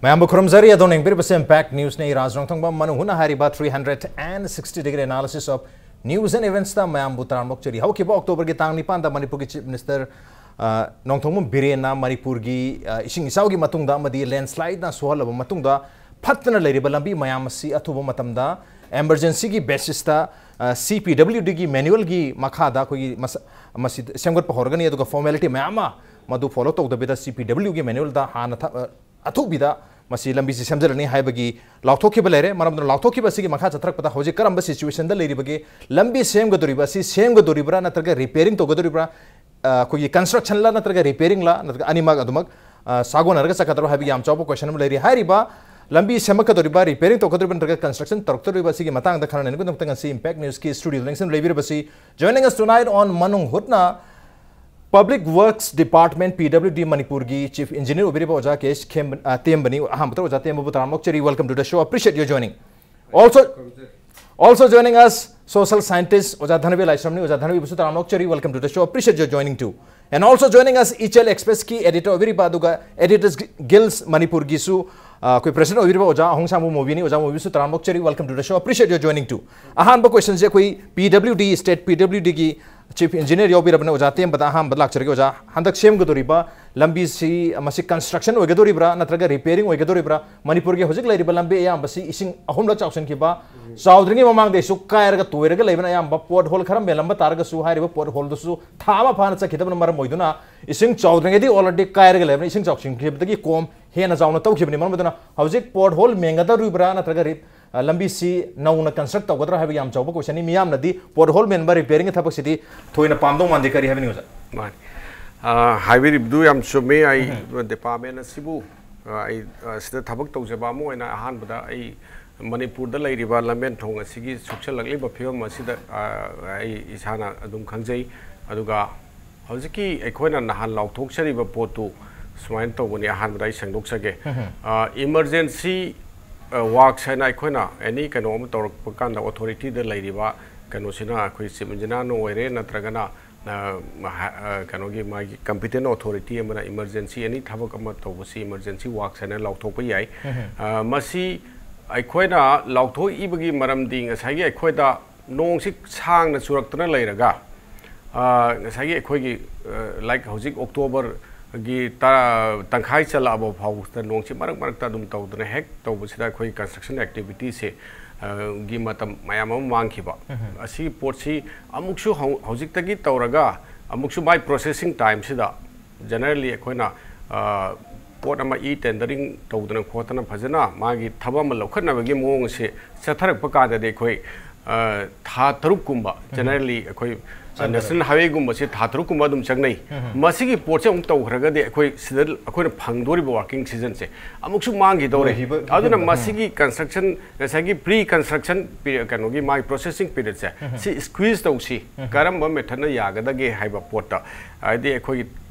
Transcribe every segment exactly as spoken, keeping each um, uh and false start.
ꯃꯌꯥꯝꯕꯨ ꯈꯨꯔꯨꯝꯖꯔꯤ꯫ ꯑꯗꯣꯝꯅ ꯌꯦꯡꯕꯤꯔꯤꯕꯁꯤ Impact Newsꯅꯤ꯫ ꯏꯔꯥꯖ ꯅꯣꯡꯊꯣꯡꯕꯝ ꯃꯅꯨꯡ ꯍꯨꯠꯅ ꯍꯥꯏꯔꯤꯕ three hundred and sixty degree analysis of news and eventsꯇ ꯃꯌꯥꯝꯕꯨ ꯇꯔꯥꯝꯅ ꯑꯣꯛꯆꯔꯤ꯫ ꯍꯧꯈꯤꯕ Octoberꯒꯤ ꯇꯥꯡ ꯅꯤꯄꯥꯟꯗ ꯃꯅꯤꯄꯨꯔꯒꯤ Chief Minister, ꯑ, ꯅꯣꯡꯊꯣꯡꯕꯝ ꯕꯤꯔꯦꯟꯅ ꯃꯅꯤꯄꯨꯔꯒꯤ, ꯑ, ꯏꯁꯤꯡ ꯏꯆꯥꯎꯒꯤ ꯃꯇꯨꯡꯗ ꯑꯃꯗꯤ landslideꯅ ꯁꯣꯛꯍꯜꯂꯕ ꯃꯇꯨꯡꯗ ꯐꯠꯇꯅ ꯂꯩꯔꯤꯕ ꯂꯝꯕꯤ ꯃꯌꯥꯝ ꯑꯁꯤ ꯑꯊꯨꯕ ꯃꯇꯝꯗ emergencyꯒꯤ basisꯇ, ꯑ, CPWDꯒꯤ manualꯒꯤ ꯃꯈꯥꯗ ꯑꯩꯈꯣꯏꯒꯤ ꯃꯁ-, ꯃꯁꯤ ꯁꯦꯝꯒꯠꯄ ꯍꯧꯔꯒꯅꯤ꯫ ꯑꯗꯨꯒ formality ꯃꯌꯥꯝ ꯑꯃ ꯃꯗꯨ follow ꯇꯧꯗꯕꯤꯗ CPWꯒꯤ manualꯗ ꯍꯥꯟꯅ ꯊ-, ꯑ, ꯑꯊꯨꯕꯤꯗ ꯃꯁꯤ ꯂꯝꯕꯤꯁꯤ ꯁꯦꯝꯖꯤꯜꯂꯅꯤ ꯍꯥꯏꯕꯒꯤ ꯂꯥꯎꯊꯣꯛꯈꯤꯕ ꯂꯩꯔꯦ꯫ ꯃꯔꯝ ꯑꯗꯨꯅ ꯂꯥꯎꯊꯣꯛꯈꯤꯕ ꯑꯁꯤꯒꯤ ꯃꯈꯥ ꯆꯠꯊꯔꯛꯄꯗ ꯍꯧꯖꯤꯛ ꯀꯔꯝꯕ situationꯗ ꯂꯩꯔꯤꯕꯒꯦ? ꯂꯝꯕꯤ ꯁꯦꯝꯒꯗꯧꯔꯤꯕ ꯑꯁꯤ ꯁꯦꯝꯒꯗꯧꯔꯤꯕ꯭ꯔꯥ ꯅꯠꯇ꯭ꯔꯒ repairing ꯇꯧꯒꯗꯧꯔꯤꯕ꯭ꯔꯥ? ꯑ, ꯑꯩꯈꯣꯏꯒꯤ constructionꯂ ꯅꯠꯇ꯭ꯔꯒ repairingꯂ ꯅꯠꯇ꯭ꯔꯒ ꯑꯅꯤꯃꯛ ꯑꯗꯨꯃꯛ, ꯑ, ꯁꯥꯒꯣꯟꯅꯔꯒ ꯆꯠꯀꯗ꯭ꯔꯣ ꯍꯥꯏꯕꯒꯤ ꯌꯥꯝ ꯆꯥꯎꯕ question ꯑꯃ ꯂꯩꯔꯤ꯫ ꯍꯥꯏꯔꯤꯕ ꯂꯝꯕꯤ ꯁꯦꯝꯃꯛꯀꯗꯧꯔꯤꯕ, repairing ꯇꯧꯒꯗꯧꯔꯤꯕ ꯅꯠꯇ꯭ꯔꯒ construction ꯇꯧꯔꯛꯇꯧꯔꯤꯕ ꯑꯁꯤꯒꯤ ꯃꯇꯥꯡꯗ ꯈꯟꯅ ꯅꯩꯅꯕꯒꯤꯗꯃꯛꯇ ꯉꯁꯤ Impact Newsꯀꯤ studioꯗ ꯂꯦꯡꯁꯤꯟ ꯂꯩꯕꯤꯔꯕꯁꯤ, joining us tonight on ꯃꯅꯨꯡ ꯍꯨꯠꯅ Public Works Department, PWD ꯃꯅꯤꯄꯨꯔꯒꯤ Chief Engineer ꯑꯣꯏꯕꯤꯔꯤꯕ ꯑꯣꯖꯥ ꯀꯦ ꯑꯦꯁ ꯈꯦꯝꯕ-, ꯑ, ꯇꯦꯝꯕꯅꯤ꯫ ꯑꯍꯥꯟꯕꯗ ꯑꯣꯖꯥ ꯇꯦꯝꯕꯕꯨ ꯇꯔꯥꯝꯅ ꯑꯣꯛꯆꯔꯤ꯫ Welcome to the show. Appreciate your joining. Also, also joining us, social scientist ꯑꯣꯖꯥ ꯙꯅꯕꯤ ꯂꯥꯏꯁ꯭ꯔꯝꯅꯤ꯫ ꯑꯣꯖꯥ ꯙꯅꯕꯤꯕꯨꯁꯨ ꯇꯔꯥꯝꯅ ꯑꯣꯛꯆꯔꯤ꯫ Welcome to the show. Appreciate your joining too. And also joining us, Ichel Expressꯀꯤ editor ꯑꯣꯏꯕꯤꯔꯤꯕ ꯑꯗꯨꯒ Editors Guild ꯃꯅꯤꯄꯨꯔꯒꯤꯁꯨ, ꯑ, ꯑꯩꯈꯣꯏ president ꯑꯣꯏꯕꯤꯔꯤꯕ ꯑꯣꯖꯥ ꯑꯍꯣꯡꯁꯥꯡꯕ ꯃꯣꯕꯤꯅꯤ꯫ ꯑꯣꯖꯥ ꯃꯣꯕꯤꯁꯨ ꯇꯔꯥꯝꯅ ꯑꯣꯛꯆꯔꯤ꯫ Welcome to the show. Appreciate your joining too. ꯑꯍꯥꯟꯕ questionꯁꯦ ꯑꯩꯈꯣꯏ PWD, state PWDꯒꯤ Chief Engineer ꯌꯥꯎꯕꯤꯔꯕꯅ ꯑꯣꯖꯥ ꯇꯦꯝꯕꯗ ꯑꯍꯥꯟꯕ ꯂꯥꯛꯆꯔꯒꯦ꯫ ꯑꯣꯖꯥ, ꯍꯟꯗꯛ ꯁꯦꯝꯒꯗꯧꯔꯤꯕ ꯂꯝꯕꯤꯁꯤ ꯃꯁꯤ construction ꯑꯣꯏꯒꯗꯧꯔꯤꯕ꯭ꯔꯥ ꯅꯠꯇ꯭ꯔꯒ repairing ꯑꯣꯏꯒꯗꯧꯔꯤꯕ꯭ꯔꯥ? ꯃꯅꯤꯄꯨꯔꯒꯤ ꯍꯧꯖꯤꯛ ꯂꯩꯔꯤꯕ ꯂꯝꯕꯤ ꯑꯌꯥꯝꯕꯁꯤ ꯏꯁꯤꯡ ꯑꯍꯨꯝꯂꯛ ꯆꯥꯎꯁꯤꯟꯈꯤꯕ, ꯆꯥꯎꯗ꯭ꯔꯤꯉꯩ ꯃꯃꯥꯡꯗꯩꯁꯨ ꯀꯥꯏꯔꯒ ꯇꯣꯏꯔꯒ ꯂꯩꯕꯅ ꯑꯌꯥꯝꯕ꯫ Pothole ꯈꯔ ꯃꯦꯜꯂꯝꯕ ꯇꯥꯔꯒꯁꯨ ꯍꯥꯏꯔꯤꯕ potholeꯗꯨꯁꯨ ꯊꯥ ꯑꯃ ꯐꯥꯅ ꯆꯠꯈꯤꯗꯕꯅ ꯃꯔꯝ ꯑꯣꯏꯗꯨꯅ ꯏꯁꯤꯡ ꯆꯥꯎꯗ꯭ꯔꯤꯉꯩꯗꯤ already ꯀꯥꯏꯔꯒ ꯂꯩꯕꯅ ꯏꯁꯤꯡ ꯆꯥꯎꯁꯤꯟꯈꯤꯕꯗꯒꯤ ꯀꯣꯝ ꯍꯦꯟꯅ ꯆꯥꯎꯅ ꯇꯧꯈꯤꯕꯅꯤ꯫ ꯃꯔꯝ ꯑꯗꯨꯅ ꯍꯧꯖꯤꯛ pothole ꯃꯦꯟꯒꯗꯧꯔꯤꯕ꯭ꯔꯥ ꯅꯠꯇ꯭ꯔꯒ ꯔꯤ-, ꯑ, ꯂꯝꯕꯤꯁꯤ ꯅꯧꯅ construct ꯇꯧꯒꯗ꯭ꯔꯥ ꯍꯥꯏꯕ ꯌꯥꯝ ꯆꯥꯎꯕ questionꯅꯤ꯫ ꯃꯤꯌꯥꯝꯅꯗꯤ pothole ꯃꯦꯟꯕ, repairingꯒꯤ ꯊꯕꯛꯁꯤꯗꯤ ꯊꯣꯏꯅ ꯄꯥꯝꯗꯧ ꯃꯥꯟꯗꯦ꯫ ꯀꯔꯤ ꯍꯥꯏꯕꯤꯅꯤꯡꯉꯤ ꯑꯣꯖꯥ? ꯃꯥꯅꯤ꯫ ꯑ, ꯍꯥꯏꯕꯤꯔꯤꯕꯗꯨ ꯌꯥꯝ ꯆꯨꯝꯃꯤ꯫ ꯑꯩ department ꯑꯁꯤꯕꯨ, ꯑ, ꯑꯩ, ꯑ, ꯁꯤꯗ ꯊꯕꯛ ꯇꯧꯖꯕ ꯑꯃ ꯑꯣꯏꯅ ꯑꯍꯥꯟꯕꯗ ꯑꯩ ꯃꯅꯤꯄꯨꯔꯗ ꯂꯩꯔꯤꯕ ꯂꯝꯕꯦꯟ ꯊꯣꯡ ꯑꯁꯤꯒꯤ ꯁꯣꯛꯆꯜꯂꯛꯂꯤꯕ ꯐꯤꯕꯝ ꯑꯁꯤꯗ, ꯑ, ꯑꯩ ꯏꯁꯥꯅ ꯑꯗꯨꯝ ꯈꯪꯖꯩ꯫ ꯑꯗꯨꯒ ꯍꯧꯖꯤꯛꯀꯤ ꯑꯩꯈꯣꯏꯅ ꯅꯍꯥꯟ ꯂꯥꯎꯊꯣꯛꯆꯔꯤꯕ ꯄꯣꯠꯇꯨ ꯁꯨꯃꯥꯏꯅ ꯇꯧꯕꯅꯤ꯫ ꯑꯍꯥꯟꯕꯗ ꯑꯩ ꯁꯦꯡꯗꯣꯛꯆꯒꯦ꯫ ꯑ, emergency, ꯑ, works ꯍꯥꯏꯅ ꯑꯩꯈꯣꯏꯅ any ꯀꯩꯅꯣ ꯑꯃ ꯇꯧꯔꯛꯄ ꯀꯥꯟꯗ authorityꯗ ꯂꯩꯔꯤꯕ ꯀꯩꯅꯣꯁꯤꯅ ꯑꯩꯈꯣꯏ Chief Engineerꯅ ꯑꯣꯏꯔꯦ ꯅꯠꯇ꯭ꯔꯒꯅ ꯑ, ꯃꯍꯥ-, ꯑ, ꯀꯩꯅꯣꯒꯤ ꯃꯥꯒꯤ competent authority ꯑꯃꯅ emergency any ꯊꯕꯛ ꯑꯃ ꯇꯧꯕꯁꯤ emergency works ꯍꯥꯏꯅ ꯂꯥꯎꯊꯣꯛꯄ ꯌꯥꯏ꯫ ꯑ, ꯃꯁꯤ ꯑꯩꯈꯣꯏꯅ ꯂꯥꯎꯊꯣꯛꯏꯕꯒꯤ ꯃꯔꯝꯗꯤ ꯉꯁꯥꯏꯒꯤ ꯑꯩꯈꯣꯏꯗ ꯅꯣꯡꯁꯤ ꯁꯥꯡꯅ ꯆꯨꯔꯛꯇꯅ ꯂꯩꯔꯒ, ꯑ, ꯉꯁꯥꯏꯒꯤ ꯑꯩꯈꯣꯏꯒꯤ, ꯑ, like ꯍꯧꯖꯤꯛ October ꯒꯤ ꯇ-, ꯇꯪꯈꯥꯏ ꯆꯜꯂꯛꯑꯕ ꯐꯥꯎꯕꯗ ꯅꯣꯡꯁꯤ ꯃꯔꯛ ꯃꯔꯛꯇ ꯑꯗꯨꯝ ꯇꯧꯗꯅ ꯍꯦꯛ ꯇꯧꯕꯁꯤꯗ ꯑꯩꯈꯣꯏ construction activity ꯁꯦ, ꯑ, ꯒꯤ ꯃꯇꯝ ꯃꯌꯥꯝ ꯑꯃ ꯃꯥꯡꯈꯤꯕ꯫ ꯑꯁꯤꯒꯤ ꯄꯣꯠꯁꯤ ꯑꯃꯨꯛꯁꯨ ꯍꯧ-, ꯍꯧꯖꯤꯛꯇꯒꯤ ꯇꯧꯔꯒ ꯑꯃꯨꯛꯁꯨ ꯃꯥꯏ processing time ꯁꯤꯗ generally ꯑꯩꯈꯣꯏꯅ, ꯑ, ꯄꯣꯠ ꯑꯃ e-tendering ꯇꯧꯗꯅ ꯈꯣꯠꯇꯅ ꯐꯖꯅ ꯃꯥꯒꯤ ꯊꯕꯛ ꯑꯃ ꯂꯧꯈꯠꯅꯕꯒꯤ ꯃꯑꯣꯡ ꯑꯁꯤ ꯆꯠꯊꯔꯛꯄ ꯀꯥꯟꯗꯗꯤ ꯑꯩꯈꯣꯏ, ꯑ, ꯊꯥ ꯇꯔꯨꯛꯀꯨꯝꯕ generally ꯑꯩꯈꯣꯏ, ꯑ, national highway ꯒꯨꯝꯕꯁꯤ ꯊꯥ ꯇꯔꯨꯛꯀꯨꯝꯕ ꯑꯗꯨꯝ ꯆꯪꯅꯩ꯫ ꯃꯁꯤꯒꯤ ꯄꯣꯠꯁꯤ ꯑꯃꯨꯛ ꯇꯧꯈ꯭ꯔꯒꯗꯤ ꯑꯩꯈꯣꯏ ꯁꯤꯗ ꯑꯩꯈꯣꯏꯅ ꯐꯪꯗꯣꯔꯤꯕ working season ꯁꯦ ꯑꯃꯨꯛꯁꯨ ꯃꯥꯡꯈꯤꯗꯧꯔꯦ꯫ ꯂꯣꯏꯈꯤꯕ ꯑꯗꯨꯅ ꯐꯤꯕꯝꯗ, ꯃꯁꯤꯒꯤ construction, ꯉꯁꯥꯏꯒꯤ pre construction period, ꯀꯩꯅꯣꯒꯤ ꯃꯥꯒꯤ processing period ꯁꯦ ꯁꯤ squeeze ꯇꯧꯁꯤ, ꯀꯔꯝꯕ method ꯅ ꯌꯥꯒꯗꯒꯦ ꯍꯥꯏꯕ ꯄꯣꯠꯇ, ꯍꯥꯏꯗꯤ ꯑꯩꯈꯣꯏꯒꯤ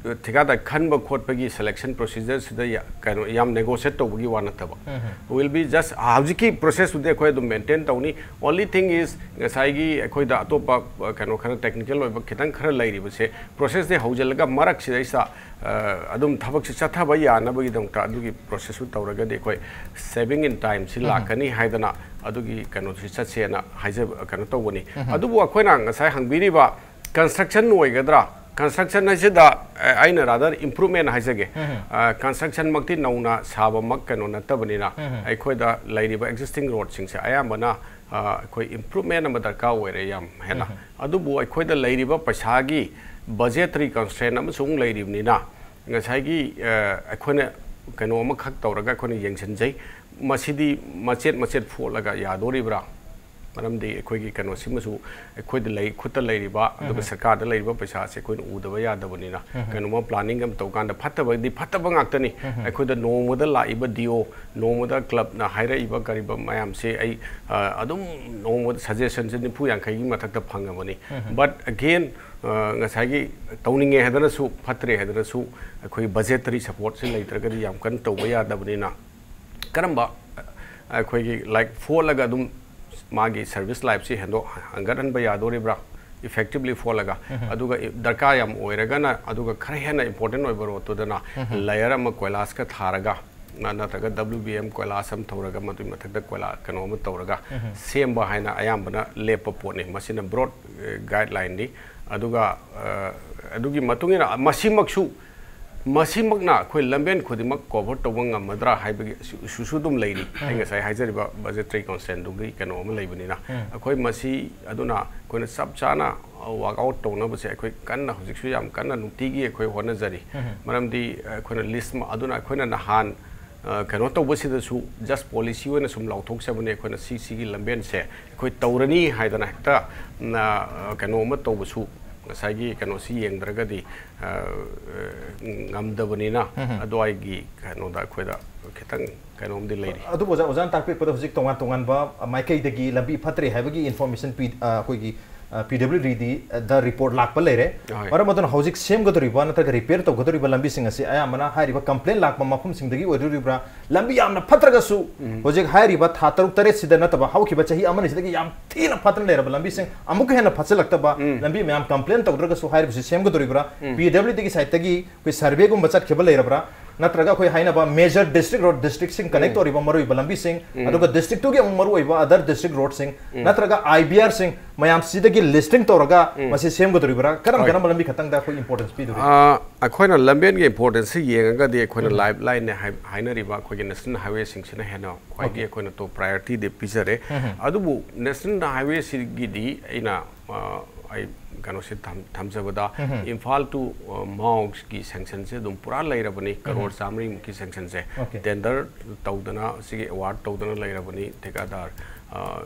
ꯊꯤꯀꯥꯗꯥꯔ ꯈꯟꯕ ꯈꯣꯠꯄꯒꯤ selection procedure ꯁꯤꯗ ꯌꯥ-, ꯀꯩꯅꯣ ꯌꯥꯝ negotiate ꯇꯧꯕꯒꯤ ꯋꯥ ꯅꯠꯇꯕ꯫ Will be just ꯍꯧꯖꯤꯛꯀꯤ process ꯇꯨꯗꯤ ꯑꯩꯈꯣꯏ ꯑꯗꯨꯝ maintain ꯇꯧꯅꯤ꯫ Only thing is ꯉꯁꯥꯏꯒꯤ ꯑꯩꯈꯣꯏꯗ ꯑꯇꯣꯞꯄ, ꯑ, ꯀꯩꯅꯣ ꯈꯔ technical ꯑꯣꯏꯕ ꯈꯤꯇꯪ ꯈꯔ ꯂꯩꯔꯤꯕꯁꯦ process ꯇꯩ ꯍꯧꯖꯤꯜꯂꯒ ꯃꯔꯛꯁꯤꯗꯩꯁꯤꯗ, ꯑ, ꯑꯗꯨꯝ ꯊꯕꯛꯁꯤ ꯆꯠꯊꯕ ꯌꯥꯅꯕꯒꯤꯗꯃꯛꯇ ꯑꯗꯨꯒꯤ process ꯁꯨ ꯇꯧꯔꯒꯗꯤ ꯑꯩꯈꯣꯏ saving in time ꯁꯤ ꯂꯥꯛꯀꯅꯤ ꯍꯥꯏꯗꯅ ꯑꯗꯨꯒꯤ ꯀꯩꯅꯣꯁꯤ ꯆꯠꯁꯦꯅ ꯍꯥꯏꯖꯕ, ꯀꯩꯅꯣ ꯇꯧꯕꯅꯤ꯫ ꯑꯗꯨꯕꯨ ꯑꯩꯈꯣꯏꯅ ꯉꯁꯥꯏ ꯍꯪꯕꯤꯔꯤꯕ construction ꯑꯣꯏꯒꯗ꯭ꯔꯥ? Construction ꯍꯥꯏꯁꯤꯗ, ꯑ, ꯑꯩꯅ rather improvement ꯍꯥꯏꯖꯒꯦ꯫ ꯑ, construction ꯃꯛꯇꯤ ꯅꯧꯅ ꯁꯥꯕꯃꯛ ꯀꯩꯅꯣ ꯅꯠꯇꯕꯅꯤꯅ, ꯑꯩꯈꯣꯏꯗ ꯂꯩꯔꯤꯕ existing road ꯁꯤꯡꯁꯦ ꯑꯌꯥꯝꯕꯅ, ꯑ, ꯑꯩꯈꯣꯏ improvement ꯑꯃ ꯗꯔꯀꯥꯔ ꯑꯣꯏꯔꯦ ꯌꯥꯝ ꯍꯦꯟꯅ꯫ ꯑꯗꯨꯕꯨ ꯑꯩꯈꯣꯏꯗ ꯂꯩꯔꯤꯕ ꯄꯩꯁꯥꯒꯤ budgetary constraint ꯑꯃꯁꯨ ꯑꯃꯨꯛ ꯂꯩꯔꯤꯕꯅꯤꯅ, ꯉꯁꯥꯏꯒꯤ, ꯑ, ꯑꯩꯈꯣꯏꯅ ꯀꯩꯅꯣ ꯑꯃꯈꯛ ꯇꯧꯔꯒ ꯑꯩꯈꯣꯏꯅ ꯌꯦꯡꯁꯤꯟꯖꯩ꯫ ꯃꯁꯤꯗꯤ ꯃꯆꯦꯠ ꯃꯆꯦꯠ ꯐꯣꯠꯂꯒ ꯌꯥꯗꯣꯔꯤꯕ꯭ꯔꯥ? ꯃꯔꯝꯗꯤ ꯑꯩꯈꯣꯏꯒꯤ ꯀꯩꯅꯣꯁꯤꯃꯁꯨ ꯑꯩꯈꯣꯏꯗ ꯂꯩ, ꯈꯨꯠꯇ ꯂꯩꯔꯤꯕ, ꯑꯗꯨꯒ ꯁꯔꯀꯥꯔꯗ ꯂꯩꯔꯤꯕ ꯄꯩꯁꯥꯁꯦ ꯑꯩꯈꯣꯏꯅ ꯎꯗꯕ ꯌꯥꯗꯕꯅꯤꯅ, ꯀꯩꯅꯣꯝꯃ planning ꯑꯃ ꯇꯧꯀꯥꯟꯗ ꯐꯠꯇꯕꯗꯤ ꯐꯠꯇꯕ ꯉꯥꯛꯇꯅꯤ꯫ ꯑꯩꯈꯣꯏꯗ ꯅꯣꯡꯃꯗ ꯂꯥꯛꯏꯕ D O, ꯅꯣꯡꯃꯗ club ꯅ ꯍꯥꯏꯔꯛꯏꯕ ꯀꯔꯤꯕ ꯃꯌꯥꯝꯁꯦ ꯑꯩ, ꯑ, ꯑꯗꯨꯝ ꯅꯣꯡꯃꯗ suggestion ꯁꯦ ꯅꯤꯐꯨ ꯌꯥꯡꯈꯩꯒꯤ ꯃꯊꯛꯇ ꯐꯪꯉꯕꯅꯤ꯫ But again, ꯑ, ꯉꯁꯥꯏꯒꯤ ꯇꯧꯅꯤꯡꯉꯦ ꯍꯥꯏꯗꯅꯁꯨ, ꯐꯠꯇ꯭ꯔꯦ ꯍꯥꯏꯗꯅꯁꯨ, ꯑꯩꯈꯣꯏ budgetary support ꯁꯦ ꯂꯩꯇ꯭ꯔꯒꯗꯤ ꯌꯥꯝ ꯀꯟꯅ ꯇꯧꯕ ꯌꯥꯗꯕꯅꯤꯅ, ꯀꯔꯝꯕ, ꯑ, ꯑꯩꯈꯣꯏꯒꯤ, like, ꯐꯣꯠꯂꯒ ꯑꯗꯨꯝ ꯃꯥꯒꯤ service life ꯁꯤ ꯍꯦꯟꯗꯣꯛ ꯍꯦꯟꯒꯠꯍꯟꯕ ꯌꯥꯗꯣꯔꯤꯕ꯭ꯔꯥ? effectively ꯐꯣꯠꯂꯒ, ꯑꯗꯨꯒ ꯗꯔꯀꯥꯔ ꯌꯥꯝ ꯑꯣꯏꯔꯒꯅ, ꯑꯗꯨꯒ ꯈꯔ ꯍꯦꯟꯅ important ꯑꯣꯏꯕ ꯔꯣꯠꯇꯨꯗꯅ layer ꯑꯃ ꯀꯣꯏꯂꯥꯁꯀ ꯊꯥꯔꯒ, ꯅ-, ꯅꯠꯇ꯭ꯔꯒ W B M ꯀꯣꯏꯂꯥꯁ ꯑꯃ ꯊꯧꯔꯒ, ꯃꯗꯨꯒꯤ ꯃꯊꯛꯇ ꯀꯣꯏꯂꯥ ꯀꯩꯅꯣ ꯑꯃ ꯇꯧꯔꯒ ꯁꯦꯝꯕ ꯍꯥꯏꯅ ꯑꯌꯥꯝꯕꯅ ꯂꯦꯞꯄ ꯄꯣꯠꯅꯤ꯫ ꯃꯁꯤꯅ broad, ꯑ, guideline ꯅꯤ꯫ ꯑꯗꯨꯒ, ꯑ, ꯑꯗꯨꯒꯤ ꯃꯇꯨꯡ ꯏꯟꯅ ꯃꯁꯤꯃꯛꯁꯨ, ꯃꯁꯤꯃꯛꯅ ꯑꯩꯈꯣꯏ ꯂꯝꯕꯦꯟ ꯈꯨꯗꯤꯡꯃꯛ cover ꯇꯧꯕ ꯉꯝꯃꯗ꯭ꯔꯥ ꯍꯥꯏꯕꯒꯤ issue ꯁꯨ ꯑꯗꯨꯝ ꯂꯩꯔꯤ꯫ ꯑꯩ ꯉꯁꯥꯏ ꯍꯥꯏꯖꯔꯤꯕ budgetary constraint ꯗꯨꯒꯤ ꯀꯩꯅꯣ ꯑꯃ ꯂꯩꯕꯅꯤꯅ, ꯑꯩꯈꯣꯏ ꯃꯁꯤ ꯑꯗꯨꯅ ꯑꯩꯈꯣꯏꯅ ꯆꯞ ꯆꯥꯅ work out ꯇꯧꯅꯕꯁꯦ ꯑꯩꯈꯣꯏ ꯀꯟꯅ, ꯍꯧꯖꯤꯛꯁꯨ ꯌꯥꯝ ꯀꯟꯅ ꯅꯨꯡꯇꯤꯒꯤ ꯑꯩꯈꯣꯏ ꯍꯣꯠꯅꯖꯔꯤ꯫ ꯃꯔꯝꯗꯤ ꯑꯩꯈꯣꯏꯅ list ꯑꯃ, ꯑꯗꯨꯅ ꯑꯩꯈꯣꯏꯅ ꯅꯍꯥꯟ, ꯑ, ꯀꯩꯅꯣ ꯇꯧꯕꯁꯤꯗꯁꯨ just policy ꯑꯣꯏꯅ ꯁꯨꯝ ꯂꯥꯎꯊꯣꯛꯆꯕꯅꯤ꯫ ꯑꯩꯈꯣꯏꯅ ꯁꯤ, ꯁꯤꯒꯤ ꯂꯝꯕꯦꯟꯁꯦ ꯑꯩꯈꯣꯏ ꯇꯧꯔꯅꯤ ꯍꯥꯏꯗꯅ ꯍꯦꯛꯇ, ꯎꯝ, ꯑ, ꯀꯩꯅꯣ ꯑꯃ ꯇꯧꯕꯁꯨ, ꯉꯁꯥꯏꯒꯤ ꯀꯩꯅꯣꯁꯤ ꯌꯦꯡꯗ꯭ꯔꯒꯗꯤ, ꯑ, ꯑ, ꯉꯝꯗꯕꯅꯤꯅ, ꯑꯗꯨꯋꯥꯏꯒꯤ ꯀꯩꯅꯣꯗ ꯑꯩꯈꯣꯏꯗ ꯈꯤꯇꯪ ꯀꯩꯅꯣꯝꯗꯤ ꯂꯩꯔꯤ꯫ ꯑꯗꯨꯕꯨ ꯑꯣꯖꯥ, ꯑꯣꯖꯥꯅ ꯇꯥꯛꯄꯤꯔꯛꯄꯗ ꯍꯧꯖꯤꯛ ꯇꯣꯉꯥꯟ ꯇꯣꯉꯥꯟꯕ ꯃꯥꯏꯀꯩꯗꯒꯤ ꯂꯝꯕꯤ ꯐꯠꯇ꯭ꯔꯦ ꯍꯥꯏꯕꯒꯤ information ꯄꯤ-, ꯑ, ꯑꯩꯈꯣꯏꯒꯤ, ꯑ, P W D ꯗ report ꯂꯥꯛꯄ ꯂꯩꯔꯦ꯫ ꯍꯣꯏ꯫ ꯃꯔꯝ ꯑꯗꯨꯅ ꯍꯧꯖꯤꯛ ꯁꯦꯝꯒꯗꯧꯔꯤꯕ ꯅꯠꯇ꯭ꯔꯒ repair ꯇꯧꯒꯗꯧꯔꯤꯕ ꯂꯝꯕꯤꯁꯤꯡ ꯑꯁꯤ ꯑꯌꯥꯝꯕꯅ ꯍꯥꯏꯔꯤꯕ complaint ꯂꯥꯛꯄ ꯃꯐꯝꯁꯤꯡꯗꯒꯤ ꯑꯣꯏꯗꯣꯔꯤꯕ꯭ꯔꯥ? ꯂꯝꯕꯤ ꯌꯥꯝꯅ ꯐꯠꯇ꯭ꯔꯒꯁꯨ, ꯍꯧꯖꯤꯛ ꯍꯥꯏꯔꯤꯕ ꯊꯥ ꯇꯔꯨꯛ ꯇꯔꯦꯠꯁꯤꯗ ꯅꯠꯇꯕ, ꯍꯧꯈꯤꯕ ꯆꯍꯤ ꯑꯃꯅꯤꯁꯤꯗꯒꯤ ꯌꯥꯝ ꯊꯤꯅ ꯐꯠꯇꯅ ꯂꯩꯔꯕ ꯂꯝꯕꯤꯁꯤꯡ, ꯑꯃꯨꯛꯀ ꯍꯦꯟꯅ ꯐꯠꯆꯜꯂꯛꯇꯕ ꯂꯝꯕꯤ ꯃꯌꯥꯝ complaint ꯇꯧꯗ꯭ꯔꯒꯁꯨ, ꯍꯥꯏꯔꯤꯕꯁꯤ ꯁꯦꯝꯒꯗꯧꯔꯤꯕ꯭ꯔꯥ? P W D ꯒꯤ side ꯇꯒꯤ ꯑꯩꯈꯣꯏ survey ꯒꯨꯝꯕ ꯆꯠꯈꯤꯕ ꯂꯩꯔꯕ꯭ꯔꯥ? ꯅꯠꯇ꯭ꯔꯒ ꯑꯩꯈꯣꯏ ꯍꯥꯏꯅꯕ major district road, district ꯁꯤꯡ connect ꯇꯧꯔꯤꯕ ꯃꯔꯨꯑꯣꯏꯕ ꯂꯝꯕꯤꯁꯤꯡ, ꯑꯗꯨꯒ district ꯇꯨꯒꯤ ꯑꯃꯨꯛ ꯃꯔꯨꯑꯣꯏꯕ other district road ꯁꯤꯡ, ꯅꯠꯇ꯭ꯔꯒ I B R ꯁꯤꯡ ꯃꯌꯥꯝꯁꯤꯗꯒꯤ listing ꯇꯧꯔꯒ ꯃꯁꯤ ꯁꯦꯝꯒꯗꯧꯔꯤꯕ꯭ꯔꯥ? ꯀꯔꯝ ꯍꯣꯏ꯫ ꯀꯔꯝꯕ ꯂꯝꯕꯤ ꯈꯛꯇꯪꯗ ꯑꯩꯈꯣꯏ importance ꯄꯤꯗꯧꯔꯤꯕ꯭ꯔꯥ? ꯑ, ꯑꯩꯈꯣꯏꯅ ꯂꯝꯕꯦꯟꯒꯤ importance ꯁꯤ ꯌꯦꯡꯉꯒꯗꯤ ꯑꯩꯈꯣꯏꯅ lifeline ꯅꯦ ꯍꯥꯏ-, ꯍꯥꯏꯅꯔꯤꯕ ꯑꯩꯈꯣꯏꯒꯤ national highway ꯁꯤꯡꯁꯤꯅ ꯍꯦꯟꯅ ꯈ꯭ꯋꯥꯏꯗꯒꯤ Okay꯫ ꯑꯩꯈꯣꯏꯅ top priority ꯗꯤ ꯄꯤꯖꯔꯦ꯫ ꯑꯗꯨꯕꯨ national highway ꯁꯤꯒꯤꯗꯤ ꯑꯩꯅ, ꯑ, ꯑꯩ ꯀꯩꯅꯣꯁꯤ ꯊꯝ-, ꯊꯝꯖꯕꯗ, ꯏꯝꯐꯥꯜ to, ꯑ, ꯃꯥꯎꯒꯤ sanction ꯁꯦ ꯑꯗꯨꯝ ꯄꯨꯔꯥ ꯂꯩꯔꯕꯅꯤ, ꯀꯔꯣꯔ ꯆꯥꯃꯔꯤꯃꯨꯛꯀꯤ sanction ꯁꯦ꯫ Okay꯫ Tender ꯇꯧꯗꯅ, ꯁꯤꯒꯤ award ꯇꯧꯗꯅ ꯂꯩꯔꯕꯅꯤ, ꯊꯤꯀꯥꯗꯥꯔ, ꯑ,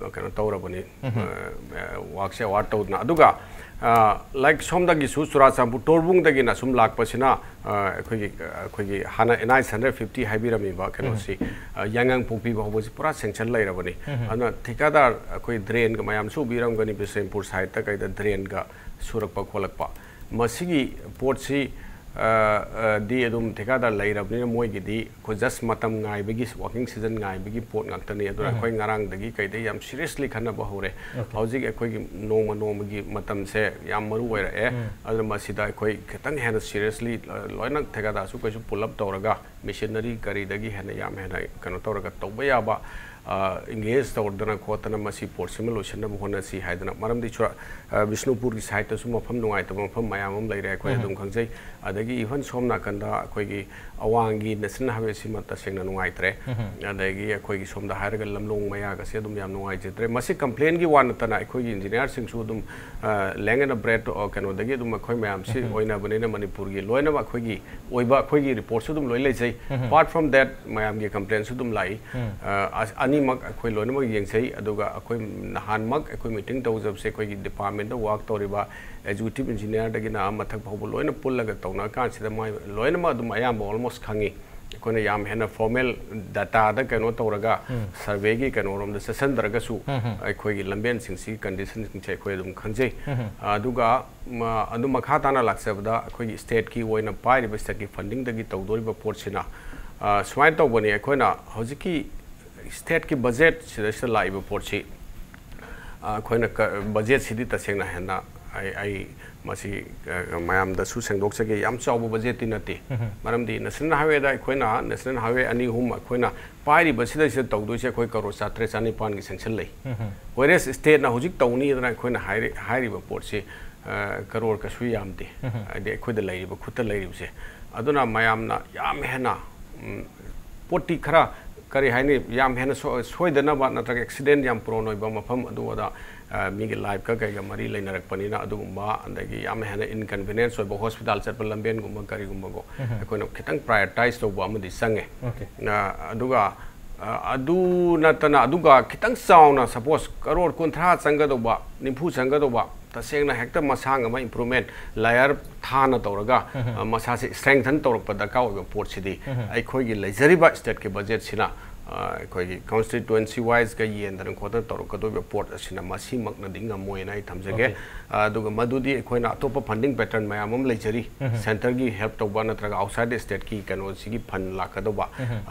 ꯑ, ꯀꯩꯅꯣ ꯇꯧꯔꯕꯅꯤ, ꯑ, ꯑ, work ꯁꯦ award ꯇꯧꯗꯅ꯫ ꯑꯗꯨꯒ, ꯑ, like ꯁꯣꯝꯗꯒꯤꯁꯨ ꯆꯨꯔꯥꯆꯥꯟꯄꯨꯔ ꯇꯣꯔꯕꯨꯡꯗꯒꯤꯅ ꯁꯨꯝ ꯂꯥꯛꯄꯁꯤꯅ, ꯑ, ꯑꯩꯈꯣꯏꯒꯤ, ꯑꯩꯈꯣꯏꯒꯤ ꯍꯥꯟꯅ N H nine hundred fifty ꯍꯥꯏꯕꯤꯔꯝꯃꯤꯕ ꯀꯩꯅꯣꯁꯤ, ꯑ, ꯌꯥꯏꯉꯪꯄꯣꯛꯄꯤ ꯐꯥꯎꯕꯁꯤ ꯄꯨꯔꯥ sanction ꯂꯩꯔꯕꯅꯤ꯫ ꯑꯗꯨꯅ ꯊꯤꯀꯥꯗꯥꯔ ꯑꯩꯈꯣꯏ drain ꯒ ꯃꯌꯥꯝꯁꯨ ꯎꯕꯤꯔꯝꯒꯅꯤ, ꯕꯤꯁꯦꯝꯄꯨꯔ side ꯇ ꯀꯩꯗ drain ꯒ ꯁꯨꯔꯛꯄ ꯈꯣꯠꯂꯛꯄ꯫ ꯃꯁꯤꯒꯤ ꯄꯣꯠꯁꯤ, ꯑ, ꯑ, ꯗꯤ ꯑꯗꯨꯝ ꯊꯤꯀꯥꯗꯥꯔ ꯂꯩꯔꯕꯅꯤꯅ ꯃꯣꯏꯒꯤꯗꯤ ꯑꯩꯈꯣꯏ just ꯃꯇꯝ ꯉꯥꯏꯕꯒꯤ, working season ꯉꯥꯏꯕꯒꯤ ꯄꯣꯠ ꯉꯥꯛꯇꯅꯤ꯫ ꯑꯗꯨꯅ ꯑꯩꯈꯣꯏ ꯉꯔꯥꯡꯗꯒꯤ ꯀꯩꯗꯩ ꯌꯥꯝ seriously ꯈꯟꯅꯕ ꯍꯧꯔꯦ꯫ ꯍꯧꯖꯤꯛ ꯑꯩꯈꯣꯏꯒꯤ ꯅꯣꯡꯃ ꯅꯣꯡꯃꯒꯤ ꯃꯇꯝꯁꯦ ꯌꯥꯝ ꯃꯔꯨ ꯑꯣꯏꯔꯛꯑꯦ꯫ ꯑꯗꯨꯅ ꯃꯁꯤꯗ ꯑꯩꯈꯣꯏ ꯈꯤꯇꯪ ꯍꯦꯟꯅ seriously, ꯑ, ꯂꯣꯏꯅ ꯊꯤꯀꯥꯗꯥꯔꯁꯨ ꯀꯩꯁꯨ pull up ꯇꯧꯔꯒ, machinery ꯀꯔꯤꯗꯒꯤ ꯍꯦꯟꯅ ꯌꯥꯝ ꯍꯦꯟꯅ ꯀꯩꯅꯣ ꯇꯧꯔꯒ ꯇꯧꯕ ꯌꯥꯕ, ꯑ, engage ꯇꯧꯗꯅ ꯈꯣꯠꯇꯅ ꯃꯁꯤ ꯄꯣꯠꯁꯤꯃ ꯂꯣꯏꯁꯤꯟꯅꯕ ꯍꯣꯠꯅꯁꯤ ꯍꯥꯏꯗꯅ꯫ ꯃꯔꯝꯗꯤ ꯆꯨꯔ-, ꯑ, ꯕꯤꯁꯅꯨꯄꯨꯔꯒꯤ side ꯇꯁꯨ ꯃꯐꯝ ꯅꯨꯡꯉꯥꯏꯇꯕ ꯃꯐꯝ ꯃꯌꯥꯝ ꯑꯃ ꯂꯩꯔꯦ, ꯑꯩꯈꯣꯏ ꯑꯗꯨꯝ ꯈꯪꯖꯩ꯫ ꯑꯗꯒꯤ even ꯁꯣꯝ ꯅꯥꯀꯟꯗ ꯑꯩꯈꯣꯏꯒꯤ ꯑꯋꯥꯡꯒꯤ National Highway ꯁꯤꯃ ꯇꯁꯦꯡꯅ ꯅꯨꯡꯉꯥꯏꯇ꯭ꯔꯦ꯫ ꯑꯗꯒꯤ ꯑꯩꯈꯣꯏꯒꯤ ꯁꯣꯝꯗ ꯍꯥꯏꯔꯒ ꯂꯝꯂꯣꯡ ꯃꯌꯥꯒꯁꯦ ꯑꯗꯨꯝ ꯌꯥꯝ ꯅꯨꯡꯉꯥꯏꯖꯗ꯭ꯔꯦ꯫ ꯃꯁꯤ complain ꯒꯤ ꯋꯥ ꯅꯠꯇꯅ ꯑꯩꯈꯣꯏꯒꯤ engineer ꯁꯤꯡꯁꯨ ꯑꯗꯨꯝ, ꯑ, length and breadth, ꯑ, ꯀꯩꯅꯣꯗꯒꯤ ꯑꯗꯨꯝ ꯑꯩꯈꯣꯏ ꯃꯌꯥꯝꯁꯤ ꯑꯣꯏꯅꯕꯅꯤꯅ ꯃꯅꯤꯄꯨꯔꯒꯤ ꯂꯣꯏꯅꯃꯛ ꯑꯩꯈꯣꯏꯒꯤ ꯑꯣꯏꯕ ꯑꯩꯈꯣꯏꯒꯤ report ꯁꯨ ꯑꯗꯨꯝ ꯂꯣꯏ ꯂꯩꯖꯩ꯫ Apart from that, ꯃꯌꯥꯝꯒꯤ complain ꯁꯨ ꯑꯗꯨꯝ ꯂꯥꯛꯏ꯫ ꯑ, ꯑꯁ-, ꯑꯅꯤꯃꯛ ꯑꯩꯈꯣꯏ ꯂꯣꯏꯅꯃꯛ ꯌꯦꯡꯖꯩ꯫ ꯑꯗꯨꯒ ꯑꯩꯈꯣꯏ ꯅꯍꯥꯟꯃꯛ ꯑꯩꯈꯣꯏ meeting ꯇꯧꯖꯕꯁꯦ ꯑꯩꯈꯣꯏꯒꯤ department ꯇ work ꯇꯧꯔꯤꯕ executive engineer ꯗꯒꯤꯅ ꯃꯊꯛ ꯐꯥꯎꯕ ꯂꯣꯏꯅ ꯄꯨꯜꯂꯒ ꯇꯧꯅꯔ ꯀꯥꯟꯁꯤꯗ ꯃꯣꯏ ꯂꯣꯏꯅꯃꯛ ꯑꯗꯨꯝ ꯑꯌꯥꯝꯕ almost ꯈꯪꯉꯤ꯫ ꯑꯩꯈꯣꯏꯅ ꯌꯥꯝ ꯍꯦꯟꯅ formal data ꯗ ꯀꯩꯅꯣ ꯇꯧꯔꯒ survey ꯒꯤ ꯀꯩꯅꯣꯔꯣꯝꯗ ꯆꯠꯁꯤꯟꯗ꯭ꯔꯒꯁꯨ ꯑꯩꯈꯣꯏꯒꯤ ꯂꯝꯕꯦꯟꯁꯤꯡꯁꯤ condition ꯁꯤꯡꯁꯦ ꯑꯩꯈꯣꯏ ꯑꯗꯨꯝ ꯈꯪꯖꯩ꯫ ꯑꯗꯨꯒ ꯃ-, ꯑꯗꯨ ꯃꯈꯥ ꯇꯥꯅ ꯂꯥꯛꯆꯕꯗ ꯑꯩꯈꯣꯏꯒꯤ state ꯀꯤ ꯑꯣꯏꯅ ꯄꯥꯏꯔꯤꯕ state ꯀꯤ funding ꯗꯒꯤ ꯇꯧꯗꯣꯔꯤꯕ ꯄꯣꯠꯁꯤꯅ, ꯑ, ꯁꯨꯃꯥꯏꯅ ꯇꯧꯕꯅꯤ꯫ ꯑꯩꯈꯣꯏꯅ ꯍꯧꯖꯤꯛꯀꯤ state ꯀꯤ budget ꯁꯤꯗꯩꯁꯤꯗ ꯂꯥꯛꯏꯕ ꯄꯣꯠꯁꯤ, ꯑ, ꯑꯩꯈꯣꯏꯅ ꯀ-, budget ꯁꯤꯗꯤ ꯇꯁꯦꯡꯅ ꯍꯦꯟꯅ ꯑꯩ, ꯑꯩ ꯃꯁꯤ, ꯑ, ꯃꯌꯥꯝꯗꯁꯨ ꯁꯦꯡꯗꯣꯛꯆꯒꯦ, ꯌꯥꯝ ꯆꯥꯎꯕ budget ꯇꯤ ꯅꯠꯇꯦ꯫ ꯃꯔꯝꯗꯤ National Highway ꯗ ꯑꯩꯈꯣꯏꯅ National Highway ꯑꯅꯤ ꯑꯍꯨꯝ ꯑꯩꯈꯣꯏꯅ ꯄꯥꯏꯔꯤꯕꯁꯤꯗꯩꯁꯤꯗ ꯇꯧꯗꯣꯏꯁꯦ ꯑꯩꯈꯣꯏ ꯀꯔꯣꯔ ꯆꯥꯇ꯭ꯔꯦꯠ ꯆꯥꯅꯤꯄꯥꯟꯒꯤ sanction ꯂꯩ꯫ Whereas state ꯅ ꯍꯧꯖꯤꯛ ꯇꯧꯅꯤꯗꯅ ꯑꯩꯈꯣꯏꯅ ꯍꯥꯏꯔꯤ-, ꯍꯥꯏꯔꯤꯕ ꯄꯣꯠꯁꯤ, ꯑ, ꯀꯔꯣꯔ ꯀꯩꯁꯨ ꯌꯥꯝꯗꯦ꯫ ꯍꯥꯏꯗꯤ ꯑꯩꯈꯣꯏꯗ ꯂꯩꯔꯤꯕ, ꯈꯨꯠꯇ ꯂꯩꯔꯤꯕꯁꯦ꯫ ꯑꯗꯨꯅ ꯃꯌꯥꯝꯅ ꯌꯥꯝ ꯍꯦꯟꯅ, ꯎꯝ, ꯄꯣꯠꯇꯤ ꯈꯔ, ꯀꯔꯤ ꯍꯥꯏꯅꯤ, ꯌꯥꯝ ꯍꯦꯟꯅ ꯁꯣ-, ꯁꯣꯏꯗꯅꯕ ꯅꯠꯇ꯭ꯔꯒ accident ꯌꯥꯝ prone ꯑꯣꯏꯕ ꯃꯐꯝ ꯑꯗꯨ ꯑꯗ, ꯑ, ꯃꯤꯒꯤ life ꯀ ꯀꯩꯒ ꯃꯔꯤ ꯂꯩꯅꯔꯛꯄꯅꯤꯅ ꯑꯗꯨꯒꯨꯝꯕ, ꯑꯗꯒꯤ ꯌꯥꯝ ꯍꯦꯟꯅ inconvenience ꯑꯣꯏꯕ hospital ꯆꯠꯄ ꯂꯝꯕꯦꯟꯒꯨꯝꯕ ꯀꯔꯤꯒꯨꯝꯕꯀꯣ, ꯑꯩꯈꯣꯏꯅ ꯈꯤꯇꯪ prioritize ꯇꯧꯕ ꯑꯃꯗꯤ ꯆꯪꯉꯦ꯫ ꯑ, ꯑꯗꯨꯒ, ꯑ, ꯑꯗꯨ ꯅꯠꯇꯅ ꯑꯗꯨꯒ ꯈꯤꯇꯪ ꯆꯥꯎꯅ suppose ꯀꯔꯣꯔ ꯀꯨꯟꯊ꯭ꯔꯥ ꯆꯪꯒꯗꯧꯕ, ꯅꯤꯐꯨ ꯆꯪꯒꯗꯧꯕ, ꯇꯁꯦꯡꯅ ꯍꯦꯛꯇ ꯃꯁꯥꯡ ꯑꯃ improvement layer ꯊꯥꯅ ꯇꯧꯔꯒ, ꯑ, ꯃꯁꯥꯁꯦ strengthen ꯇꯧꯔꯛꯄ ꯗꯔꯀꯥꯔ ꯑꯣꯏꯕ ꯄꯣꯠꯁꯤꯗꯤ ꯑꯩꯈꯣꯏꯒꯤ ꯂꯩꯖꯔꯤꯕ state ꯀꯤ budget ꯁꯤꯅ ꯑꯩꯈꯣꯏꯒꯤ ꯀꯟꯁꯇꯤꯇ꯭ꯋꯦꯟꯁꯤ ꯋꯥꯏꯁꯀ ꯌꯦꯟꯗꯅ ꯈꯣꯠꯇꯅ ꯇꯧꯔꯛꯀꯗꯣꯏꯕ ꯄꯣꯠ ꯑꯁꯤꯅ ꯃꯁꯤꯃꯛꯅꯗꯤ ꯉꯝꯃꯣꯏꯅ ꯑꯩ ꯊꯝꯖꯒꯦ꯫ ꯑꯗꯨꯒ ꯃꯗꯨꯗꯤ ꯑꯩꯈꯣꯏꯅ ꯑꯇꯣꯞꯄ ꯐꯟꯗꯤꯡ ꯄꯦꯇꯔꯟ ꯃꯌꯥꯝ ꯑꯃ ꯂꯩꯖꯔꯤ꯫ ꯁꯦꯟꯇꯔꯒꯤ ꯍꯦꯜꯞ ꯇꯧꯕ ꯅꯠꯇ꯭ꯔꯒ ꯑꯥꯎꯠꯁꯥꯏꯗ ꯁ꯭ꯇꯦꯠꯀꯤ ꯀꯩꯅꯣꯁꯤꯒꯤ ꯐꯟ ꯂꯥꯛꯀꯗꯧꯕ,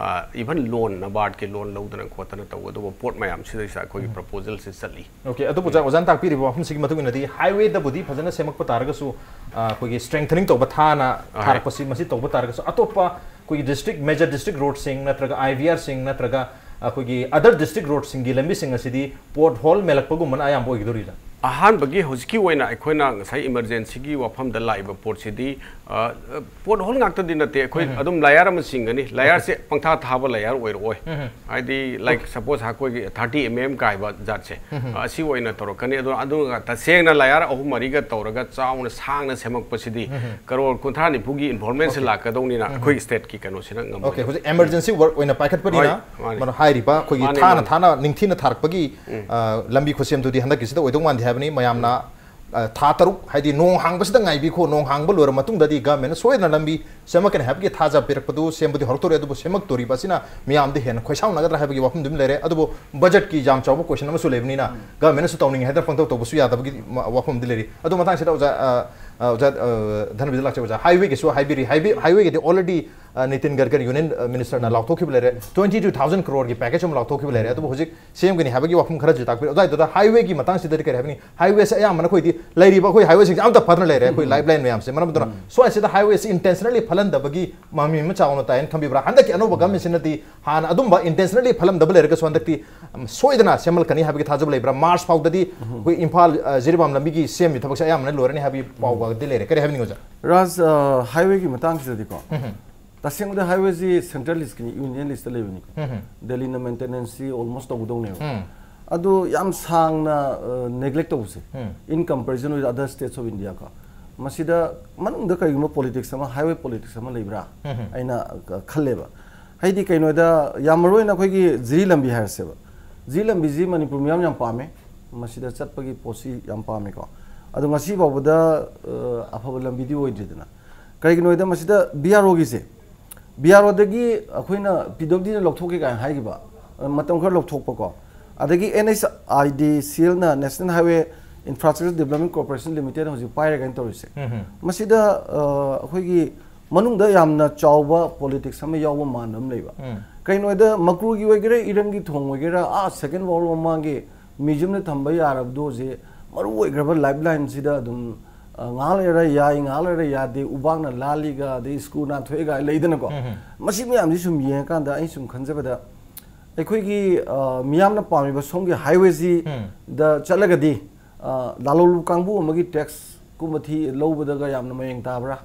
ꯏꯚꯟ ꯂꯣꯟ, ꯅꯕꯥꯔꯗꯀꯤ ꯂꯣꯟ ꯂꯧꯗꯅ ꯈꯣꯠꯇꯅ ꯇꯧꯒꯗꯧꯕ ꯄꯣꯠ ꯃꯌꯥꯝꯁꯤꯗꯩꯁꯤꯗ ꯑꯩꯈꯣꯏꯒꯤ ꯄ꯭ꯔꯄꯣꯖꯦꯜꯁꯤ ꯆꯠꯂꯤ꯫ ꯑꯣꯀꯦ, ꯑꯗꯨꯕꯨ ꯑꯣꯖꯥ, ꯑꯣꯖꯥꯅ ꯇꯥꯛꯄꯤꯔꯤꯕ ꯋꯥꯐꯝꯁꯤꯒꯤ ꯃꯇꯨꯡ ꯏꯟꯅꯗꯤ ꯍꯥꯏꯋꯦꯗꯕꯨꯗꯤ ꯐꯖꯅ ꯁꯦꯝꯃꯛꯄ ꯇꯥꯔꯒꯁꯨ, ꯑ, ꯑꯩꯈꯣꯏꯒꯤ ꯁ꯭ꯇ꯭ꯔꯦꯡꯊꯅꯤꯡ ꯇꯧꯕ, ꯊꯥꯅ ꯊꯥꯔꯛꯄꯁꯤ, ꯃꯁꯤ ꯇꯧꯕ ꯇꯥꯔꯒꯁꯨ ꯑꯇꯣꯞꯄ ꯑꯩꯈꯣꯏꯒꯤ ꯗꯤꯁꯇ꯭ꯔꯤꯛ, ꯃꯦꯖꯔ ꯗꯤꯁꯇ꯭ꯔꯤꯛ ꯔꯣꯗꯁꯤꯡ ꯅꯠꯇ꯭ꯔꯒ ꯑꯥꯏ ꯚꯤ ꯑꯥꯔꯁꯤꯡ ꯅꯠꯇ꯭ꯔꯒ ꯑꯩꯈꯣꯏꯒꯤ ꯑꯗꯔ ꯗꯤꯁꯇ꯭ꯔꯤꯛ ꯔꯣꯗꯁꯤꯡꯒꯤ ꯂꯝꯕꯤꯁꯤꯡ ꯑꯁꯤꯗꯤ ꯄꯣꯠ ꯍꯣꯜ ꯃꯦꯜꯂꯛꯄꯒꯨꯝꯕꯅ ꯑꯌꯥꯝꯕ ꯑꯣꯏꯒꯗꯧꯔꯤꯕ꯭ꯔꯥ? ꯑꯍꯥꯟꯕꯒꯤ ꯍꯧꯖꯤꯛꯀꯤ ꯑꯣꯏꯅ ꯑꯩꯈꯣꯏꯅ ꯉꯁꯥꯏ ꯏꯃꯔꯖꯦꯟꯁꯤꯒꯤ ꯋꯥꯐꯝꯗ ꯂꯥꯛꯏꯕ ꯄꯣꯠꯁꯤꯗꯤ, ꯑ, ꯄꯣꯠ ꯍꯣꯜ ꯉꯥꯛꯇꯗꯤ ꯅꯠꯇꯦ, ꯑꯩꯈꯣꯏ ꯑꯗꯨꯝ ꯂꯥꯌꯔ ꯑꯃ ꯆꯤꯡꯒꯅꯤ꯫ ꯂꯥꯌꯔꯁꯦ ꯄꯪꯊꯥ ꯊꯥꯕ ꯂꯥꯌꯔ ꯑꯣꯏꯔꯛꯑꯣꯏ꯫ ꯍꯥꯏꯗꯤ, ꯂꯥꯏꯛ, ꯁꯄꯣꯁ ꯑꯩꯈꯣꯏꯒꯤ ꯊꯥꯔꯇꯤ ꯑꯦꯝ ꯑꯦꯝ ꯀꯥꯏꯕ ꯖꯥꯠꯁꯦ, ꯑ, ꯑꯁꯤ ꯑꯣꯏꯅ ꯇꯧꯔꯛꯀꯅꯤ꯫ ꯑꯗꯣ ꯑꯗꯨꯒ ꯇꯁꯦꯡꯅ ꯂꯥꯌꯔ ꯑꯍꯨꯝ ꯃꯔꯤꯒ ꯇꯧꯔꯒ ꯆꯥꯎꯅ ꯁꯥꯡꯅ ꯁꯦꯝꯃꯛꯄꯁꯤꯗꯤ ꯀꯔꯣꯔ ꯀꯨꯟꯊ꯭ꯔꯥ ꯅꯤꯐꯨꯒꯤ ꯏꯟꯚꯣꯜꯃꯦꯟꯁꯦ ꯂꯥꯛꯀꯗꯧꯅꯤꯅ ꯑꯩꯈꯣꯏ ꯁ꯭ꯇꯦꯠꯀꯤ ꯀꯩꯅꯣꯁꯤꯅ ꯉꯝꯃꯣꯏ꯫ ꯑꯣꯀꯦ, ꯍꯧꯖꯤꯛ ꯏꯃꯔꯖꯦꯟꯁꯤ ꯋꯥꯔꯛ ꯑꯣꯏꯅ ꯄꯥꯏꯈꯠꯄꯅꯤꯅ, ꯍꯣꯏ, ꯃꯥꯅꯦ꯫ ꯃꯔꯨꯞ ꯍꯥꯏꯔꯤꯕ ꯑꯩꯈꯣꯏꯒꯤ ꯃꯥꯅꯦ, ꯊꯥꯅ ꯃꯥꯅꯦ꯫ ꯊꯥꯅ ꯅꯤꯡꯊꯤꯅ ꯊꯥꯔꯛꯄꯒꯤ, ꯑ, ꯂꯝꯕꯤ ꯈꯨꯠꯁꯦꯝꯗꯨꯗꯤ ꯍꯟꯗꯛꯀꯤꯁꯤꯗ ꯑꯣꯏꯗꯧ ꯃꯥꯟꯗꯦ ꯍꯥꯏꯕꯅꯤ꯫ ꯃꯌꯥꯝꯅ, ꯑ, ꯊꯥ ꯇꯔꯨꯛ, ꯍꯥꯏꯗꯤ ꯅꯣꯡ ꯍꯥꯡꯕꯁꯤꯗ ꯉꯥꯏꯕꯤꯈꯣ, ꯅꯣꯡ ꯍꯥꯡꯕ ꯂꯣꯏꯔ ꯃꯇꯨꯡꯗꯗꯤ ꯒꯚꯔꯟꯃꯦꯟꯅ ꯁꯣꯏꯗꯅ ꯂꯝꯕꯤ ꯁꯦꯝꯃꯛꯀꯅꯤ ꯍꯥꯏꯕꯒꯤ ꯊꯥꯖ ꯄꯤꯔꯛꯄꯗꯨ ꯁꯦꯝꯕꯗꯤ ꯍꯧꯔꯛꯇꯧꯔꯦ꯫ ꯑꯗꯨꯕꯨ ꯁꯦꯝꯃꯛꯇꯣꯔꯤꯕ ꯑꯁꯤꯅ ꯃꯤꯌꯥꯝꯗ ꯍꯦꯟꯅ ꯈꯣꯏꯁꯥꯎꯅꯒꯗ꯭ꯔꯥ ꯍꯥꯏꯕꯒꯤ ꯋꯥꯐꯝꯗꯨ ꯑꯃ ꯂꯩꯔꯦ꯫ ꯑꯗꯨꯕꯨ ꯕꯖꯦꯠꯀꯤ ꯌꯥꯝ ꯆꯥꯎꯕ ꯀꯣꯏꯁꯟ ꯑꯃꯁꯨ ꯂꯩꯕꯅꯤꯅ, ꯒꯚꯔꯟꯃꯦꯟꯅꯁꯨ ꯇꯧꯅꯤꯡꯉꯦ ꯍꯥꯏꯗꯅ ꯄꯪꯇꯧ ꯇꯧꯕꯁꯨ ꯌꯥꯗꯕꯒꯤ ꯃ-, ꯋꯥꯐꯝꯗꯤ ꯂꯩꯔꯤ꯫ ꯑꯗꯨ ꯃꯇꯥꯡꯁꯤꯗ ꯑꯣꯖꯥ, ꯑ, ꯑ, ꯑꯣꯖꯥ, ꯑ, ꯙꯅꯕꯤꯗ ꯂꯥꯛꯆꯩ꯫ ꯑꯣꯖꯥ, ꯍꯥꯏꯋꯦꯒꯤꯁꯨ ꯍꯥꯏꯕꯤꯔꯤ꯫ ꯍꯥꯏꯋꯦ-, ꯍꯥꯏꯋꯦꯒꯤꯗꯤ already, ꯑ, ꯅꯤꯇꯤꯟ ꯒꯗꯀꯔꯤ ꯌꯨꯅꯤꯌꯟ, ꯑ, ꯃꯤꯅꯤꯁꯇꯔꯅ ꯂꯥꯎꯊꯣꯛꯈꯤꯕ ꯂꯩꯔꯦ, ꯇ꯭ꯋꯦꯟꯇꯤ ꯇꯨ ꯊꯥꯎꯖꯟ ꯀ꯭ꯔꯣꯔꯒꯤ ꯄꯦꯀꯦꯖ ꯑꯃ ꯂꯥꯎꯊꯣꯛꯈꯤꯕ ꯂꯩꯔꯦ꯫ ꯑꯗꯨꯕꯨ ꯍꯧꯖꯤꯛ ꯁꯦꯝꯒꯅꯤ ꯍꯥꯏꯕꯒꯤ ꯋꯥꯐꯝ ꯈꯔꯁꯨ ꯇꯥꯛꯄꯤꯔꯦ꯫ ꯑꯗꯨꯋꯥꯏꯗꯨꯗ ꯍꯥꯏꯋꯦꯒꯤ ꯃꯇꯥꯡꯁꯤꯗꯗꯤ ꯀꯔꯤ ꯍꯥꯏꯕꯅꯤ? ꯍꯥꯏꯋꯦꯁꯦ ꯑꯌꯥꯝꯕꯅ ꯑꯩꯈꯣꯏꯗꯤ ꯂꯩꯔꯤꯕ ꯑꯩꯈꯣꯏ ꯍꯥꯏꯋꯦꯁꯤꯡꯁꯦ ꯑꯝꯇ ꯐꯗꯅ ꯂꯩꯔꯦ, ꯑꯩꯈꯣꯏ ꯂꯥꯏꯐ ꯂꯥꯏꯟ ꯃꯌꯥꯝꯁꯦ꯫ ꯃꯔꯝ ꯑꯗꯨꯅ ꯁ꯭ꯋꯥꯏꯁꯤꯗ ꯍꯥꯏꯋꯦꯁꯤ ꯏꯟꯇꯦꯟꯁꯅꯦꯜꯂꯤ ꯐꯠꯍꯟꯗꯕꯒꯤ ꯃꯃꯤ ꯑꯃ ꯆꯥꯎꯅ ꯇꯥꯏꯅ ꯊꯝꯕꯤꯕ꯭ꯔꯥ? ꯍꯟꯗꯛꯀꯤ ꯑꯅꯧꯕ ꯒꯚꯔꯟꯃꯦꯟꯁꯤꯅꯗꯤ ꯍꯥꯟꯅ ꯑꯗꯨꯝꯕ ꯏꯟꯇꯦꯟꯁꯅꯦꯜꯂꯤ ꯐꯠꯍꯟꯗꯕ ꯂꯩꯔꯒꯁꯨ ꯍꯟꯗꯛꯇꯤ, ꯎꯝ, ꯁꯣꯏꯗꯅ ꯁꯦꯝꯍꯜꯂꯛꯀꯅꯤ ꯍꯥꯏꯕꯒꯤ ꯊꯥꯖꯕ ꯂꯩꯕ꯭ꯔꯥ? ꯃꯥꯔꯆ ꯐꯥꯎꯗꯗꯤ ꯑꯩꯈꯣꯏ ꯏꯝꯐꯥꯜ, ꯑ, ꯖꯤꯔꯤꯕꯥꯝ ꯂꯝꯕꯤꯒꯤ ꯁꯦꯝꯕꯒꯤ ꯊꯕꯛꯁꯦ ꯑꯌꯥꯝꯕꯅ ꯂꯣꯏꯔꯅꯤ ꯍꯥꯏꯕꯒꯤ ꯄꯥꯎꯒꯗꯤ ꯂꯩꯔꯦ꯫ ꯀꯔꯤ ꯍꯥꯏꯕꯤꯅꯤꯡꯉꯤ, ꯑꯣꯖꯥ? ꯔꯥꯖ, ꯑ, ꯍꯥꯏꯋꯦꯒꯤ ꯃꯇꯥꯡꯁꯤꯗꯗꯤꯀꯣ, ꯇꯁꯦꯡꯕꯗ ꯍꯥꯏꯋꯦꯁꯤ ꯁꯦꯟꯇ꯭ꯔꯦꯜ ꯂꯤꯁꯀꯤꯅꯤ, ꯌꯨꯅꯤꯌꯟ ꯂꯤꯁꯇ ꯂꯩꯕꯅꯤꯀꯣ꯫ ꯗꯦꯜꯂꯤꯅ ꯃꯦꯟꯇꯦꯅꯦꯟꯁꯁꯤ ꯑꯣꯜꯃꯣꯁ ꯇꯧꯒꯗꯧꯅꯦꯕ꯫ ꯑꯗꯨ ꯌꯥꯝ ꯁꯥꯡꯅ, ꯑ, ꯅꯦꯒ꯭ꯂꯦꯛ ꯇꯧꯕꯁꯦ, in comparison with other states of India ꯀꯣ, ꯃꯁꯤꯗ ꯃꯅꯨꯡꯗ ꯀꯔꯤꯒꯨꯝꯕ ꯄꯣꯂꯤꯇꯤꯛꯁ ꯑꯃ, ꯍꯥꯏꯋꯦ ꯄꯣꯂꯤꯇꯤꯛꯁ ꯑꯃ ꯂꯩꯕ꯭ꯔꯥ ꯑꯩꯅ ꯈꯜꯂꯦꯕ꯫ ꯍꯥꯏꯗꯤ ꯀꯩꯅꯣꯗ, ꯌꯥꯝ ꯃꯔꯨ ꯑꯣꯏꯅ ꯑꯩꯈꯣꯏꯒꯤ ꯖꯤꯔꯤ ꯂꯝꯕꯤ ꯍꯥꯏꯔꯁꯦꯕ, ꯖꯤꯔꯤ ꯂꯝꯕꯤꯁꯤ ꯃꯅꯤꯄꯨꯔ ꯃꯤꯌꯥꯝ ꯌꯥꯝ ꯄꯥꯝꯃꯦ, ꯃꯁꯤꯗ ꯆꯠꯄꯒꯤ ꯄꯣꯠꯁꯤ ꯌꯥꯝ ꯄꯥꯝꯃꯦꯀꯣ꯫ ꯑꯗꯣ ꯉꯁꯤ ꯐꯥꯎꯕꯗ, ꯑ, ꯑꯐꯕ ꯂꯝꯕꯤꯗꯤ ꯑꯣꯏꯗ꯭ꯔꯤꯗꯅ꯫ ꯀꯔꯤꯒꯤꯅꯣ ꯍꯥꯏꯗ ꯃꯁꯤꯗ ꯕꯤ ꯑꯥꯔ ꯑꯣꯒꯤꯁꯦ ꯕꯤ ꯑꯥꯔ ꯑꯣꯗꯒꯤ ꯑꯩꯈꯣꯏꯅ ꯄꯤ ꯗꯕ꯭ꯂꯤꯎ ꯗꯤꯅ ꯂꯧꯊꯣꯛꯀꯦ ꯀꯥꯏꯅ ꯍꯥꯏꯈꯤꯕ, ꯑ, ꯃꯇꯝ ꯈꯔ ꯂꯧꯊꯣꯛꯄꯀꯣ꯫ ꯑꯗꯒꯤ ꯑꯦꯟ ꯑꯩꯆ ꯑꯥꯏ ꯗꯤ ꯁꯤ ꯑꯦꯜꯅ, National Highway Infrastructure Development Corporation Limited ꯍꯧꯖꯤꯛ ꯄꯥꯏꯔꯦ ꯀꯥꯏꯅ ꯇꯧꯔꯤꯁꯦ꯫ ꯎꯝ꯫ ꯃꯁꯤꯗ, ꯑ, ꯑꯩꯈꯣꯏꯒꯤ ꯃꯅꯨꯡꯗ ꯌꯥꯝꯅ ꯆꯥꯎꯕ ꯄꯣꯂꯤꯇꯤꯛꯁ ꯑꯃ ꯌꯥꯎꯕ ꯃꯥꯟꯕ ꯑꯃ ꯂꯩꯕ꯫ ꯎꯝ꯫ ꯀꯩꯅꯣꯗ ꯃꯀ꯭ꯔꯨꯒꯤ ꯑꯣꯏꯒꯦꯔꯥ, ꯏꯔꯪꯒꯤ ꯊꯣꯡ ꯑꯣꯏꯒꯦꯔꯥ, ꯑꯥ, ꯁꯦꯀꯦꯟ ꯋꯥꯔꯜ ꯃꯃꯥꯡꯒꯤ ꯃ꯭ꯌꯨꯖꯤꯌꯝꯗ ꯊꯝꯕ ꯌꯥꯔꯕꯗꯣ ꯍꯧꯖꯤꯛ ꯃꯔꯨ ꯑꯣꯏꯈ꯭ꯔꯕ ꯂꯥꯏꯐ ꯂꯥꯏꯟꯁꯤꯗ ꯑꯗꯨꯝ, ꯑ, ꯉꯥꯏꯍꯥꯛ ꯂꯩꯔ ꯌꯥꯏ, ꯉꯥꯏꯍꯥꯛ ꯂꯩꯔ ꯌꯥꯗꯦ, ꯎꯕꯥꯛꯅ ꯂꯥꯜꯂꯤꯒ, ꯑꯗꯩ ꯁ꯭ꯀ꯭ꯔꯨ ꯅꯥꯟꯊꯣꯛꯑꯦꯒ ꯂꯩꯗꯅꯀꯣ꯫ ꯎꯝ꯫ ꯃꯁꯤ ꯃꯌꯥꯝꯁꯤ ꯁꯨꯝ ꯌꯦꯡꯉꯀꯥꯟꯗ ꯑꯩ ꯁꯨꯝ ꯈꯟꯖꯕꯗ, ꯑꯩꯈꯣꯏꯒꯤ, ꯑ, ꯃꯤꯌꯥꯝꯅ ꯄꯥꯝꯃꯤꯕ ꯁꯣꯝꯒꯤ ꯍꯥꯏꯋꯦꯁꯤꯗ ꯎꯝ꯫ ꯆꯠꯂꯒꯗꯤ, ꯑ, ꯂꯥꯂꯣꯡ ꯀꯥꯡꯕꯨ ꯑꯃꯒꯤ ꯇꯦꯛꯁꯀꯨꯝꯕ ꯊꯤ-, ꯂꯧꯕꯗꯒ ꯌꯥꯝꯅ ꯃꯌꯦꯡ ꯇꯥꯕ꯭ꯔꯥ?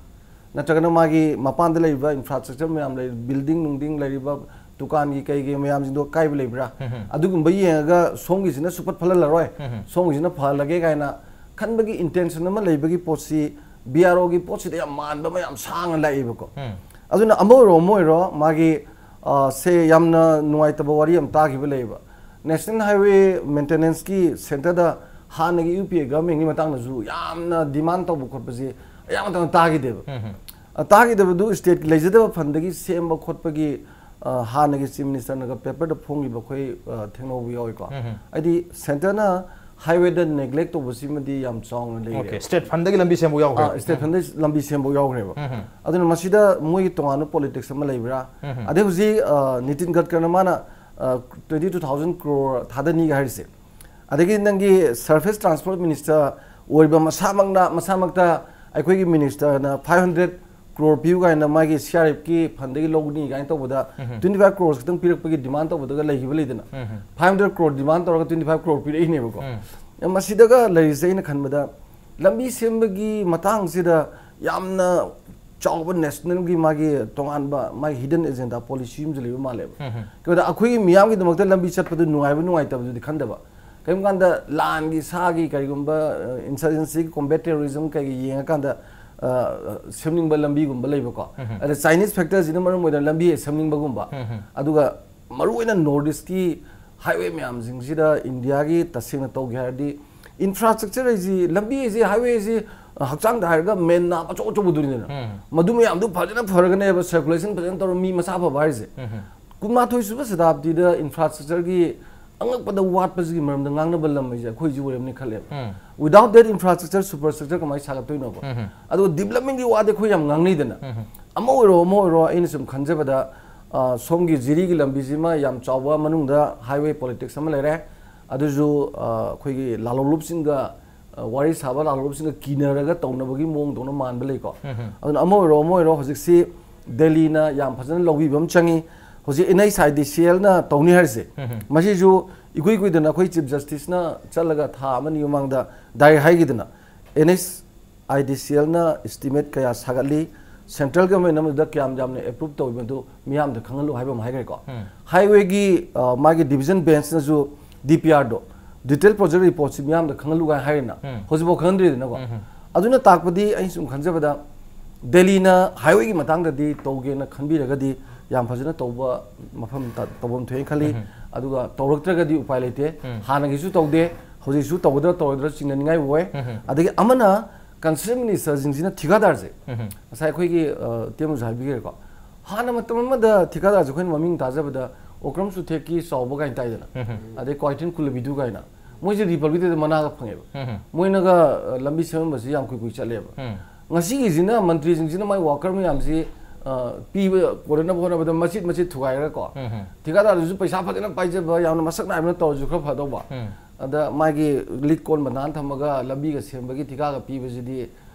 ꯅꯠꯇ꯭ꯔꯒꯅ ꯃꯥꯒꯤ ꯃꯄꯥꯟꯗ ꯂꯩꯔꯤꯕ ꯏꯟꯐ꯭ꯔꯥꯁ꯭ꯇ꯭ꯔꯛꯆꯔ ꯃꯌꯥꯝ ꯂꯩ, ꯕꯤꯜꯗꯤꯡ ꯅꯨꯡꯗꯤꯡ ꯂꯩꯔꯤꯕ, ꯗꯨꯀꯥꯟꯒꯤ ꯀꯩꯒꯤ ꯃꯌꯥꯝꯁꯤꯡꯗꯣ ꯑꯀꯥꯏꯕ ꯂꯩꯕ꯭ꯔꯥ? ꯎꯝ꯫ ꯑꯗꯨꯒꯨꯝꯕ ꯌꯦꯡꯉꯒ ꯁꯣꯝꯒꯤꯁꯤꯅ ꯁꯨꯄꯠ ꯐꯠꯍꯜꯂꯔꯣꯏ, ꯎꯝ꯫ ꯁꯣꯝꯒꯤꯁꯤꯅ ꯐꯍꯜꯂꯒꯦ ꯀꯥꯏꯅ ꯈꯟꯕꯒꯤ ꯏꯟꯇꯦꯟꯁꯟ ꯑꯃ ꯂꯩꯕꯒꯤ ꯄꯣꯠꯁꯤ ꯕꯤ ꯑꯥꯔ ꯑꯣꯒꯤ ꯄꯣꯠꯁꯤꯗ ꯌꯥꯝ ꯃꯥꯟꯕ ꯑꯃ ꯌꯥꯝ ꯁꯥꯡꯅ ꯂꯥꯛꯏꯕꯀꯣ꯫ ꯎꯝ꯫ ꯑꯗꯨꯅ ꯑꯃ ꯑꯣꯏꯔꯣ ꯑꯃ ꯑꯣꯏꯔꯣ, ꯃꯥꯒꯤ, ꯑ, ꯁꯦ ꯌꯥꯝꯅ ꯅꯨꯡꯉꯥꯏꯇꯕ ꯋꯥꯔꯤ ꯑꯃ ꯇꯥꯈꯤꯕ ꯂꯩꯌꯦꯕ꯫ ꯅꯦꯁꯅꯦꯜ ꯍꯥꯏꯋꯦ ꯃꯦꯟꯇꯦꯅꯦꯟꯁꯀꯤ ꯁꯦꯟꯇꯔꯗ ꯍꯥꯟꯅꯒꯤ ꯌꯨ ꯄꯤ ꯑꯦ ꯒꯚꯔꯟꯃꯦꯟꯒꯤ ꯃꯇꯥꯡꯗꯁꯨ ꯌꯥꯝꯅ ꯗꯤꯃꯥꯟ ꯇꯧꯕ ꯈꯣꯠꯄꯁꯦ ꯑꯌꯥꯝꯕ ꯃꯇꯝꯗ ꯇꯥꯈꯤꯗꯦꯕ꯫ ꯎꯝ꯫ ꯑ, ꯇꯥꯈꯤꯗꯕꯗꯨ ꯁ꯭ꯇꯦꯠꯀꯤ ꯂꯩꯖꯗꯕ ꯐꯟꯗꯒꯤ ꯁꯦꯝꯕ ꯈꯣꯠꯄꯒꯤ, ꯑ, ꯍꯥꯟꯅꯒꯤ ꯆꯤꯐ ꯃꯤꯅꯤꯁꯇꯔꯅꯒ ꯄꯦꯄꯔꯗ ꯐꯣꯡꯈꯤꯕ ꯑꯩꯈꯣꯏ, ꯑ, ꯊꯦꯡꯅꯍꯧꯕ ꯌꯥꯎꯏꯀꯣ꯫ ꯎꯝ꯫ ꯍꯥꯏꯗꯤ ꯁꯦꯟꯇꯔꯅ ꯍꯥꯏꯋꯦꯗ ꯅꯦꯒ꯭ꯂꯦꯛ ꯇꯧꯕꯁꯤꯃꯗꯤ ꯌꯥꯝ ꯆꯥꯎꯅ ꯂꯩꯔꯦ꯫ ꯑꯣꯀꯦ, ꯁ꯭ꯇꯦꯠ ꯐꯟꯗꯒꯤ ꯂꯝꯕꯤ ꯁꯦꯝꯕ ꯌꯥꯎꯈ꯭ꯔꯦ꯫ ꯑ, ꯁ꯭ꯇꯦꯠ ꯐꯟꯗꯒꯤ ꯂꯝꯕꯤ ꯁꯦꯝꯕ ꯌꯥꯎꯈ꯭ꯔꯦꯕ꯫ ꯎꯝ꯫ ꯑꯗꯨꯅ ꯃꯁꯤꯗ ꯃꯣꯏꯒꯤ ꯇꯣꯉꯥꯟꯕ ꯄꯣꯂꯤꯇꯤꯛꯁ ꯑꯃ ꯂꯩꯕ꯭ꯔꯥ? ꯎꯝ꯫ ꯑꯗꯩ ꯍꯧꯖꯤꯛ, ꯑ, ꯅꯤꯇꯤꯟ ꯒꯗꯀꯔꯅ ꯃꯥꯅ, ꯑ, twenty two thousand crore ꯊꯥꯗꯅꯤꯒ ꯍꯥꯏꯔꯤꯁꯦ, ꯑꯗꯒꯤ ꯅꯪꯒꯤ ꯁꯔꯐꯦꯁ ꯇ꯭ꯔꯥꯟꯁꯄꯣꯔꯠ ꯃꯤꯅꯤꯁꯇꯔ ꯑꯣꯏꯕ ꯃꯁꯥꯃꯛꯅ, ꯃꯁꯥꯃꯛꯇ ꯑꯩꯈꯣꯏꯒꯤ ꯃꯤꯅꯤꯁꯇꯔꯅ five hundred crore ꯄꯤꯌꯨ ꯀꯥꯏꯅ ꯃꯥꯒꯤ ꯁꯤ ꯑꯥꯔ ꯑꯦꯐꯀꯤ ꯐꯟꯗꯒꯤ ꯂꯧꯒꯅꯤ ꯀꯥꯏꯅ ꯇꯧꯕꯗ, ꯎꯝ꯫ Twenty five crores ꯈꯛꯇꯪ ꯄꯤꯔꯛꯄꯒꯤ ꯗꯤꯃꯥꯟ ꯇꯧꯕꯗꯒ ꯂꯩꯈꯤꯕ ꯂꯩꯗꯅ, ꯎꯝ꯫ Five hundred crore ꯗꯤꯃꯥꯟ ꯇꯧꯔꯒ twenty five crore ꯄꯤꯔꯛꯏꯅꯦꯕꯀꯣ꯫ ꯎꯝ꯫ ꯃꯁꯤꯗꯒ ꯂꯩꯔꯤꯁꯦ ꯑꯩꯅ ꯈꯟꯕꯗ ꯂꯝꯕꯤ ꯁꯦꯝꯕꯒꯤ ꯃꯇꯥꯡꯁꯤꯗ ꯌꯥꯝꯅ ꯆꯥꯎꯕ ꯅꯦꯁꯅꯦꯜꯒꯤ ꯃꯥꯒꯤ ꯇꯣꯉꯥꯟꯕ ꯃꯥꯒꯤ ꯍꯤꯗꯟ ꯑꯦꯖꯦꯟꯗꯥ ꯄꯣꯂꯤꯁꯤ ꯑꯃꯁꯨ ꯂꯩꯕ ꯃꯥꯜꯂꯦꯕ꯫ ꯎꯝ꯫ ꯀꯩꯒꯤꯅꯣꯗ ꯑꯩꯈꯣꯏꯒꯤ ꯃꯤꯌꯥꯝꯒꯤꯗꯃꯛꯇ ꯂꯝꯕꯤ ꯆꯠꯄꯗꯨ ꯅꯨꯡꯉꯥꯏꯕ ꯅꯨꯡꯉꯥꯏꯇꯕꯗꯨꯗꯤ ꯈꯟꯗꯕ, ꯀꯔꯤꯒꯨꯝꯕ ꯀꯥꯟꯗ ꯂꯥꯟꯒꯤ ꯁꯥꯒꯤ ꯀꯔꯤꯒꯨꯝꯕ, ꯑ, insurgency, combat terrorism ꯀꯩꯒꯤ ꯌꯦꯡꯉꯀꯥꯟꯗ, ꯑ, ꯁꯦꯝꯅꯤꯡꯕ ꯂꯝꯕꯤꯒꯨꯝꯕ ꯂꯩꯕꯀꯣ꯫ ꯎꯝ꯫ ꯑꯗ ꯆꯥꯏꯅꯤꯁ ꯐꯦꯛꯇꯔꯁꯤꯅ ꯃꯔꯝ ꯑꯣꯏꯗꯅ ꯂꯝꯕꯤ ꯁꯦꯝꯅꯤꯡꯕꯒꯨꯝꯕ꯫ ꯎꯝ꯫ ꯑꯗꯨꯒ ꯃꯔꯨꯑꯣꯏꯅ ꯅꯣꯔꯠ ꯏꯁꯀꯤ ꯍꯥꯏꯋꯦ ꯃꯌꯥꯝꯁꯤꯡꯁꯤꯗ ꯏꯟꯗꯤꯌꯥꯒꯤ ꯇꯁꯦꯡꯅ ꯇꯧꯒꯦ ꯍꯥꯏꯔꯗꯤ ꯏꯟꯐ꯭ꯔꯥꯁ꯭ꯇ꯭ꯔꯛꯆꯔ ꯍꯥꯏꯁꯤ, ꯂꯝꯕꯤ ꯍꯥꯏꯁꯤ, ꯍꯥꯏꯋꯦ ꯍꯥꯏꯁꯤ, ꯍꯛꯆꯥꯡꯗ ꯍꯥꯏꯔꯒ ꯃꯦꯟ ꯅꯥꯕ ꯑꯆꯧ ꯑꯆꯧꯕꯗꯨꯅꯤꯗꯅ꯫ ꯎꯝ꯫ ꯃꯗꯨ ꯃꯌꯥꯝꯗꯨ ꯐꯖꯅ ꯐꯔꯒꯅꯦꯕ circulation ꯐꯖꯅ ꯇꯧꯔ ꯃꯤ ꯃꯁꯥ ꯐꯕ ꯍꯥꯏꯔꯤꯁꯦ꯫ ꯎꯝ꯫ ꯀꯨꯟꯃꯥꯊꯣꯏ ꯁꯨꯕ ꯁꯇꯥꯕꯗꯤꯗ infrastructureꯒꯤ ꯑꯉꯛꯄꯗ ꯋꯥꯠꯄꯁꯤꯒꯤ ꯃꯔꯝꯗ ꯉꯥꯡꯅꯕ ꯂꯝ ꯍꯥꯏꯁꯦ ꯑꯩꯈꯣꯏꯁꯤ ꯑꯣꯏꯔꯝꯅꯤ ꯈꯜꯂꯦꯕ꯫ ꯎꯝ꯫ Without that infrastructure, superstructure ꯀꯃꯥꯏꯅ ꯁꯥꯒꯠꯇꯣꯏꯅꯣꯕ? ꯎꯝ꯫ ꯑꯗꯨꯒ developmentꯒꯤ ꯋꯥꯗꯤ ꯑꯩꯈꯣꯏ ꯌꯥꯝ ꯉꯥꯡꯅꯩꯗꯅ꯫ ꯎꯝ꯫ ꯑꯃ ꯑꯣꯏꯔꯣ, ꯑꯃ ꯑꯣꯏꯔꯣ, ꯑꯩꯅ ꯁꯨꯝ ꯈꯟꯖꯕꯗ, ꯑ, ꯁꯣꯝꯒꯤ ꯖꯤꯔꯤꯒꯤ ꯂꯝꯕꯤꯁꯤꯃ ꯌꯥꯝ ꯆꯥꯎꯕ ꯃꯅꯨꯡꯗ highway politics ꯑꯃ ꯂꯩꯔꯦ꯫ ꯑꯗꯨꯁꯨ, ꯑ, ꯑꯩꯈꯣꯏꯒꯤ ꯂꯥꯂꯣꯡꯂꯨꯞꯁꯤꯡꯒ, ꯑ, ꯋꯥꯔꯤ ꯁꯥꯕ ꯂꯥꯂꯣꯡꯂꯨꯞꯁꯤꯡꯒ ꯀꯤꯅꯔꯒ ꯇꯧꯅꯕꯒꯤ ꯃꯑꯣꯡꯗꯧꯅ ꯃꯥꯟꯕ ꯂꯩꯀꯣ꯫ ꯎꯝ꯫ ꯑꯗꯨꯅ ꯑꯃ ꯑꯣꯏꯔꯣ, ꯑꯃ ꯑꯣꯏꯔꯣ, ꯍꯧꯖꯤꯛꯁꯤ ꯗꯦꯜꯂꯤꯅ ꯌꯥꯝ ꯐꯖꯅ ꯂꯧꯕꯤꯕ ꯑꯃ ꯆꯪꯉꯤ꯫ ꯍꯧꯖꯤꯛ NHIDCLꯅ ꯇꯧꯅꯤ ꯍꯥꯏꯔꯤꯁꯦ, ꯎꯝ꯫ ꯃꯁꯤꯁꯨ ꯏꯀꯨꯏ ꯀꯨꯏꯗꯅ ꯑꯩꯈꯣꯏ Chief Justiceꯅ ꯆꯠꯂꯒ ꯊꯥ ꯑꯃꯅꯤ ꯃꯃꯥꯡꯗ direct ꯍꯥꯏꯈꯤꯗꯅ, NHIDCLꯅ estimate ꯀꯌꯥ ꯁꯥꯒꯠꯂꯤ, central government ꯑꯃꯗ ꯀꯌꯥꯝ ꯌꯥꯝꯅ approve ꯇꯧꯔꯤꯕ ꯑꯗꯨ ꯃꯤꯌꯥꯝꯗ ꯈꯪꯍꯜꯂꯨ ꯍꯥꯏꯕ ꯑꯃ ꯍꯥꯏꯈ꯭ꯔꯦꯀꯣ꯫ ꯎꯝ꯫ Highwayꯒꯤ, ꯑ, ꯃꯥꯒꯤ division benchꯅꯁꯨ DPRꯗꯣ, detail project reportꯁꯤ ꯃꯤꯌꯥꯝꯗ ꯈꯪꯍꯜꯂꯨ ꯀꯥꯏꯅ ꯍꯥꯏꯔꯦꯅ꯫ ꯎꯝ꯫ ꯍꯧꯖꯤꯛꯐꯥꯎ ꯈꯪꯍꯟꯗ꯭ꯔꯤꯗꯅꯀꯣ꯫ ꯎꯝ꯫ ꯑꯗꯨꯅ ꯇꯥꯛꯄꯗꯤ ꯑꯩ ꯁꯨꯝ ꯈꯟꯖꯕꯗ ꯗꯦꯜꯂꯤꯅ highwayꯒꯤ ꯃꯇꯥꯡꯗꯗꯤ ꯇꯧꯒꯦꯅ ꯈꯟꯕꯤꯔꯒꯗꯤ ꯌꯥꯝ ꯐꯖꯅ ꯇꯧꯕ ꯃꯐꯝ ꯇ-, ꯇꯧꯐꯝ ꯊꯣꯛꯑꯦꯅ ꯈꯜꯂꯤ꯫ ꯎꯝ꯫ ꯑꯗꯨꯒ ꯇꯧꯔꯛꯇ꯭ꯔꯒꯗꯤ ꯎꯄꯥꯏ ꯂꯩꯇꯦ꯫ ꯎꯝ꯫ ꯍꯥꯟꯅꯒꯤꯁꯨ ꯇꯧꯗꯦ, ꯍꯧꯖꯤꯛꯁꯨ ꯇꯧꯒꯗ꯭ꯔꯥ ꯇꯧꯔꯣꯏꯗ꯭ꯔꯥ ꯆꯤꯡꯅꯅꯤꯡꯉꯥꯏ ꯑꯣꯏ꯫ ꯎꯝ꯫ ꯑꯗꯒꯤ ꯑꯃꯅ concerned ministerꯁꯤꯡꯁꯤꯅ ꯊꯤꯀꯥꯗꯥꯔꯁꯦ, ꯎꯝ꯫ ꯉꯁꯥꯏ ꯑꯩꯈꯣꯏꯒꯤ, ꯑ, ꯇꯦꯝꯅꯁꯨ ꯍꯥꯏꯕꯤꯈ꯭ꯔꯦꯀꯣ, ꯍꯥꯟꯅ ꯃꯇꯝ ꯑꯃꯗ ꯊꯤꯀꯥꯗꯥꯔꯁꯦ ꯑꯩꯈꯣꯏꯅ ꯃꯃꯤꯡ ꯇꯥꯖꯕꯗ ꯑꯣꯀ꯭ꯔꯝ ꯆꯨꯊꯦꯛꯀꯤ ꯆꯥꯎꯕ ꯀꯥꯏꯅ ꯇꯥꯏꯗꯅ, ꯎꯝ꯫ ꯑꯗꯩ ꯀ꯭ꯋꯥꯏꯊꯦꯜ ꯈꯨꯜꯂꯕꯤꯗꯨ ꯀꯥꯏꯅ, ꯃꯣꯏꯁꯦ Republicꯗ ꯃꯅꯥꯒ ꯐꯪꯉꯦꯕ꯫ ꯎꯝ꯫ ꯃꯣꯏꯅꯒ, ꯑ, ꯂꯝꯕꯤ ꯁꯦꯝꯃꯝꯕꯁꯦ ꯌꯥꯝ ꯀꯨꯏ ꯀꯨꯏ ꯆꯠꯂꯦꯕ꯫ ꯎꯝ꯫ ꯉꯁꯤꯒꯤꯁꯤꯅ ꯃꯟꯇ꯭ꯔꯤꯁꯤꯡꯁꯤꯅ ꯃꯥꯏ worker ꯃꯌꯥꯝꯁꯤ, ꯑ, ꯄꯤꯕ ꯀꯣꯟꯅꯅꯕ ꯍꯣꯠꯅꯕꯗ ꯃꯆꯤꯠ ꯃꯆꯤꯠ ꯊꯨꯒꯥꯏꯔꯒꯀꯣ, ꯎꯝ꯫ ꯊꯤꯀꯥꯗꯥꯔꯗꯨꯁꯨ ꯄꯩꯁꯥ ꯐꯖꯅ ꯄꯥꯏꯖꯕ, ꯌꯥꯝꯅ ꯃꯁꯛ ꯅꯥꯏꯕꯅ ꯇꯧꯔꯁꯨ ꯈꯔ ꯐꯗꯧꯕ꯫ ꯎꯝ꯫ ꯑꯗ ꯃꯥꯒꯤ ꯂꯤꯛ ꯀꯣꯟ ꯕꯟꯗꯥꯟ ꯊꯝꯃꯒ ꯂꯝꯕꯤꯒ ꯁꯦꯝꯕꯒꯤ ꯊꯤꯀꯥꯒ ꯄꯤꯕꯁꯤꯗꯤ,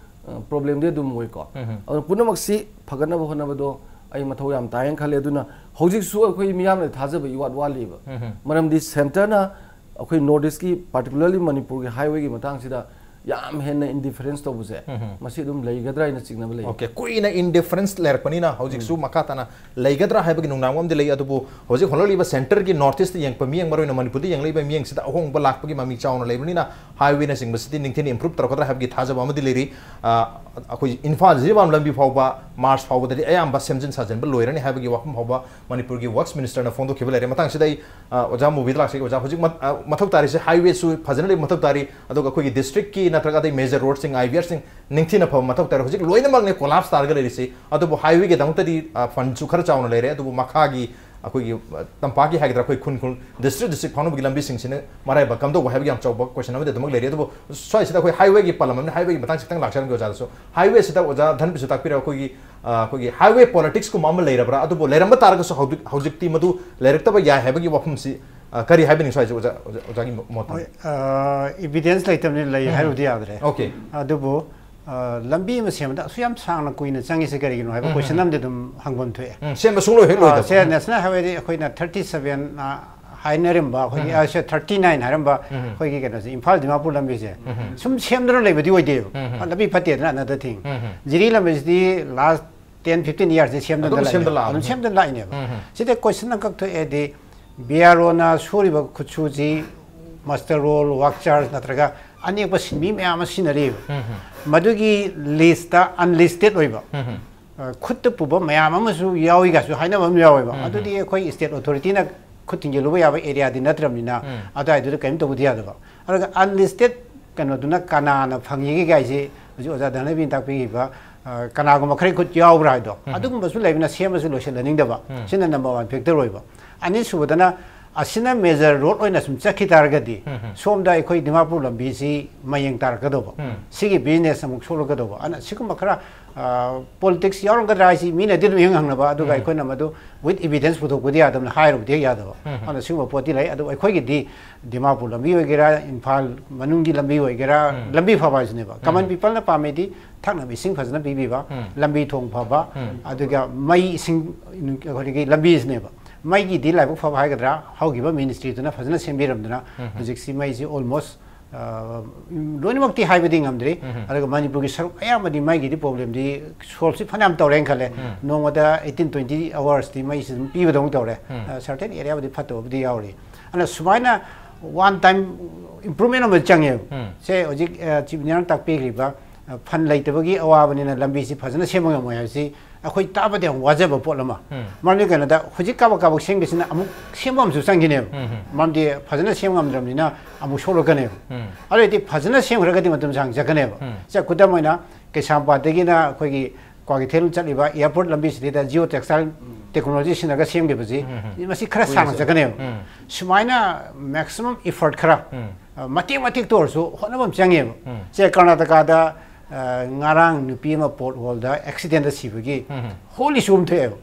ꯑ, problemꯗꯤ ꯑꯗꯨꯝ ꯑꯣꯏꯀꯣ꯫ ꯎꯝ꯫ ꯑꯗꯨꯅ ꯄꯨꯝꯅꯃꯛꯁꯤ ꯐꯒꯠꯅꯕ ꯍꯣꯠꯅꯕꯗꯣ ꯑꯩ ꯃꯊꯧ ꯌꯥꯝ ꯇꯥꯏꯌꯦꯅ ꯈꯜꯂꯦ꯫ ꯑꯗꯨꯅ ꯍꯧꯖꯤꯛꯁꯨ ꯑꯩꯈꯣꯏ ꯃꯤꯌꯥꯝꯅ ꯊꯥꯖꯕ ꯏꯋꯥꯠ ꯋꯥꯠꯂꯤꯕ꯫ ꯎꯝ꯫ ꯃꯔꯝꯗꯤ centreꯅ ꯑꯩꯈꯣꯏ North Eastꯀꯤ, particularly ꯃꯅꯤꯄꯨꯔꯒꯤ highwayꯒꯤ ꯃꯇꯥꯡꯁꯤꯗ ꯌꯥꯝ ꯍꯦꯟꯅ indifference ꯇꯧꯕꯁꯦ, ꯎꯝ꯫ ꯃꯁꯤ ꯑꯗꯨꯝ ꯂꯩꯒꯗ꯭ꯔꯥ ꯍꯥꯏꯅ ꯆꯤꯡꯅꯕ ꯂꯩ꯫ Okay, ꯀꯨꯏꯅ indifference ꯂꯩꯔꯛꯄꯅꯤꯅ ꯍꯧꯖꯤꯛꯁꯨ ꯎꯝ꯫ ꯃꯈꯥ ꯇꯥꯅ ꯂꯩꯒꯗ꯭ꯔꯥ ꯍꯥꯏꯕꯒꯤ ꯅꯨꯡꯅꯥꯡꯕ ꯑꯃꯗꯤ ꯂꯩ꯫ ꯑꯗꯨꯕꯨ ꯍꯧꯖꯤꯛ ꯍꯣꯠꯅꯔꯤꯕ centreꯒꯤ North Eastꯇ ꯌꯦꯡꯉꯛꯄ ꯃꯤꯠꯌꯦꯡ, ꯃꯔꯨꯑꯣꯏꯅ ꯃꯅꯤꯄꯨꯔꯗ ꯌꯦꯡꯂꯛꯏꯕ ꯃꯤꯠꯌꯦꯡꯁꯤꯗ ꯑꯍꯣꯡꯕ ꯂꯥꯛꯄꯒꯤ ꯃꯃꯤ ꯆꯥꯎꯅ ꯂꯩꯕꯅꯤꯅ highwayꯅꯆꯤꯡꯕꯁꯤꯗꯤ ꯅꯤꯡꯊꯤꯅ improve ꯇꯧꯔꯛꯀꯗ꯭ꯔꯥ ꯍꯥꯏꯕꯒꯤ ꯊꯥꯖꯕ ꯑꯃꯗꯤ ꯂꯩꯔꯤ꯫ ꯑ, ꯑꯩꯈꯣꯏ ꯏꯝꯐꯥꯜ ꯖꯤꯔꯤꯕꯥꯝ ꯂꯝꯕꯤ ꯐꯥꯎꯕ March ꯐꯥꯎꯕꯗꯗꯤ ꯑꯌꯥꯝꯕ ꯁꯦꯝꯖꯤꯟ ꯁꯥꯖꯤꯟꯕ ꯂꯣꯏꯔꯅꯤ ꯍꯥꯏꯕꯒꯤ ꯋꯥꯐꯝ ꯐꯥꯎꯕ ꯃꯅꯤꯄꯨꯔꯒꯤ Works Ministerꯅ ꯐꯣꯡꯗꯣꯛꯈꯤꯕ ꯂꯩꯔꯦ꯫ ꯃꯇꯥꯡꯁꯤꯗ ꯑꯩ, ꯑ, ꯑꯣꯖꯥ ꯃꯨꯕꯤꯗ ꯂꯥꯛꯆꯒꯦ꯫ ꯑꯣꯖꯥ, ꯍꯧꯖꯤꯛ ꯃ-, ꯑ, ꯃꯊꯧ ꯇꯥꯔꯤꯁꯦ highwayꯁꯨ ꯐꯖꯅ ꯂꯩꯕ ꯃꯊꯧ ꯇꯥꯔꯤ, ꯑꯗꯨꯒ ꯑꯩꯈꯣꯏꯒꯤ districtꯀꯤ ꯅꯠꯇ꯭ꯔꯒ ꯑꯗꯩ ꯃꯦꯖꯔ ꯔꯣꯗꯁꯤꯡ, ꯑꯥꯏ ꯕꯤ ꯑꯥꯔꯁꯤꯡ ꯅꯤꯡꯊꯤꯅ ꯐꯕ ꯃꯊꯧ ꯇꯥꯔꯦ꯫ ꯍꯧꯖꯤꯛ ꯂꯣꯏꯅꯃꯛꯅꯦ ꯀꯣꯂꯥꯞꯁ ꯇꯥꯔꯒ ꯂꯩꯔꯤꯁꯤ꯫ ꯑꯗꯨꯕꯨ ꯍꯥꯏꯋꯦꯒꯤꯗꯃꯛꯇꯗꯤ ꯐꯟꯁꯨ ꯈꯔ ꯆꯥꯎꯅ ꯂꯩꯔꯦ, ꯑꯗꯨꯕꯨ ꯃꯈꯥꯒꯤ ꯑꯩꯈꯣꯏꯒꯤ ꯑ, ꯇꯝꯄꯥꯛꯀꯤ ꯍꯥꯏꯒꯗ꯭ꯔꯥ, ꯑꯩꯈꯣꯏ ꯈꯨꯟ ꯈꯨꯟ, ꯗꯤꯁꯇ꯭ꯔꯤꯛ ꯗꯤꯁꯇ꯭ꯔꯤꯛ ꯐꯥꯎꯅꯕꯒꯤ ꯂꯝꯕꯤꯁꯤꯡꯁꯤꯅ ꯃꯔꯥꯏꯕꯛ ꯀꯝꯗꯧꯕ ꯍꯥꯏꯕꯒꯤ ꯌꯥꯝ ꯆꯥꯎꯕ ꯀꯣꯏꯁꯟ ꯑꯃꯗꯤ ꯑꯗꯨꯃꯛ ꯂꯩꯔꯤ꯫ ꯑꯗꯨꯕꯨ ꯁ꯭ꯋꯥꯏꯁꯤꯗ ꯑꯩꯈꯣꯏ ꯍꯥꯏꯋꯦꯒꯤ ꯄꯜꯂꯝꯕꯅꯤꯅ ꯍꯥꯏꯋꯦꯒꯤ ꯃꯇꯥꯡꯁꯤ ꯈꯤꯇꯪ ꯂꯥꯛꯆꯔꯝꯒꯦ ꯑꯣꯖꯥꯗꯁꯨ꯫ ꯍꯥꯏꯋꯦꯁꯤꯗ ꯑꯣꯖꯥ ꯙꯟꯕꯤꯁꯨ ꯇꯥꯛꯄꯤꯔꯦ, ꯑꯩꯈꯣꯏꯒꯤ ꯑ, ꯑꯩꯈꯣꯏꯒꯤ ꯍꯥꯏꯋꯦ ꯄꯣꯂꯤꯇꯤꯛꯁꯀꯨꯝꯕ ꯑꯃ ꯂꯩꯔꯕ꯭ꯔꯥ? ꯑꯗꯨꯕꯨ ꯂꯩꯔꯝꯕ ꯇꯥꯔꯒꯁꯨ ꯍꯧꯖꯤꯛ ꯍꯧꯖꯤꯛꯇꯤ ꯃꯗꯨ ꯂꯩꯔꯛꯇꯕ ꯌꯥꯏ ꯍꯥꯏꯕꯒꯤ ꯋꯥꯐꯝꯁꯤ ꯑ, ꯀꯔꯤ ꯍꯥꯏꯕꯤꯅꯤꯡ ꯁ꯭ꯋꯥꯏꯁꯦ ꯑꯣꯖꯥ, ꯑꯣꯖꯥ, ꯑꯣꯖꯥꯒꯤ ꯃꯣꯠꯇ? ꯍꯣꯏ, ꯏꯕꯤꯗꯦꯟꯁ ꯂꯩꯇꯕꯅꯤꯅ ꯂꯩ ꯎꯝ꯫ ꯍꯥꯏꯔꯨꯕꯗꯤ ꯌꯥꯗ꯭ꯔꯦ꯫ ꯑꯣꯀꯦ꯫ ꯑꯗꯨꯕꯨ ꯑ, ꯂꯝꯕꯤ ꯑꯃ ꯁꯦꯝꯕꯗ ꯑꯁꯨꯛ ꯌꯥꯝ ꯁꯥꯡꯅ ꯀꯨꯏꯅ ꯆꯪꯉꯤꯁꯦ ꯀꯔꯤꯒꯤꯅꯣ ꯍꯥꯏꯕ ꯎꯝ, ꯀꯣꯏꯁꯟ ꯎꯝ꯫ ꯑꯃꯗꯤ ꯑꯗꯨꯝ ꯍꯪꯐꯝ ꯊꯣꯛꯑꯦ꯫ ꯎꯝ, ꯁꯦꯝꯕ ꯁꯨꯡꯂꯣꯏ ꯍꯦꯛ ꯑ, ꯂꯣꯏꯗꯕ꯫ ꯁꯦ ꯅꯦꯁꯅꯦꯜ ꯍꯥꯏꯋꯦꯗꯤ ꯑꯩꯈꯣꯏꯅ ꯊꯥꯔꯇꯤ ꯁꯚꯦꯟ ꯍꯥꯏꯅꯔꯝꯕ ꯑꯩꯈꯣꯏꯒꯤ, ꯎꯝ꯫ ꯑ, ꯁꯦ ꯊꯥꯔꯇꯤ ꯅꯥꯏꯟ ꯍꯥꯏꯔꯝꯕ ꯎꯝ꯫ ꯑꯩꯈꯣꯏꯒꯤ ꯀꯩꯅꯣꯁꯦ, ꯏꯝꯐꯥꯜ ꯗꯤꯃꯥꯄꯨꯔ ꯂꯝꯕꯤꯁꯦ ꯎꯝ꯫ ꯁꯨꯝ ꯁꯦꯝꯗꯨꯅ ꯂꯩꯕꯗꯤ ꯑꯣꯏꯗꯦꯕ꯫ ꯎꯝ꯫ ꯑ, ꯂꯝꯕꯤ ꯐꯠꯇꯦꯗꯅ, ꯑꯅꯗꯔ ꯊꯤꯡ꯫ ꯎꯝ꯫ ꯖꯤꯔꯤ ꯂꯝꯕꯤꯁꯤꯗꯤ ꯂꯥꯁ ꯇꯦꯟ ꯐꯤꯐꯇꯤꯟ ꯏꯌꯥꯔꯁꯦ ꯁꯦꯝꯗꯅ ꯑꯗꯨꯝ ꯂꯥꯛꯏꯅꯦꯕ꯫ ꯁꯦꯝꯗꯅ ꯂꯥꯛꯑꯕꯅꯤ꯫ ꯑꯗꯨꯝ ꯁꯦꯝꯗꯅ ꯂꯥꯛꯏꯅꯦꯕ꯫ ꯎꯝ꯫ ꯁꯤꯗ ꯀꯣꯏꯁꯟ ꯑꯃꯈꯛ ꯊꯣꯛꯑꯦꯗꯤ, ꯕꯤ ꯑꯥꯔ ꯑꯣꯅ ꯁꯨꯔꯤꯕ ꯈꯨꯠꯁꯨꯁꯤ ꯃꯁꯇꯔ ꯔꯣꯜ, ꯋꯥꯛ ꯆꯥꯔꯖ ꯅꯠꯇ꯭ꯔꯒ ꯑꯅꯦꯛꯄ ꯁꯤꯟꯃꯤ ꯃꯌꯥꯝ ꯑꯃ ꯁꯤꯖꯤꯟꯅꯔꯤꯕ꯫ ꯎꯝ꯫ ꯃꯗꯨꯒꯤ ꯂꯤꯁꯇ ꯑꯟꯂꯤꯁꯇꯦꯠ ꯑꯣꯏꯕ, ꯎꯝ꯫ ꯑ, ꯈꯨꯠꯇ ꯄꯨꯕ ꯃꯌꯥꯝ ꯑꯃꯁꯨ ꯌꯥꯎꯏ ꯀꯥꯏꯁꯨ ꯍꯥꯏꯅꯕ ꯑꯃ ꯌꯥꯎꯋꯦꯕ꯫ ꯎꯝ꯫ ꯑꯗꯨꯗꯤ ꯑꯩꯈꯣꯏ ꯁ꯭ꯇꯦꯠ ꯑꯣꯊꯣꯔꯤꯇꯤꯅ ꯈꯨꯠ ꯊꯤꯡꯖꯤꯜꯂꯨꯕ ꯌꯥꯕ ꯑꯦꯔꯤꯌꯥꯗꯤ ꯅꯠꯇ꯭ꯔꯕꯅꯤꯅ, ꯎꯝ꯫ ꯑꯗꯨꯋꯥꯏꯗꯨꯗ ꯀꯔꯤꯝ ꯇꯧꯕꯗꯤ ꯌꯥꯗꯕ꯫ ꯑꯗꯨꯒ ꯑꯟꯂꯤꯁꯇꯦꯠ ꯀꯩꯅꯣꯗꯨꯅ ꯀꯅꯥꯅ ꯐꯪꯉꯤꯒꯦ ꯀꯥꯏꯁꯦ ꯍꯧꯖꯤꯛ ꯑꯣꯖꯥ ꯙꯅꯕꯤꯅ ꯇꯥꯛꯄꯤꯈꯤꯕ, ꯑ, ꯀꯅꯥꯒꯨꯝꯕ ꯈꯔ ꯈꯨꯠ ꯌꯥꯎꯕ꯭ꯔꯥ ꯍꯥꯏꯗꯣ, ꯎꯝ꯫ ꯑꯗꯨꯒꯨꯝꯕꯁꯨ ꯂꯩꯕꯅ ꯁꯦꯝꯕꯁꯨ ꯂꯣꯏꯁꯤꯜꯍꯟꯅꯤꯡꯗꯕ꯫ ꯎꯝ꯫ ꯁꯤꯅ ꯅꯝꯕꯔ ꯋꯥꯟ ꯐꯦꯛꯇꯔ ꯑꯣꯏꯕ꯫ ꯑꯅꯤꯁꯨꯕꯗꯅ ꯑꯁꯤꯅ ꯃꯦꯖꯔ ꯔꯣꯗ ꯑꯣꯏꯅ ꯁꯨꯝ ꯆꯠꯈꯤ ꯇꯥꯔꯒꯗꯤ ꯎꯝ, ꯎꯝ꯫ ꯁꯣꯝꯗ ꯑꯩꯈꯣꯏ ꯗꯤꯃꯥꯄꯨꯔ ꯂꯝꯕꯤꯁꯤ ꯃꯌꯦꯡ ꯇꯥꯔꯛꯀꯗꯧꯕ꯫ ꯎꯝ꯫ ꯁꯤꯒꯤ ꯕꯤꯖꯤꯅꯦꯁ ꯑꯃꯨꯛ ꯁꯣꯛꯂꯛꯀꯗꯧꯕ꯫ ꯑꯗꯨꯅ ꯁꯤꯒꯨꯝꯕ ꯈꯔ, ꯑ, ꯄꯣꯂꯤꯇꯤꯛꯁ ꯌꯥꯎꯔꯝꯒꯗ꯭ꯔꯥ ꯍꯥꯏꯁꯤ ꯃꯤꯅꯗꯤ ꯑꯗꯨꯝ ꯏꯍꯪ ꯍꯪꯅꯕ, ꯑꯗꯨꯒ ꯎꯝ꯫ ꯑꯩꯈꯣꯏꯅ ꯃꯗꯨ with evidence ꯄꯨꯊꯣꯛꯄꯗꯤ ꯌꯥꯗꯕꯅ ꯍꯥꯏꯔꯨꯕꯗꯤ ꯍꯦꯛ ꯌꯥꯗꯕ꯫ ꯎꯝ꯫ ꯑꯗꯨꯅ ꯁꯤꯒꯨꯝꯕ ꯄꯣꯠꯇꯤ ꯂꯩ꯫ ꯑꯗꯨ ꯑꯩꯈꯣꯏꯒꯤꯗꯤ ꯗꯤꯃꯥꯄꯨꯔ ꯂꯝꯕꯤ ꯑꯣꯏꯒꯦꯔꯥ, ꯏꯝꯐꯥꯜ ꯃꯅꯨꯡꯒꯤ ꯂꯝꯕꯤ ꯑꯣꯏꯒꯦꯔꯥ, ꯎꯝ꯫ ꯂꯝꯕꯤ ꯐꯕ ꯍꯥꯏꯁꯤꯅꯦꯕ꯫ ꯎꯝ꯫ ꯀꯃꯟ ꯄꯤꯄꯜꯅ ꯄꯥꯝꯃꯤꯗꯤ ꯊꯛꯅꯕ ꯏꯁꯤꯡ ꯐꯖꯅ ꯄꯤꯕꯤꯕ, ꯎꯝ꯫ ꯂꯝꯕꯤ ꯊꯣꯡ ꯐꯕ, ꯎꯝ꯫ ꯑꯗꯨꯒ ꯃꯩ ꯏꯁꯤꯡ, ꯑꯩꯈꯣꯏꯒꯤ ꯂꯝꯕꯤꯁꯤꯅꯦꯕ꯫ ꯃꯩꯒꯤꯗꯤ ꯂꯥꯏꯕꯛ ꯐꯕ ꯍꯥꯏꯒꯗ꯭ꯔꯥ, ꯍꯧꯈꯤꯕ ꯃꯤꯅꯤꯁꯇ꯭ꯔꯤꯗꯨꯅ ꯐꯖꯅ ꯁꯦꯝꯕꯤꯔꯝꯗꯅ ꯎꯝ꯫ ꯍꯧꯖꯤꯛꯁꯤ ꯃꯩꯁꯤ almost, ꯑ, ꯂꯣꯏꯅꯃꯛꯇꯤ ꯍꯥꯏꯕꯗꯤ ꯉꯝꯗ꯭ꯔꯤ꯫ ꯎꯝ꯫ ꯑꯗꯨꯒ ꯃꯅꯤꯄꯨꯔꯒꯤ ꯁꯔꯨꯛ ꯑꯌꯥꯝꯕꯗꯤ ꯃꯩꯒꯤꯗꯤ ꯄ꯭ꯔꯣꯕ꯭ꯂꯦꯝꯗꯤ ꯁꯣꯜꯕꯁꯤ ꯐꯅꯌꯥꯝ ꯇꯧꯔꯦꯅ ꯈꯜꯂꯦ꯫ ꯎꯝ꯫ ꯅꯣꯡꯃꯗ eighteen twenty hoursꯇꯤ ꯃꯩꯁꯤ ꯑꯗꯨꯝ ꯄꯤꯕꯗꯧꯅ ꯇꯧꯔꯦ꯫ ꯎꯝ꯫ ꯑ, certain areaꯕꯨꯗꯤ ꯐꯠꯇꯕꯕꯨꯗꯤ ꯌꯥꯎꯔꯤ꯫ ꯑꯗꯨꯅ ꯁꯨꯃꯥꯏꯅ one time improvement ꯑꯃ ꯆꯪꯉꯦꯕ꯫ ꯎꯝ꯫ ꯁꯦ ꯍꯧꯖꯤꯛ, ꯑ, ꯆꯤꯐ ꯏꯟꯖꯤꯅꯤꯌꯥꯔꯅ ꯇꯥꯛꯄꯤꯈ꯭ꯔꯤꯕ ꯐꯟ ꯂꯩꯇꯕꯒꯤ ꯑꯋꯥꯕꯅꯤꯅ ꯂꯝꯕꯤꯁꯤ ꯐꯖꯅ ꯁꯦꯝꯕ ꯉꯝꯃꯣꯏ ꯍꯥꯏꯕꯁꯤ ꯑꯩꯈꯣꯏ ꯇꯥꯕꯗ ꯌꯥꯝ ꯋꯥꯖꯕ ꯄꯣꯠ ꯑꯃ꯫ ꯃꯔꯝꯗꯤ ꯀꯩꯅꯣꯗ ꯍꯧꯖꯤꯛ ꯀꯥꯕꯛ ꯀꯥꯕꯛ ꯁꯦꯝꯕꯁꯤꯅ ꯑꯃꯨꯛ ꯁꯦꯝꯕ ꯑꯃꯁꯨ ꯆꯪꯈꯤꯅꯦꯕ꯫ ꯃꯔꯝꯗꯤ ꯐꯖꯅ ꯁꯦꯝ ꯉꯝꯗ꯭ꯔꯕꯅꯤꯅ ꯑꯃꯨꯛ ꯁꯣꯛꯂꯛꯀꯅꯦꯕ꯫ ꯑꯗꯨ ꯑꯣꯏꯔꯗꯤ ꯐꯖꯅ ꯁꯦꯝꯈ꯭ꯔꯒꯗꯤ ꯃꯇꯝ ꯁꯥꯡ ꯆꯠꯀꯅꯦꯕ꯫ ꯁꯦ, ꯈꯨꯗꯝ ꯑꯣꯏꯅ ꯀꯩꯁꯥꯝꯄꯥꯠꯇꯒꯤꯅ ꯑꯩꯈꯣꯏꯒꯤ ꯀ꯭ꯋꯥꯀꯩꯊꯦꯜ ꯆꯠꯂꯤꯕ airport ꯂꯝꯕꯤꯁꯤꯗꯩꯗ Jio Textile Technology ꯁꯤꯟꯅꯒ ꯁꯦꯝꯈꯤꯕꯁꯤ, ꯃꯁꯤ ꯈꯔ ꯁꯥꯡꯅ ꯆꯠꯀꯅꯦꯕ꯫ ꯁꯨꯃꯥꯏꯅ maximum effort ꯈꯔ, ꯑ, ꯃꯇꯦꯛ ꯃꯇꯦꯛꯇ ꯑꯣꯏꯔꯁꯨ ꯍꯣꯠꯅꯕ ꯑꯃ ꯆꯪꯉꯦꯕ꯫ ꯁꯦ, ꯀꯔꯅꯥꯇꯀꯥꯗ, ꯑ, ꯉꯔꯥꯡ ꯅꯨꯄꯤ ꯑꯃ pothole ꯗ accident ꯇ ꯁꯤꯕꯒꯤ whole issue ꯑꯃ ꯊꯣꯛꯑꯦꯕ꯫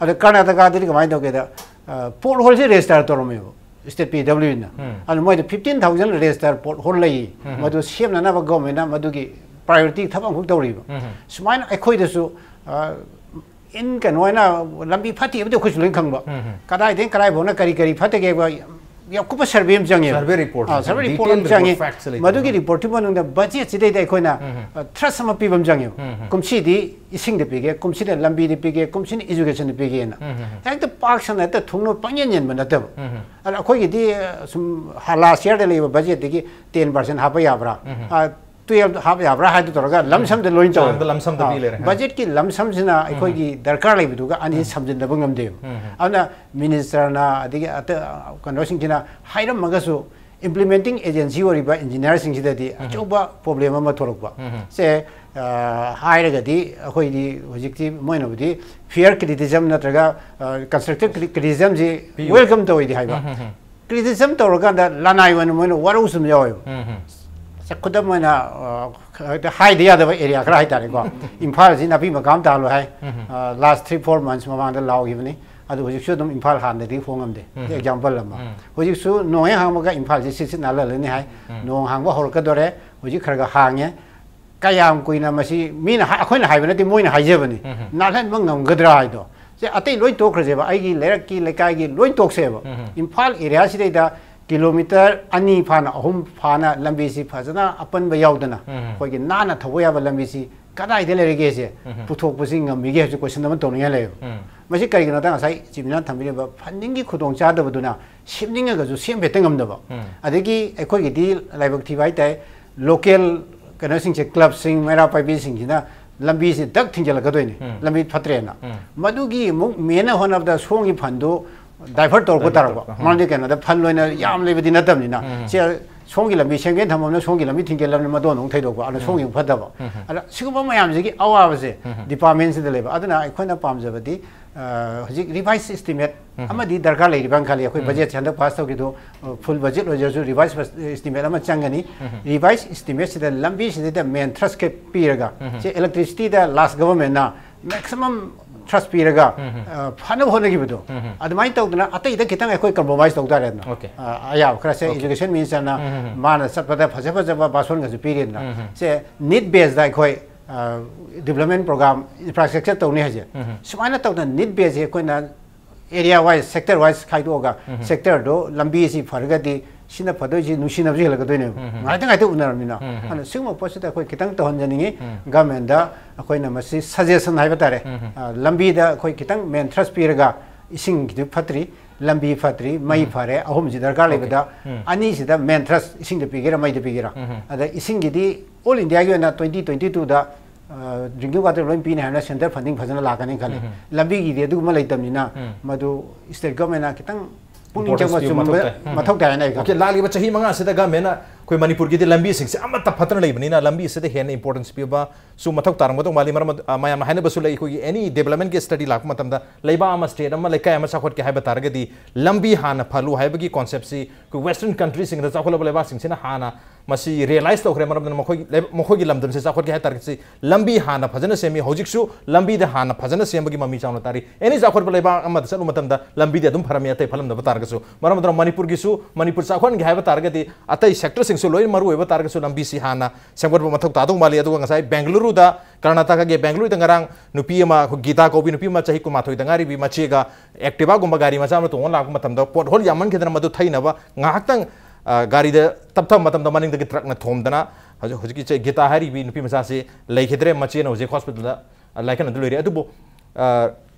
ꯑꯗ ꯀꯔꯅꯥꯇꯀꯥꯗꯗꯤ ꯀꯃꯥꯏꯅ ꯇꯧꯒꯦꯗ, ꯑ, pothole ꯁꯦ register ꯇꯧꯔꯝꯃꯦꯕ state P W ꯅ꯫ ꯑꯗꯨ ꯃꯣꯏꯗ fifteen thousand register pothole ꯂꯩ꯫ ꯃꯗꯨ ꯁꯦꯝꯅꯅꯕ government ꯅ ꯃꯗꯨꯒꯤ priority ꯊꯕꯛ ꯑꯃꯈꯛ ꯇꯧꯔꯤꯕ꯫ ꯁꯨꯃꯥꯏꯅ ꯑꯩꯈꯣꯏꯗꯁꯨ, ꯑ, in ꯀꯩꯅꯣ ꯑꯣꯏꯅ ꯂꯝꯕꯤ ꯐꯠꯇꯦ ꯍꯥꯏꯕꯗꯤ ꯑꯩꯈꯣꯏꯁꯨ ꯂꯣꯏ ꯈꯪꯕ꯫ ꯀꯗꯥꯏꯗꯒꯤ ꯀꯗꯥꯏꯐꯥꯎꯅ ꯀꯔꯤ ꯀꯔꯤ ꯐꯠꯇꯒꯦ ꯍꯥꯏꯕ ꯌꯥꯝ ꯀꯨꯞꯄ survey ꯑꯃ ꯆꯪꯉꯦꯕ꯫ Survey report, ꯑꯥ, survey report detailed ꯑꯃ ꯆꯪꯉꯤ꯫ Report, facts ꯂꯩꯇꯕ꯫ ꯃꯗꯨꯒꯤ report ꯀꯤ ꯃꯅꯨꯡꯗ budget ꯁꯤꯗꯩꯗ ꯑꯩꯈꯣꯏꯅ, ꯑ, thrust ꯑꯃ ꯄꯤꯕ ꯑꯃ ꯆꯪꯉꯦꯕ꯫ ꯀꯨꯝꯁꯤꯗꯤ ꯏꯁꯤꯡꯗ ꯄꯤꯒꯦ, ꯀꯨꯝꯁꯤꯗ ꯂꯝꯕꯤꯗ ꯄꯤꯒꯦ, ꯀꯨꯝꯁꯤꯅ education ꯗ ꯄꯤꯒꯦꯅ꯫ ꯍꯦꯛꯇ ꯄꯥꯛ ꯁꯟꯅ ꯍꯦꯛꯇ ꯊꯨꯡꯅ ꯄꯪꯌꯦꯟ ꯌꯦꯟꯕ ꯅꯠꯇꯕ꯫ ꯑꯗ ꯑꯩꯈꯣꯏꯒꯤꯗꯤ, ꯑ, ꯁꯨꯝ ꯍꯥ-, last year ꯗ ꯂꯩꯕ budget ꯇꯒꯤ ten percent ꯍꯥꯞꯄ ꯌꯥꯕ꯭ꯔꯥ? ꯑ, twelve ꯍꯥꯞ ꯌꯥꯕ꯭ꯔꯥ ꯍꯥꯏꯗꯨ ꯇꯧꯔꯒ lump sum ꯗ ꯂꯣꯏ ꯇꯧꯋꯦ꯫ ꯆꯥꯡꯗ lump sum ꯗ ꯑꯥ, ꯄꯤ ꯂꯩꯔꯦ꯫ Budget ꯀꯤ lump sum ꯁꯤꯅ ꯑꯩꯈꯣꯏꯒꯤ ꯗꯔꯀꯥꯔ ꯂꯩꯕꯗꯨꯒ ꯑꯅꯤ ꯁꯝꯖꯤꯟꯅꯕ ꯉꯝꯗꯦꯕ꯫ ꯑꯗꯨꯅ minister ꯅ ꯑꯗꯒꯤ ꯑꯇꯩ ꯀꯩꯅꯣꯁꯤꯡꯁꯤꯅ ꯍꯥꯏꯔꯝꯃꯒꯁꯨ implementing agency ꯑꯣꯏꯔꯤꯕ engineer ꯁꯤꯡꯁꯤꯗꯗꯤ ꯑꯆꯧꯕ problem ꯑꯃ ꯊꯣꯛꯂꯛꯄ꯫ ꯁꯦ, ꯑ, ꯍꯥꯏꯔꯒꯗꯤ ꯑꯩꯈꯣꯏꯗꯤ ꯍꯧꯖꯤꯛꯇꯤ ꯃꯣꯏꯅꯕꯨꯗꯤ fair criticism ꯅꯠꯇ꯭ꯔꯒ, ꯑ, constructive cri-, criticism ꯁꯤ ꯄꯤꯌꯨ꯫ Welcome ꯇꯧꯋꯤꯗꯤ ꯍꯥꯏꯕ꯫ Criticism ꯇꯧꯔꯀꯥꯟꯗ ꯂꯅꯥꯏ ꯑꯣꯏꯅ ꯃꯣꯏꯅ ꯋꯥꯔꯧꯕꯁꯨ ꯑꯗꯨꯝ ꯌꯥꯎꯋꯦꯕ꯫ ꯁꯦ, ꯈꯨꯗꯝ ꯑꯣꯏꯅ, ꯑ, ꯍꯦꯛꯇ ꯍꯥꯏꯗ ꯌꯥꯗꯕ area ꯈꯔ ꯍꯥꯏꯇꯥꯔꯦꯀꯣ꯫ ꯏꯝꯐꯥꯜꯁꯤ ꯅꯥꯄꯤ ꯃꯀꯥ ꯑꯃ ꯇꯥꯍꯜꯂꯣ ꯍꯥꯏ꯫ ꯑ, last three four months ꯃꯃꯥꯡꯗ ꯂꯥꯎꯈꯤꯕꯅꯤ꯫ ꯑꯗꯨ ꯍꯧꯖꯤꯛꯁꯨ ꯑꯗꯨꯝ ꯏꯝꯐꯥꯜ ꯍꯥꯟꯅꯗꯒꯤ ꯍꯣꯡꯉꯝꯗꯦ꯫ Example ꯑꯃ꯫ ꯍꯧꯖꯤꯛꯁꯨ ꯅꯣꯡ ꯍꯦꯛ ꯍꯥꯡꯕꯒ ꯏꯝꯐꯥꯜꯁꯤ ꯁꯤꯠ ꯁꯤꯠ ꯅꯥꯜꯍꯜꯂꯅꯤ ꯍꯥꯏ꯫ ꯅꯣꯡ ꯍꯥꯡꯕ ꯍꯧꯔꯛꯀꯗꯣꯔꯦ꯫ ꯍꯧꯖꯤꯛ ꯈꯔ ꯈꯔ ꯍꯥꯡꯉꯦ꯫ ꯀꯌꯥꯝ ꯀꯨꯏꯅ ꯃꯁꯤ ꯃꯤꯅ ꯍꯥꯏ-, ꯑꯩꯈꯣꯏꯅ ꯍꯥꯏꯕ ꯅꯠꯇꯦ, ꯃꯣꯏꯅ ꯍꯥꯏꯖꯕꯅꯤ꯫ ꯅꯥꯜꯍꯟꯕ ꯉꯝꯒꯗ꯭ꯔꯥ ꯍꯥꯏꯗꯣ꯫ ꯁꯦ, ꯑꯇꯩ ꯂꯣꯏ ꯇꯣꯛꯈ꯭ꯔꯁꯦꯕ, ꯑꯩꯒꯤ ꯂꯩꯔꯛꯀꯤ, ꯂꯩꯀꯥꯏꯒꯤ ꯂꯣꯏ ꯇꯣꯛꯁꯦꯕ꯫ ꯏꯝꯐꯥꯜ area ꯁꯤꯗꯩꯗ kilometre ꯑꯅꯤ ꯐꯥꯅ, ꯑꯍꯨꯝ ꯐꯥꯅ ꯂꯝꯕꯤꯁꯤ ꯐꯖꯅ ꯑꯄꯟꯕ ꯌꯥꯎꯗꯅ, ꯑꯩꯈꯣꯏꯒꯤ ꯅꯥꯟꯅ ꯊꯧꯕ ꯌꯥꯕ ꯂꯝꯕꯤꯁꯤ ꯀꯗꯥꯏꯗ ꯂꯩꯔꯒꯦꯁꯦ ꯄꯨꯊꯣꯛꯄꯁꯤ ꯉꯝꯃꯤꯒꯦ ꯍꯥꯏꯕꯁꯤ question ꯑꯃ ꯇꯧꯅꯤꯡꯉꯥꯏ ꯂꯩꯌꯦꯕ꯫ ꯃꯁꯤ ꯀꯔꯤꯒꯤꯅꯣꯗ ꯉꯁꯥꯏ Chief Minister ꯅ ꯊꯝꯕꯤꯔꯤꯕ funding ꯒꯤ ꯈꯨꯗꯣꯡꯆꯥꯗꯕꯗꯨꯅ ꯁꯦꯝꯅꯤꯡꯉꯒꯁꯨ ꯁꯦꯝꯕ ꯍꯦꯛꯇ ꯉꯝꯗꯕ꯫ ꯑꯗꯒꯤ ꯑꯩꯈꯣꯏꯒꯤꯗꯤ ꯂꯥꯏꯕꯛ ꯊꯤꯕ ꯍꯥꯏꯇꯥꯔꯦ, local ꯀꯩꯅꯣꯁꯤꯡꯁꯦ, ꯀ꯭ꯂꯕꯁꯤꯡ, ꯃꯩꯔꯥ ꯄꯥꯏꯕꯤꯁꯤꯡꯁꯤꯅ ꯂꯝꯕꯤꯁꯤ ꯗꯛ ꯊꯤꯡꯖꯤꯜꯂꯛꯀꯗꯣꯏꯅꯤ, ꯎꯝ꯫ ꯂꯝꯕꯤ ꯐꯠꯇ꯭ꯔꯦꯅ꯫ ꯎꯝ꯫ ꯃꯗꯨꯒꯤ ꯑꯃꯨꯛ ꯃꯦꯟꯅ ꯍꯣꯠꯅꯕꯗ ꯁꯣꯝꯒꯤ ꯐꯟꯗꯨ divert ꯇꯧꯔꯛꯄ divert ꯇꯥꯔꯛꯄ꯫ ꯇꯧꯔꯛꯄ꯫ ꯎꯝ꯫ ꯃꯔꯝꯗꯤ ꯀꯩꯅꯣꯗ ꯐꯟ ꯑꯣꯏꯅ ꯌꯥꯝ ꯂꯩꯕꯗꯤ ꯅꯠꯇꯕꯅꯤꯅ꯫ ꯎꯝ꯫ ꯁꯤ ꯁꯣꯝꯒꯤ ꯂꯝꯕꯤ ꯁꯦꯝꯒꯦꯅ ꯊꯝꯃꯕꯅ ꯁꯣꯝꯒꯤ ꯂꯝꯕꯤ ꯊꯤꯡꯖꯤꯜꯂꯕꯅꯤꯅ ꯃꯗꯣꯟ ꯑꯃꯨꯛ ꯊꯩꯗꯣꯛꯄ, ꯑꯗꯨꯅ ꯎꯝ꯫ ꯁꯣꯝꯒꯤ ꯑꯃꯨꯛ ꯐꯠꯇꯕ꯫ ꯎꯝ꯫ ꯑꯗ ꯁꯤꯒꯨꯝꯕ ꯃꯌꯥꯝꯁꯤꯒꯤ ꯑꯋꯥꯕꯁꯦ ꯎꯝ꯫ Department ꯁꯤꯗ ꯂꯩꯕ꯫ ꯑꯗꯨꯅ ꯑꯩꯈꯣꯏꯅ ꯄꯥꯝꯖꯕꯗꯤ, ꯑ, ꯍꯧꯖꯤꯛ revise estimate ꯎꯝ꯫ ꯑꯃꯗꯤ ꯗꯔꯀꯥꯔ ꯂꯩꯔꯤꯕ꯭ꯔꯥ ꯈꯜꯂꯤ꯫ ꯑꯩꯈꯣꯏ ꯎꯝ꯫ Budget ꯍꯟꯗꯛ pass ꯇꯧꯈꯤꯗꯣ, ꯑ, full budget ꯑꯣꯏꯖꯔꯁꯨ revise estimate ꯑꯃ ꯆꯪꯒꯅꯤ꯫ ꯎꯝ꯫ Revise estimate ꯁꯤꯗ ꯂꯝꯕꯤꯁꯤꯗꯩꯗ main thrust ꯈꯛ ꯄꯤꯔꯒ, ꯎꯝ꯫ ꯁꯤ electricity ꯗ last government ꯅ maximum thrust ꯄꯤꯔꯒ, ꯎꯝ꯫ ꯑ, ꯐꯅꯕ ꯍꯣꯠꯅꯈꯤꯕꯗꯣ, ꯎꯝ꯫ ꯑꯗꯨꯃꯥꯏꯅ ꯇꯧꯗꯅ ꯑꯇꯩꯗ ꯈꯤꯇꯪ ꯑꯩꯈꯣꯏ compromise ꯇꯧ ꯇꯥꯔꯦꯗꯅ꯫ Okay꯫ ꯑ, ꯑꯌꯥꯕ ꯈꯔꯁꯦ Okay꯫ Education Minister ꯅ ꯎꯝ꯫ ꯃꯥꯅ ꯆꯠꯄꯗ ꯐꯖ ꯐꯖꯕ ꯚꯥꯁꯣꯟꯒꯁꯨ ꯄꯤꯔꯦꯗꯅ꯫ ꯎꯝ꯫ ꯁꯦ need base ꯗ ꯑꯩꯈꯣꯏ, ꯑ, development program infrastructure ꯇꯧꯅꯤ ꯍꯥꯏꯁꯦ꯫ ꯎꯝ꯫ ꯁꯨꯃꯥꯏꯅ ꯇꯧꯗꯅ need base ꯁꯦ ꯑꯩꯈꯣꯏꯅ area wise, sector wise ꯈꯥꯏꯗꯣꯛꯑꯒ, ꯎꯝ꯫ Sector ꯗꯣ ꯂꯝꯕꯤꯁꯤ ꯐꯔꯒꯗꯤ ꯁꯤꯅ ꯐꯗꯣꯏꯁꯤ ꯅꯨꯡꯁꯤꯅꯕꯁꯨ ꯍꯦꯜꯂꯛꯀꯗꯣꯏꯅꯦꯕ꯫ ꯎꯝ꯫ ꯉꯥꯏꯇ ꯉꯥꯏꯇ ꯎꯅꯔꯕꯅꯤꯅ꯫ ꯎꯝ꯫ ꯑꯗꯨꯅ ꯁꯤꯒꯨꯝꯕ ꯄꯣꯠꯁꯤꯗ ꯑꯩꯈꯣꯏ ꯈꯤꯇꯪ ꯇꯧꯍꯟꯖꯅꯤꯡꯉꯤ꯫ ꯎꯝ꯫ Government ꯗ ꯑꯩꯈꯣꯏꯅ ꯃꯁꯤ suggestion ꯍꯥꯏꯕ ꯇꯥꯔꯦ꯫ ꯎꯝ꯫ ꯑ, ꯂꯝꯕꯤꯗ ꯑꯩꯈꯣꯏ ꯈꯤꯇꯪ main thrust ꯄꯤꯔꯒ, ꯏꯁꯤꯡꯒꯤꯗꯤ ꯐꯠꯇ꯭ꯔꯤ, ꯂꯝꯕꯤ ꯐꯠꯇ꯭ꯔꯤ, ꯃꯩ ꯎꯝ꯫ ꯐꯔꯦ, ꯑꯍꯨꯝꯁꯤ ꯗꯔꯀꯥꯔ Okay꯫ ꯂꯩꯕꯗ ꯎꯝ꯫ ꯑꯅꯤꯁꯤꯗ main thrust ꯏꯁꯤꯡꯗ ꯄꯤꯒꯦꯔꯥ ꯃꯩꯗ ꯄꯤꯒꯦꯔꯥ? ꯎꯝ꯫ ꯑꯗ ꯏꯁꯤꯡꯒꯤꯗꯤ all India ꯒꯤ ꯑꯣꯏꯅ twenty twenty two ꯗ, ꯑ, drinking water ꯂꯣꯏ ꯄꯤꯅꯤ ꯍꯥꯏꯕꯅ centre funding ꯐꯖꯅ ꯂꯥꯛꯀꯅꯤ ꯈꯜꯂꯤ꯫ ꯎꯝ꯫ ꯂꯝꯕꯤꯒꯤꯗꯤ ꯑꯗꯨꯒꯨꯝꯕ ꯂꯩꯇꯕꯅꯤꯅ ꯎꯝ꯫ ꯃꯗꯨ state government ꯅ ꯈꯤꯇꯪ ꯄꯨꯛꯅꯤꯡ Importance ꯆꯪꯕ ꯄꯤꯕ ꯆꯨꯝꯕ ꯃꯊꯧ ꯇꯥꯏ꯫ ꯎꯝ꯫ ꯃꯊꯧ ꯇꯥꯏ ꯍꯥꯏꯅ ꯑꯩ ꯈꯜꯂꯤ꯫ Okay, ꯂꯥꯛꯂꯤꯕ ꯆꯍꯤ ꯃꯉꯥꯁꯤꯗ government ꯅ ꯑꯩꯈꯣꯏ ꯃꯅꯤꯄꯨꯔꯒꯤꯗꯤ ꯂꯝꯕꯤꯁꯤꯡꯁꯦ ꯑꯃꯠꯇ ꯐꯠꯇꯅ ꯂꯩꯕꯅꯤꯅ ꯂꯝꯕꯤꯁꯤꯗ ꯍꯦꯟꯅ importance ꯄꯤꯕ ꯁꯨ ꯃꯊꯧ ꯇꯥꯔꯝꯒꯗꯧ ꯃꯥꯜꯂꯤ꯫ ꯃꯔꯝ ꯑꯗꯨ, ꯑ, ꯃꯌꯥꯝꯅ ꯍꯥꯏꯅꯕꯁꯨ ꯂꯩ, ꯑꯩꯈꯣꯏꯒꯤ any development ꯀꯤ study ꯂꯥꯛꯄ ꯃꯇꯝꯗ ꯂꯩꯕꯥꯛ ꯑꯃ, state ꯑꯃ, ꯂꯩꯀꯥꯏ ꯑꯃ ꯆꯥꯎꯈꯠꯀꯦ ꯍꯥꯏꯕ ꯇꯥꯔꯒꯗꯤ ꯂꯝꯕꯤ ꯍꯥꯟꯅ ꯐꯍꯜꯂꯨ ꯍꯥꯏꯕꯒꯤ concept ꯁꯤ ꯑꯩꯈꯣꯏ Western country ꯁꯤꯡꯗ, ꯆꯥꯎꯈꯠꯂꯕ ꯂꯩꯕꯥꯛꯁꯤꯡꯁꯤꯅ ꯍꯥꯟꯅ ꯃꯁꯤ realize ꯇꯧꯈ꯭ꯔꯦ꯫ ꯃꯔꯝ ꯑꯗꯨꯅ ꯃꯈꯣꯏ, ꯂꯩ-, ꯃꯈꯣꯏꯒꯤ ꯂꯝꯗꯝꯁꯤ ꯆꯥꯎꯈꯠꯀꯦ ꯍꯥꯏ ꯇꯥꯔꯒꯗꯤ ꯂꯝꯕꯤ ꯍꯥꯟꯅ ꯐꯖꯅ ꯁꯦꯝꯃꯤ꯫ ꯍꯧꯖꯤꯛꯁꯨ ꯂꯝꯕꯤꯗ ꯍꯥꯟꯅ ꯐꯖꯅ ꯁꯦꯝꯕꯒꯤ ꯃꯃꯤ ꯆꯥꯎꯅ ꯇꯥꯔꯤ꯫ Any ꯆꯥꯎꯈꯠꯄ ꯂꯩꯕꯥꯛ ꯑꯃꯗ ꯆꯠꯂꯨ ꯃꯇꯝꯗ ꯂꯝꯕꯤꯗꯤ ꯑꯗꯨꯝ ꯐꯔꯝꯃꯤ, ꯑꯇꯩ ꯐꯠꯂꯝꯗꯕ ꯇꯥꯔꯒꯁꯨ꯫ ꯃꯔꯝ ꯑꯗꯨꯅ ꯃꯅꯤꯄꯨꯔꯒꯤꯁꯨ, ꯃꯅꯤꯄꯨꯔ ꯆꯥꯎꯈꯠꯍꯟꯒꯦ ꯍꯥꯏꯕ ꯇꯥꯔꯒꯗꯤ ꯑꯇꯩ sector ꯁꯤꯡꯁꯨ ꯂꯣꯏꯅ ꯃꯔꯨ ꯑꯣꯏꯕ ꯇꯥꯔꯒꯁꯨ ꯂꯝꯕꯤꯁꯤ ꯍꯥꯟꯅ ꯁꯦꯝꯒꯠꯄ ꯃꯊꯧ ꯇꯥꯗꯧ ꯃꯥꯜꯂꯤ꯫ ꯑꯗꯨꯒ ꯉꯁꯥꯏ ꯕꯦꯡꯒꯂꯨꯔꯨꯗ, ꯀꯔꯅꯥꯇꯀꯥꯒꯤ ꯕꯦꯡꯒꯂꯨꯔꯨꯗ ꯉꯔꯥꯡ ꯅꯨꯄꯤ ꯑꯃ, ꯑꯩꯈꯣꯏ ꯒꯤꯇꯥ ꯀꯧꯕꯤ ꯅꯨꯄꯤ ꯑꯃ ꯆꯍꯤ ꯀꯨꯟꯃꯥꯊꯣꯏꯗ ꯉꯥꯏꯔꯤꯕꯤ ꯃꯆꯦꯒ Activa ꯒꯨꯝꯕ ꯒꯥꯔꯤ ꯃꯆꯥ ꯑꯃ ꯇꯣꯡꯉ ꯂꯥꯛꯄ ꯃꯇꯝꯗ pothole ꯌꯥꯝꯃꯟꯈꯤꯗꯅ ꯃꯗꯨ ꯊꯩꯅꯕ ꯉꯥꯏꯍꯥꯛꯇꯪ, ꯑ, ꯒꯥꯔꯤꯗ ꯇꯞꯊꯕ ꯃꯇꯝꯗ ꯃꯅꯤꯡꯗꯒꯤ truck ꯅ ꯊꯣꯝꯗꯅ ꯍꯧꯖꯤꯛ, ꯍꯧꯖꯤꯛꯀꯤ ꯆꯦ ꯒꯤꯇꯥ ꯍꯥꯏꯔꯤꯕꯤ ꯅꯨꯄꯤ ꯃꯆꯥꯁꯤ ꯂꯩꯈꯤꯗ꯭ꯔꯦ꯫ ꯃꯆꯦꯅ ꯍꯧꯖꯤꯛ hospital ꯗ, ꯑ, ꯂꯥꯏꯀꯠꯅꯗꯨꯅ ꯂꯩꯔꯦ꯫ ꯑꯗꯨꯕꯨ, ꯑ,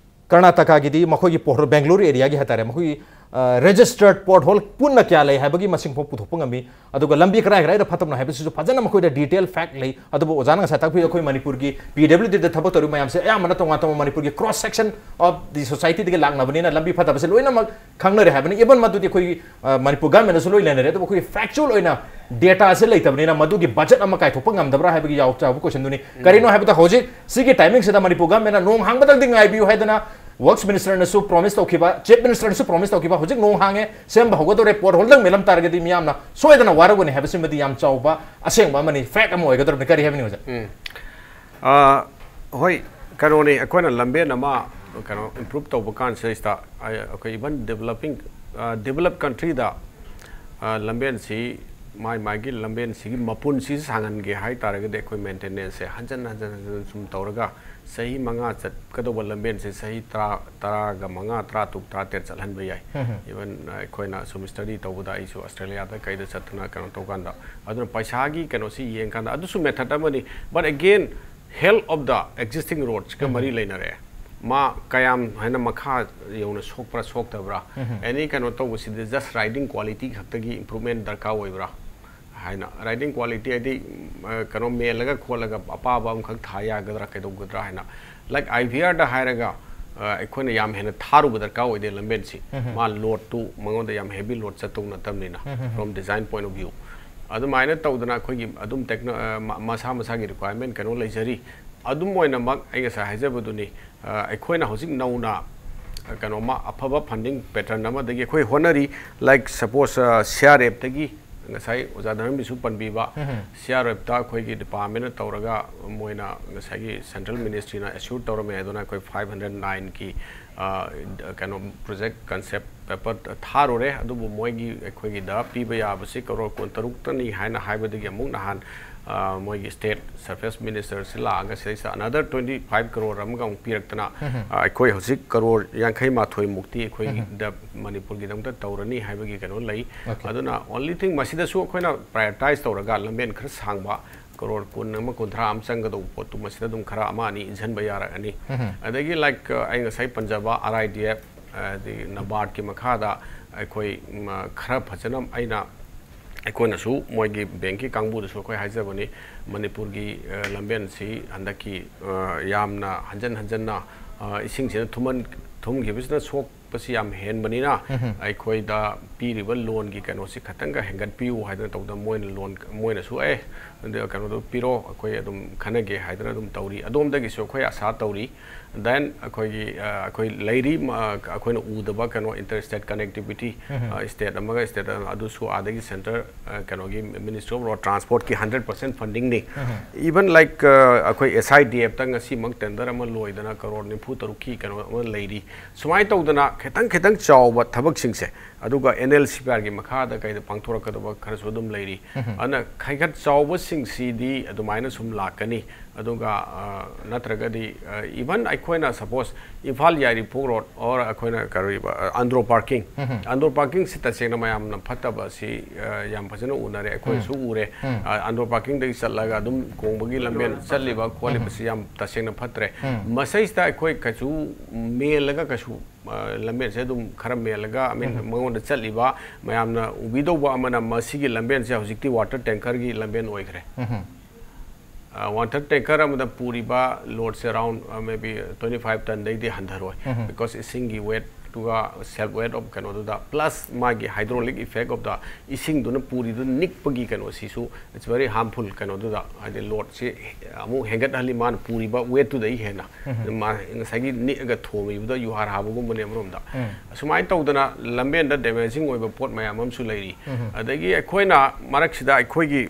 ꯀꯔꯅꯥꯇꯀꯥꯒꯤꯗꯤ ꯃꯈꯣꯏꯒꯤ pothole, ꯕꯦꯡꯒꯂꯨꯔꯨ area ꯒꯤ ꯍꯥꯏꯇꯥꯔꯦ, ꯃꯈꯣꯏꯒꯤ, registered pothole ꯄꯨꯟꯅ ꯀꯌꯥ ꯂꯩ ꯍꯥꯏꯕꯒꯤ ꯃꯁꯤꯡ ꯐꯥꯎ ꯄꯨꯊꯣꯛꯄ ꯉꯝꯃꯤ꯫ ꯑꯗꯨꯒ ꯂꯝꯕꯤ ꯀꯗꯥꯏ ꯀꯗꯥꯏꯗ ꯐꯠꯇꯕꯅꯣ ꯍꯥꯏꯕꯁꯤꯁꯨ ꯐꯖꯅ ꯃꯈꯣꯏꯗ detail fact ꯂꯩ꯫ ꯑꯗꯨꯕꯨ ꯑꯣꯖꯥꯅ ꯉꯁꯥꯏ ꯇꯥꯛꯄꯤꯕ ꯑꯩꯈꯣꯏ ꯃꯅꯤꯄꯨꯔꯒꯤ P W D ꯗ ꯊꯕꯛ ꯇꯧꯔꯤꯕ ꯃꯌꯥꯝꯁꯦ ꯑꯌꯥꯝꯕꯅ ꯇꯣꯉꯥꯟ ꯇꯣꯉꯥꯟꯕ ꯃꯅꯤꯄꯨꯔꯒꯤ cross section of the society ꯗꯒꯤ ꯂꯥꯛꯅꯕꯅꯤꯅ ꯂꯝꯕꯤ ꯐꯠꯇꯕꯁꯦ ꯂꯣꯏꯅꯃꯛ ꯈꯪꯅꯔꯦ ꯍꯥꯏꯕꯅꯤ꯫ Even ꯃꯗꯨꯗꯤ ꯑꯩꯈꯣꯏꯒꯤ ꯑ, ꯃꯅꯤꯄꯨꯔ government ꯅꯁꯨ ꯂꯣꯏ ꯂꯩꯅꯔꯦ꯫ ꯑꯗꯨꯕꯨ ꯑꯩꯈꯣꯏꯒꯤ factual ꯑꯣꯏꯅ data ꯁꯦ ꯂꯩꯇꯕꯅꯤꯅ ꯃꯗꯨꯒꯤ budget ꯑꯃ ꯀꯥꯏꯊꯣꯛꯄ ꯉꯝꯗꯕ꯭ꯔꯥ ꯍꯥꯏꯕꯒꯤ ꯌꯥꯎ ꯆꯥꯎꯕ question ꯗꯨꯅꯤ꯫ ꯀꯔꯤꯅꯣ ꯍꯥꯏꯕꯗ ꯍꯧꯖꯤꯛ ꯁꯤꯒꯤ timing ꯁꯤꯗ ꯃꯅꯤꯄꯨꯔ government ꯅ ꯅꯣꯡ ꯍꯥꯡꯕꯗꯪꯗꯤ ꯉꯥꯏꯕꯤꯌꯨ ꯍꯥꯏꯗꯅ Works Minister ꯅꯁꯨ promise ꯇꯧꯈꯤꯕ, Chief Minister ꯅꯁꯨ promise ꯇꯧꯈꯤꯕ, ꯍꯧꯖꯤꯛ ꯅꯣꯡ ꯍꯥꯡꯉꯦ, ꯁꯦꯝꯕ ꯍꯧꯒꯗꯧꯔꯦ, pothole ꯗꯪ ꯃꯦꯜꯂꯝ ꯇꯥꯔꯒꯗꯤ ꯃꯤꯌꯥꯝꯅ ꯁꯣꯏꯗꯅ ꯋꯥꯔꯧꯒꯅꯤ ꯍꯥꯏꯕꯁꯤꯃꯗꯤ ꯌꯥꯝ ꯆꯥꯎꯕ ꯑꯁꯦꯡꯕ ꯑꯃꯅꯤ, fact ꯑꯃ ꯑꯣꯏꯒꯗꯧꯔꯕꯅꯤ꯫ ꯀꯔꯤ ꯍꯥꯏꯕꯅꯤ ꯑꯣꯖꯥ? ꯎꯝ꯫ ꯑ, ꯍꯣꯏ, ꯀꯩꯅꯣꯅꯤ, ꯑꯩꯈꯣꯏꯅ ꯂꯝꯕꯦꯟ ꯑꯃ ꯀꯩꯅꯣ improve ꯇꯧꯕ ꯀꯥꯟꯁꯤꯗꯩꯁꯤꯗ ꯑꯩ-, ꯑꯩꯈꯣꯏ even developing, ꯑ, developed country ꯗ, ꯑ, ꯂꯝꯕꯦꯟꯁꯤ ꯃꯥꯏ ꯃꯥꯒꯤ ꯂꯝꯕꯦꯟꯁꯤꯒꯤ ꯃꯄꯨꯟꯁꯤ ꯁꯥꯡꯍꯟꯒꯦ ꯍꯥꯏ ꯇꯥꯔꯒꯗꯤ ꯑꯩꯈꯣꯏ maintenance ꯁꯦ ꯍꯟꯖꯟ ꯍꯟꯖꯟ ꯍꯟꯖꯟ ꯁꯨꯝ ꯇꯧꯔꯒ ꯆꯍꯤ ꯃꯉꯥ ꯆꯠꯀꯗꯧꯕ ꯂꯝꯕꯦꯟꯁꯦ ꯆꯍꯤ ꯇꯔꯥ, ꯇꯔꯥꯒ ꯃꯉꯥ, ꯇꯔꯥ ꯇꯔꯨꯛ, ꯇꯔꯥ ꯇꯔꯦꯠ ꯆꯠꯍꯟꯕ ꯌꯥꯏ꯫ Even ꯑꯩꯈꯣꯏꯅ ꯁꯨꯝ study ꯇꯧꯕꯗ ꯑꯩꯁꯨ Australia ꯗ ꯀꯩꯗ ꯆꯠꯇꯅ ꯀꯩꯅꯣ ꯇꯧꯀꯥꯟꯗ, ꯑꯗꯨꯅ ꯄꯩꯁꯥꯒꯤ ꯀꯩꯅꯣꯁꯤ ꯌꯦꯡꯀꯥꯟꯗ ꯑꯗꯨꯁꯨ method ꯑꯃꯅꯤ꯫ But again, health of the existing roads ꯀ ꯃꯔꯤ ꯂꯩꯅꯔꯦ꯫ ꯃꯥ ꯀꯌꯥꯝ ꯍꯥꯏꯅ ꯃꯈꯥ ꯌꯧꯅ ꯁꯣꯛꯄ꯭ꯔꯥ ꯁꯣꯛꯇꯕ꯭ꯔꯥ, any ꯀꯩꯅꯣ ꯇꯧꯕꯁꯤꯗ just riding quality ꯈꯛꯇꯒꯤ improvement ꯗꯔꯀꯥꯔ ꯑꯣꯏꯕ꯭ꯔꯥ ꯍꯥꯏꯅ, riding quality ꯍꯥꯏꯗꯤ, ꯎꯝ, ꯑ, ꯀꯩꯅꯣ ꯃꯦꯜꯂꯒ ꯈꯣꯠꯂꯒ ꯑꯄꯥꯕ ꯑꯃꯈꯛ ꯊꯥ ꯌꯥꯒꯗ꯭ꯔꯥ ꯀꯩꯗꯧꯒꯗ꯭ꯔꯥ ꯍꯥꯏꯅ, like I V R ꯗ ꯍꯥꯏꯔꯒ, ꯑ, ꯑꯩꯈꯣꯏꯅ ꯌꯥꯝ ꯍꯦꯟꯅ ꯊꯥꯔꯨꯕ ꯗꯔꯀꯥꯔ ꯑꯣꯏꯗꯦ ꯂꯝꯕꯦꯟꯁꯤ꯫ ꯃꯥ load ꯇꯨ ꯃꯉꯣꯟꯗ ꯌꯥꯝ heavy load ꯆꯠꯇꯧ ꯅꯠꯇꯕꯅꯤꯅ, from design point of view꯫ ꯑꯗꯨꯃꯥꯏꯅ ꯇꯧꯗꯅ ꯑꯩꯈꯣꯏꯒꯤ ꯑꯗꯨꯝ techno-, ꯑ, ꯃ-, ꯃꯁꯥ ꯃꯁꯥꯒꯤ requirement ꯀꯩꯅꯣ ꯂꯩꯖꯔꯤ꯫ ꯑꯗꯨꯝ ꯑꯣꯏꯅꯃꯛ ꯑꯩ ꯉꯁꯥꯏ ꯍꯥꯏꯖꯕꯗꯨꯅꯤ, ꯑ, ꯑꯩꯈꯣꯏꯅ ꯍꯧꯖꯤꯛ ꯅꯧꯅ, ꯑ, ꯀꯩꯅꯣꯃ ꯑꯐꯕ funding pattern ꯑꯃꯗꯒꯤ ꯑꯩꯈꯣꯏ ꯍꯣꯠꯅꯔꯤ, like suppose, ꯑ, C R F ꯇꯒꯤ ꯉꯁꯥꯏ ꯑꯣꯖꯥ ꯙꯔꯃꯕꯤꯔꯁꯨ ꯄꯟꯕꯤꯕ, C R F ꯇ ꯑꯩꯈꯣꯏꯒꯤ department ꯅ ꯇꯧꯔꯒ ꯃꯣꯏꯅ ꯉꯁꯥꯏꯒꯤ central ministry ꯅ assure ꯇꯧꯔꯝꯃꯦ꯫ ꯑꯗꯨꯅ ꯑꯩꯈꯣꯏ five hundred nine ꯒꯤ, ꯑ, ꯀꯩꯅꯣ project concept paper ꯊꯥꯔꯨꯔꯦ꯫ ꯑꯗꯨꯕꯨ ꯃꯣꯏꯒꯤ ꯑꯩꯈꯣꯏꯒꯤꯗ ꯄꯤꯕ ꯌꯥꯕꯁꯤ ꯀꯔꯣꯔ ꯀꯨꯟꯇꯔꯨꯛꯇꯅꯤ ꯍꯥꯏꯅ ꯍꯥꯏꯕꯗꯒꯤ ꯑꯃꯨꯛ ꯅꯍꯥꯟ, ꯑ, ꯃꯣꯏꯒꯤ state surface minister ꯁꯤ ꯂꯥꯛꯑꯒ ꯁꯤꯗꯩꯁꯤꯗ another twenty five crore ꯑꯃꯒ ꯑꯃꯨꯛ ꯄꯤꯔꯛꯇꯅ, ꯑ, ꯑꯩꯈꯣꯏ ꯍꯧꯖꯤꯛ ꯀꯔꯣꯔ ꯌꯥꯡꯈꯩ ꯃꯥꯊꯣꯏ ꯃꯨꯛꯇꯤ ꯑꯩꯈꯣꯏꯒꯤꯗ ꯃꯅꯤꯄꯨꯔꯒꯤꯗꯃꯛꯇ ꯇꯧꯔꯅꯤ ꯍꯥꯏꯕꯒꯤ ꯀꯩꯅꯣ ꯂꯩ꯫ ꯑꯗꯨꯅ only thing ꯃꯁꯤꯗꯁꯨ ꯑꯩꯈꯣꯏꯅ prioritize ꯇꯧꯔꯒ ꯂꯝꯕꯦꯟ ꯈꯔ ꯁꯥꯡꯕ ꯀꯔꯣꯔ ꯀꯨꯟ ꯑꯃ, ꯀꯨꯟꯊ꯭ꯔꯥ ꯑꯃ ꯆꯪꯒꯗꯧꯕ ꯄꯣꯠꯇꯨ ꯃꯁꯤꯗ ꯑꯗꯨꯝ ꯈꯔ ꯑꯃ ꯑꯅꯤ ꯏꯟꯁꯤꯟꯕ ꯌꯥꯔꯛꯑꯅꯤ꯫ ꯑꯗꯒꯤ like, ꯑ, ꯑꯩ ꯉꯁꯥꯏ ꯄꯟꯖꯕ R I D F, ꯑꯗꯒꯤ ꯅꯕꯥꯔꯠꯀꯤ ꯃꯈꯥꯗ ꯑꯩꯈꯣꯏ ꯈꯔ ꯐꯖꯅ ꯑꯩꯅ ꯑꯩꯈꯣꯏꯅꯁꯨ ꯃꯣꯏꯒꯤ ꯕꯦꯡꯛꯀꯤ ꯀꯥꯡꯕꯨꯗꯁꯨ ꯑꯩꯈꯣꯏ ꯍꯥꯏꯖꯕꯅꯤ, ꯃꯅꯤꯄꯨꯔꯒꯤ ꯂꯝꯕꯦꯟꯁꯤ ꯍꯟꯗꯛꯀꯤ ꯌꯥꯝꯅ ꯍꯟꯖꯟ ꯍꯟꯖꯟꯅ ꯏꯁꯤꯡꯁꯤꯅ ꯊꯨꯝꯍꯟ ꯊꯨꯝꯈꯤꯕꯁꯤꯅ ꯁꯣꯛꯄꯁꯤ ꯌꯥꯝ ꯍꯦꯟꯕꯅꯤꯅ, ꯑꯩꯈꯣꯏꯗ ꯄꯤꯔꯤꯕ ꯂꯣꯟꯒꯤ ꯀꯩꯅꯣꯁꯤ ꯈꯇꯪꯒ ꯍꯦꯟꯒꯠꯄꯤꯌꯨ ꯍꯥꯏꯗꯅ ꯇꯧꯗꯅ ꯃꯣꯏꯅ ꯂꯣꯟ ꯃꯣꯏꯅꯁꯨ ꯑꯦ ꯑꯗꯨ ꯀꯩꯅꯣꯗꯣ ꯄꯤꯔꯣ, ꯑꯩꯈꯣꯏ ꯑꯗꯨꯝ ꯈꯟꯅꯒꯦ ꯍꯥꯏꯗꯅ ꯑꯗꯨꯝ ꯇꯧꯔꯤ꯫ ꯑꯗꯣꯝꯗꯒꯤꯁꯨ ꯑꯩꯈꯣꯏ ꯑꯁꯥ ꯇꯧꯔꯤ꯫ Then ꯑꯩꯈꯣꯏꯒꯤ ꯑꯩꯈꯣꯏ ꯂꯩꯔꯤ, ꯑꯩꯈꯣꯏꯅ ꯎꯗꯕ ꯀꯩꯅꯣ, ꯏꯟꯇꯔ ꯁ꯭ꯇꯦꯠ ꯀꯅꯦꯛꯇꯤꯕꯤꯇꯤ, ꯁ꯭ꯇꯦꯠ ꯑꯃꯒ ꯁ꯭ꯇꯦꯠ ꯑꯗꯨꯁꯨ ꯑꯥꯗꯒꯤ ꯁꯦꯟꯇꯔ ꯀꯩꯅꯣꯒꯤ ꯃꯤꯅꯤꯁꯇ꯭ꯔꯤ ꯑꯣꯐ ꯔꯣꯗ ꯇ꯭ꯔꯥꯟꯁꯄꯣꯔꯠꯀꯤ ꯍꯟꯗ꯭ꯔꯦꯠ ꯄꯥꯔꯁꯦꯟ ꯐꯟꯗꯤꯡꯅꯤ꯫ Even like ꯑꯩꯈꯣꯏ S I D Fꯇ ꯉꯁꯤꯃꯛ ꯇꯦꯟꯗꯔ ꯑꯃ ꯂꯣꯏꯗꯅ ꯀꯔꯣꯔ ꯅꯤꯐꯨ ꯇꯔꯨꯛꯀꯤ ꯀꯩꯅꯣ ꯑꯃ ꯂꯩꯔꯤ꯫ ꯁꯨꯃꯥꯏꯅ ꯇꯧꯗꯅ ꯈꯤꯇꯪ ꯈꯤꯇꯪ ꯆꯥꯎꯕ ꯊꯕꯛꯁꯤꯡꯁꯦ, ꯑꯗꯨꯒ N L C P Rꯒꯤ ꯃꯈꯥꯗ ꯀꯩꯗ ꯄꯥꯡꯊꯣꯔꯛꯀꯗꯕ ꯈꯔꯁꯨ ꯑꯗꯨꯝ ꯂꯩꯔꯤ꯫ ꯑꯗꯨꯅ ꯈꯩꯒꯠ ꯆꯥꯎꯕꯁꯤꯡꯁꯤꯗꯤ ꯑꯗꯨꯃꯥꯏꯅ ꯁꯨꯝ ꯂꯥꯛꯀꯅꯤ꯫ ꯑꯗꯨꯒ ꯅꯠꯇ꯭ꯔꯒꯗꯤ even ꯑꯩꯈꯣꯏꯅ suppose Imphal Yairipok road or ꯑꯩꯈꯣꯏꯅ ꯀꯔꯤꯕ ꯑꯟꯗ꯭ꯔꯣ ꯄꯥꯔꯀꯤꯡ, ꯑꯟꯗ꯭ꯔꯣ ꯄꯥꯔꯀꯤꯡꯁꯤ ꯇꯁꯦꯡꯅ ꯃꯌꯥꯝꯅ ꯐꯠꯇꯕ ꯑꯁꯤ ꯌꯥꯝ ꯐꯖꯅ ꯎꯅꯔꯦ, ꯑꯩꯈꯣꯏꯅꯁꯨ ꯎꯔꯦ꯫ ꯑꯟꯗ꯭ꯔꯣ ꯄꯥꯔꯀꯤꯡꯗꯒꯤ ꯆꯠꯂꯒ ꯑꯗꯨꯝ ꯀꯣꯡꯕꯒꯤ ꯂꯝꯕꯦꯟ ꯆꯠꯂꯤꯕ ꯈꯣꯠꯂꯤꯕꯁꯤ ꯌꯥꯝ ꯇꯁꯦꯡꯅ ꯐꯠꯇ꯭ꯔꯦ꯫ ꯃꯁꯩꯁꯤꯗ ꯑꯩꯈꯣꯏ ꯀꯩꯁꯨ ꯃꯦꯜꯂꯒ ꯀꯩꯁꯨ ꯂꯝꯕꯦꯟꯁꯦ ꯑꯗꯨꯝ ꯈꯔ ꯃꯦꯜꯂꯒ, I mean, ꯃꯉꯣꯟꯗ ꯆꯠꯂꯤꯕ ꯃꯌꯥꯝꯅ ꯎꯕꯤꯗꯧꯕ ꯑꯃꯅ ꯃꯁꯤꯒꯤ ꯂꯝꯕꯦꯟꯁꯦ ꯍꯧꯖꯤꯛꯇꯤ ꯋꯥꯇꯔ ꯇꯦꯡꯀꯔꯒꯤ ꯂꯝꯕꯦꯟ ꯑꯣꯏꯈ꯭ꯔꯦ꯫ ꯋꯥꯇꯔ ꯇꯦꯡꯀꯔ ꯑꯃꯗ ꯄꯨꯔꯤꯕ ꯂꯣꯗꯁꯦ around maybe twenty five ꯇꯟꯗꯩꯗꯤ ꯍꯟꯊꯔꯣꯏ꯫ ꯕꯤꯀꯣꯁ ꯏꯁꯤꯡꯒꯤ ꯋꯦꯠꯇꯨꯒ ꯁꯦꯜꯐ ꯋꯦꯠ ꯑꯣꯐ ꯀꯩꯅꯣꯗꯨꯗ, ꯄ꯭ꯂꯁ ꯃꯥꯒꯤ ꯍꯥꯏꯗ꯭ꯔꯣꯂꯤꯛ ꯏꯐꯦꯛ ꯑꯣꯐ ꯗ ꯏꯁꯤꯡꯗꯨꯅ ꯄꯨꯔꯤꯗꯨ ꯅꯤꯛꯄꯒꯤ ꯀꯩꯅꯣꯁꯤꯁꯨ, it's very harmful ꯀꯩꯅꯣꯗꯨꯗ, ꯍꯥꯏꯗꯤ ꯂꯣꯗꯁꯤ ꯑꯃꯨꯛ ꯍꯦꯟꯒꯠꯍꯜꯂꯤ, ꯃꯥꯅ ꯄꯨꯔꯤꯕ ꯋꯦꯠꯇꯨꯗꯒꯤ ꯍꯦꯟꯅ꯫ ꯃꯥ ꯉꯁꯥꯏꯒꯤ ꯅꯤꯛꯑꯒ ꯊꯣꯝꯃꯤꯕꯗ ꯌꯨꯍꯥꯔ ꯍꯥꯕꯒꯨꯝꯕꯅꯦ ꯑꯃꯔꯣꯝꯗ꯫ ꯑꯁꯨꯃꯥꯏꯅ ꯇꯧꯗꯅ ꯂꯝꯕꯦꯟꯗ ꯗꯦꯃꯦꯖꯤꯡ ꯑꯣꯏꯕ ꯄꯣꯠ ꯃꯌꯥꯝ ꯑꯃꯁꯨ ꯂꯩꯔꯤ꯫ ꯑꯗꯒꯤ ꯑꯩꯈꯣꯏꯅ ꯃꯔꯛꯁꯤꯗ ꯑꯩꯈꯣꯏꯒꯤ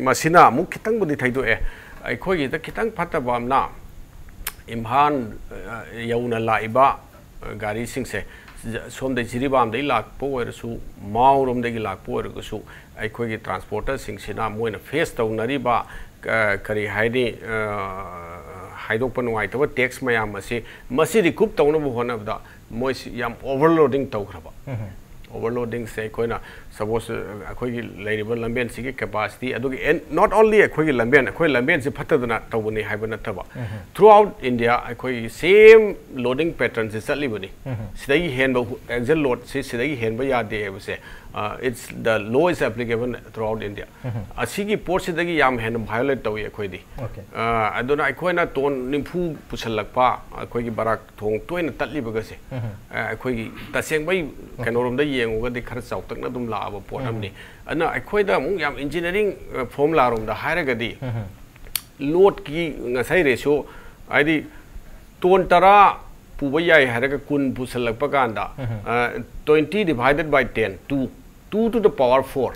ꯃꯁꯤꯅ ꯑꯃꯨꯛ ꯈꯤꯇꯪꯕꯨꯗꯤ ꯊꯩꯗꯣꯛꯑꯦ꯫ ꯑꯩꯈꯣꯏꯒꯤꯗ ꯈꯤꯇꯪ ꯐꯠꯇꯕ ꯑꯃꯅ, ꯏꯝꯐꯥꯜ ꯌꯧꯅ ꯂꯥꯛꯏꯕ ꯒꯥꯔꯤꯁꯤꯡꯁꯦ, ꯁꯣꯝꯗ ꯖꯤꯔꯤꯕꯥꯝꯗꯒꯤ ꯂꯥꯛꯄ ꯑꯣꯏꯔꯁꯨ, ꯃꯥꯎꯔꯣꯝꯗꯒꯤ ꯂꯥꯛꯄ ꯑꯣꯏꯔꯒꯁꯨ, ꯑꯩꯈꯣꯏꯒꯤ ꯇ꯭ꯔꯥꯟꯁꯄꯣꯔꯇꯔꯁꯤꯡꯁꯤꯅ ꯃꯣꯏꯅ ꯐꯦꯁ ꯇꯧꯅꯔꯤꯕ ꯀꯔꯤ ꯍꯥꯏꯅꯤ, ꯍꯥꯏꯗꯣꯛꯄ ꯅꯨꯡꯉꯥꯏꯇꯕ ꯇꯦꯛꯁ ꯃꯌꯥꯝ ꯑꯁꯤ, ꯃꯁꯤ ꯔꯤꯀꯨꯞ ꯇꯧꯅꯕ ꯍꯣꯠꯅꯕꯗ ꯃꯣꯏꯁꯤ ꯌꯥꯝ ꯑꯣꯚꯔꯂꯣꯗꯤꯡ ꯇꯧꯈ꯭ꯔꯕ꯫ ꯑꯣꯚꯔꯂꯣꯗꯤꯡꯁꯦ ꯑꯩꯈꯣꯏꯅ ꯁꯄꯣꯁ ꯑꯩꯈꯣꯏꯒꯤ ꯂꯩꯔꯤꯕ ꯂꯝꯕꯦꯟꯁꯤꯒꯤ ꯀꯦꯄꯥꯁꯤꯇꯤ, ꯑꯗꯨꯒꯤ ꯑꯦꯟ ꯅꯣꯠ ꯑꯣꯟꯂꯤ ꯑꯩꯈꯣꯏꯒꯤ ꯂꯝꯕꯦꯟ, ꯑꯩꯈꯣꯏ ꯂꯝꯕꯦꯟꯁꯤ ꯐꯠꯇꯗꯅ ꯇꯧꯕꯅꯤ ꯍꯥꯏꯕ ꯅꯠꯇꯕ, ꯊ꯭ꯔꯨ ꯑꯥꯎꯠ ꯏꯟꯗꯤꯌꯥ ꯑꯩꯈꯣꯏꯒꯤ ꯁꯦꯝ ꯂꯣꯗꯤꯡ ꯄꯦꯇꯔꯟꯁꯤ ꯆꯠꯂꯤꯕꯅꯤ꯫ ꯁꯤꯗꯒꯤ ꯍꯦꯟꯕ ꯑꯦꯛꯖꯜ ꯂꯣꯗꯁꯤ ꯁꯤꯗꯒꯤ ꯍꯦꯟꯕ ꯌꯥꯗꯦ ꯍꯥꯏꯕꯁꯦ, it's the law is applicable throughout India꯫ ꯑꯁꯤꯒꯤ ꯄꯣꯠꯁꯤꯗꯒꯤ ꯌꯥꯝ ꯍꯦꯟꯅ ꯚꯥꯏꯑꯣꯂꯦꯠ ꯇꯧꯏ ꯑꯩꯈꯣꯏꯗꯤ꯫ Okay. ꯑ, ꯑꯗꯨꯅ ꯑꯩꯈꯣꯏꯅ ꯇꯣꯟ ꯅꯤꯐꯨ ꯄꯨꯁꯜꯂꯛꯄ ꯑꯩꯈꯣꯏꯒꯤ ꯕꯔꯥꯛ ꯊꯣꯡ ꯇꯣꯏꯅ ꯇꯠꯂꯤꯕꯒꯁꯦ, ꯑ, ꯑꯩꯈꯣꯏꯒꯤ ꯇꯁꯦꯡꯕꯩ ꯀꯩꯅꯣꯔꯣꯝꯗ ꯌꯦꯡꯉꯨꯒꯗꯤ ꯈꯔ ꯆꯥꯎꯇꯛꯅ ꯑꯗꯨꯝ ꯂꯥꯛꯑꯕ ꯄꯣꯠ ꯑꯃꯅꯤ꯫ ꯑꯗꯨꯅ ꯑꯩꯈꯣꯏꯗ ꯑꯃꯨꯛ ꯌꯥꯝ ꯏꯟꯖꯤꯅꯤꯌꯥꯔꯤꯡ ꯐꯣꯔꯃꯨꯂꯥꯔꯣꯝꯗ ꯍꯥꯏꯔꯒꯗꯤ, ꯂꯣꯗꯀꯤ ꯉꯁꯥꯏ ꯔꯦꯁꯤꯌꯣ, ꯍꯥꯏꯗꯤ ꯇꯣꯟ ꯇꯔꯥ ꯄꯨꯕ ꯌꯥꯏ ꯍꯥꯏꯔꯒ ꯀꯨꯟ ꯄꯨꯁꯜꯂꯛꯄ ꯀꯥꯟꯗ, twenty divided by ten, two, two to the power four,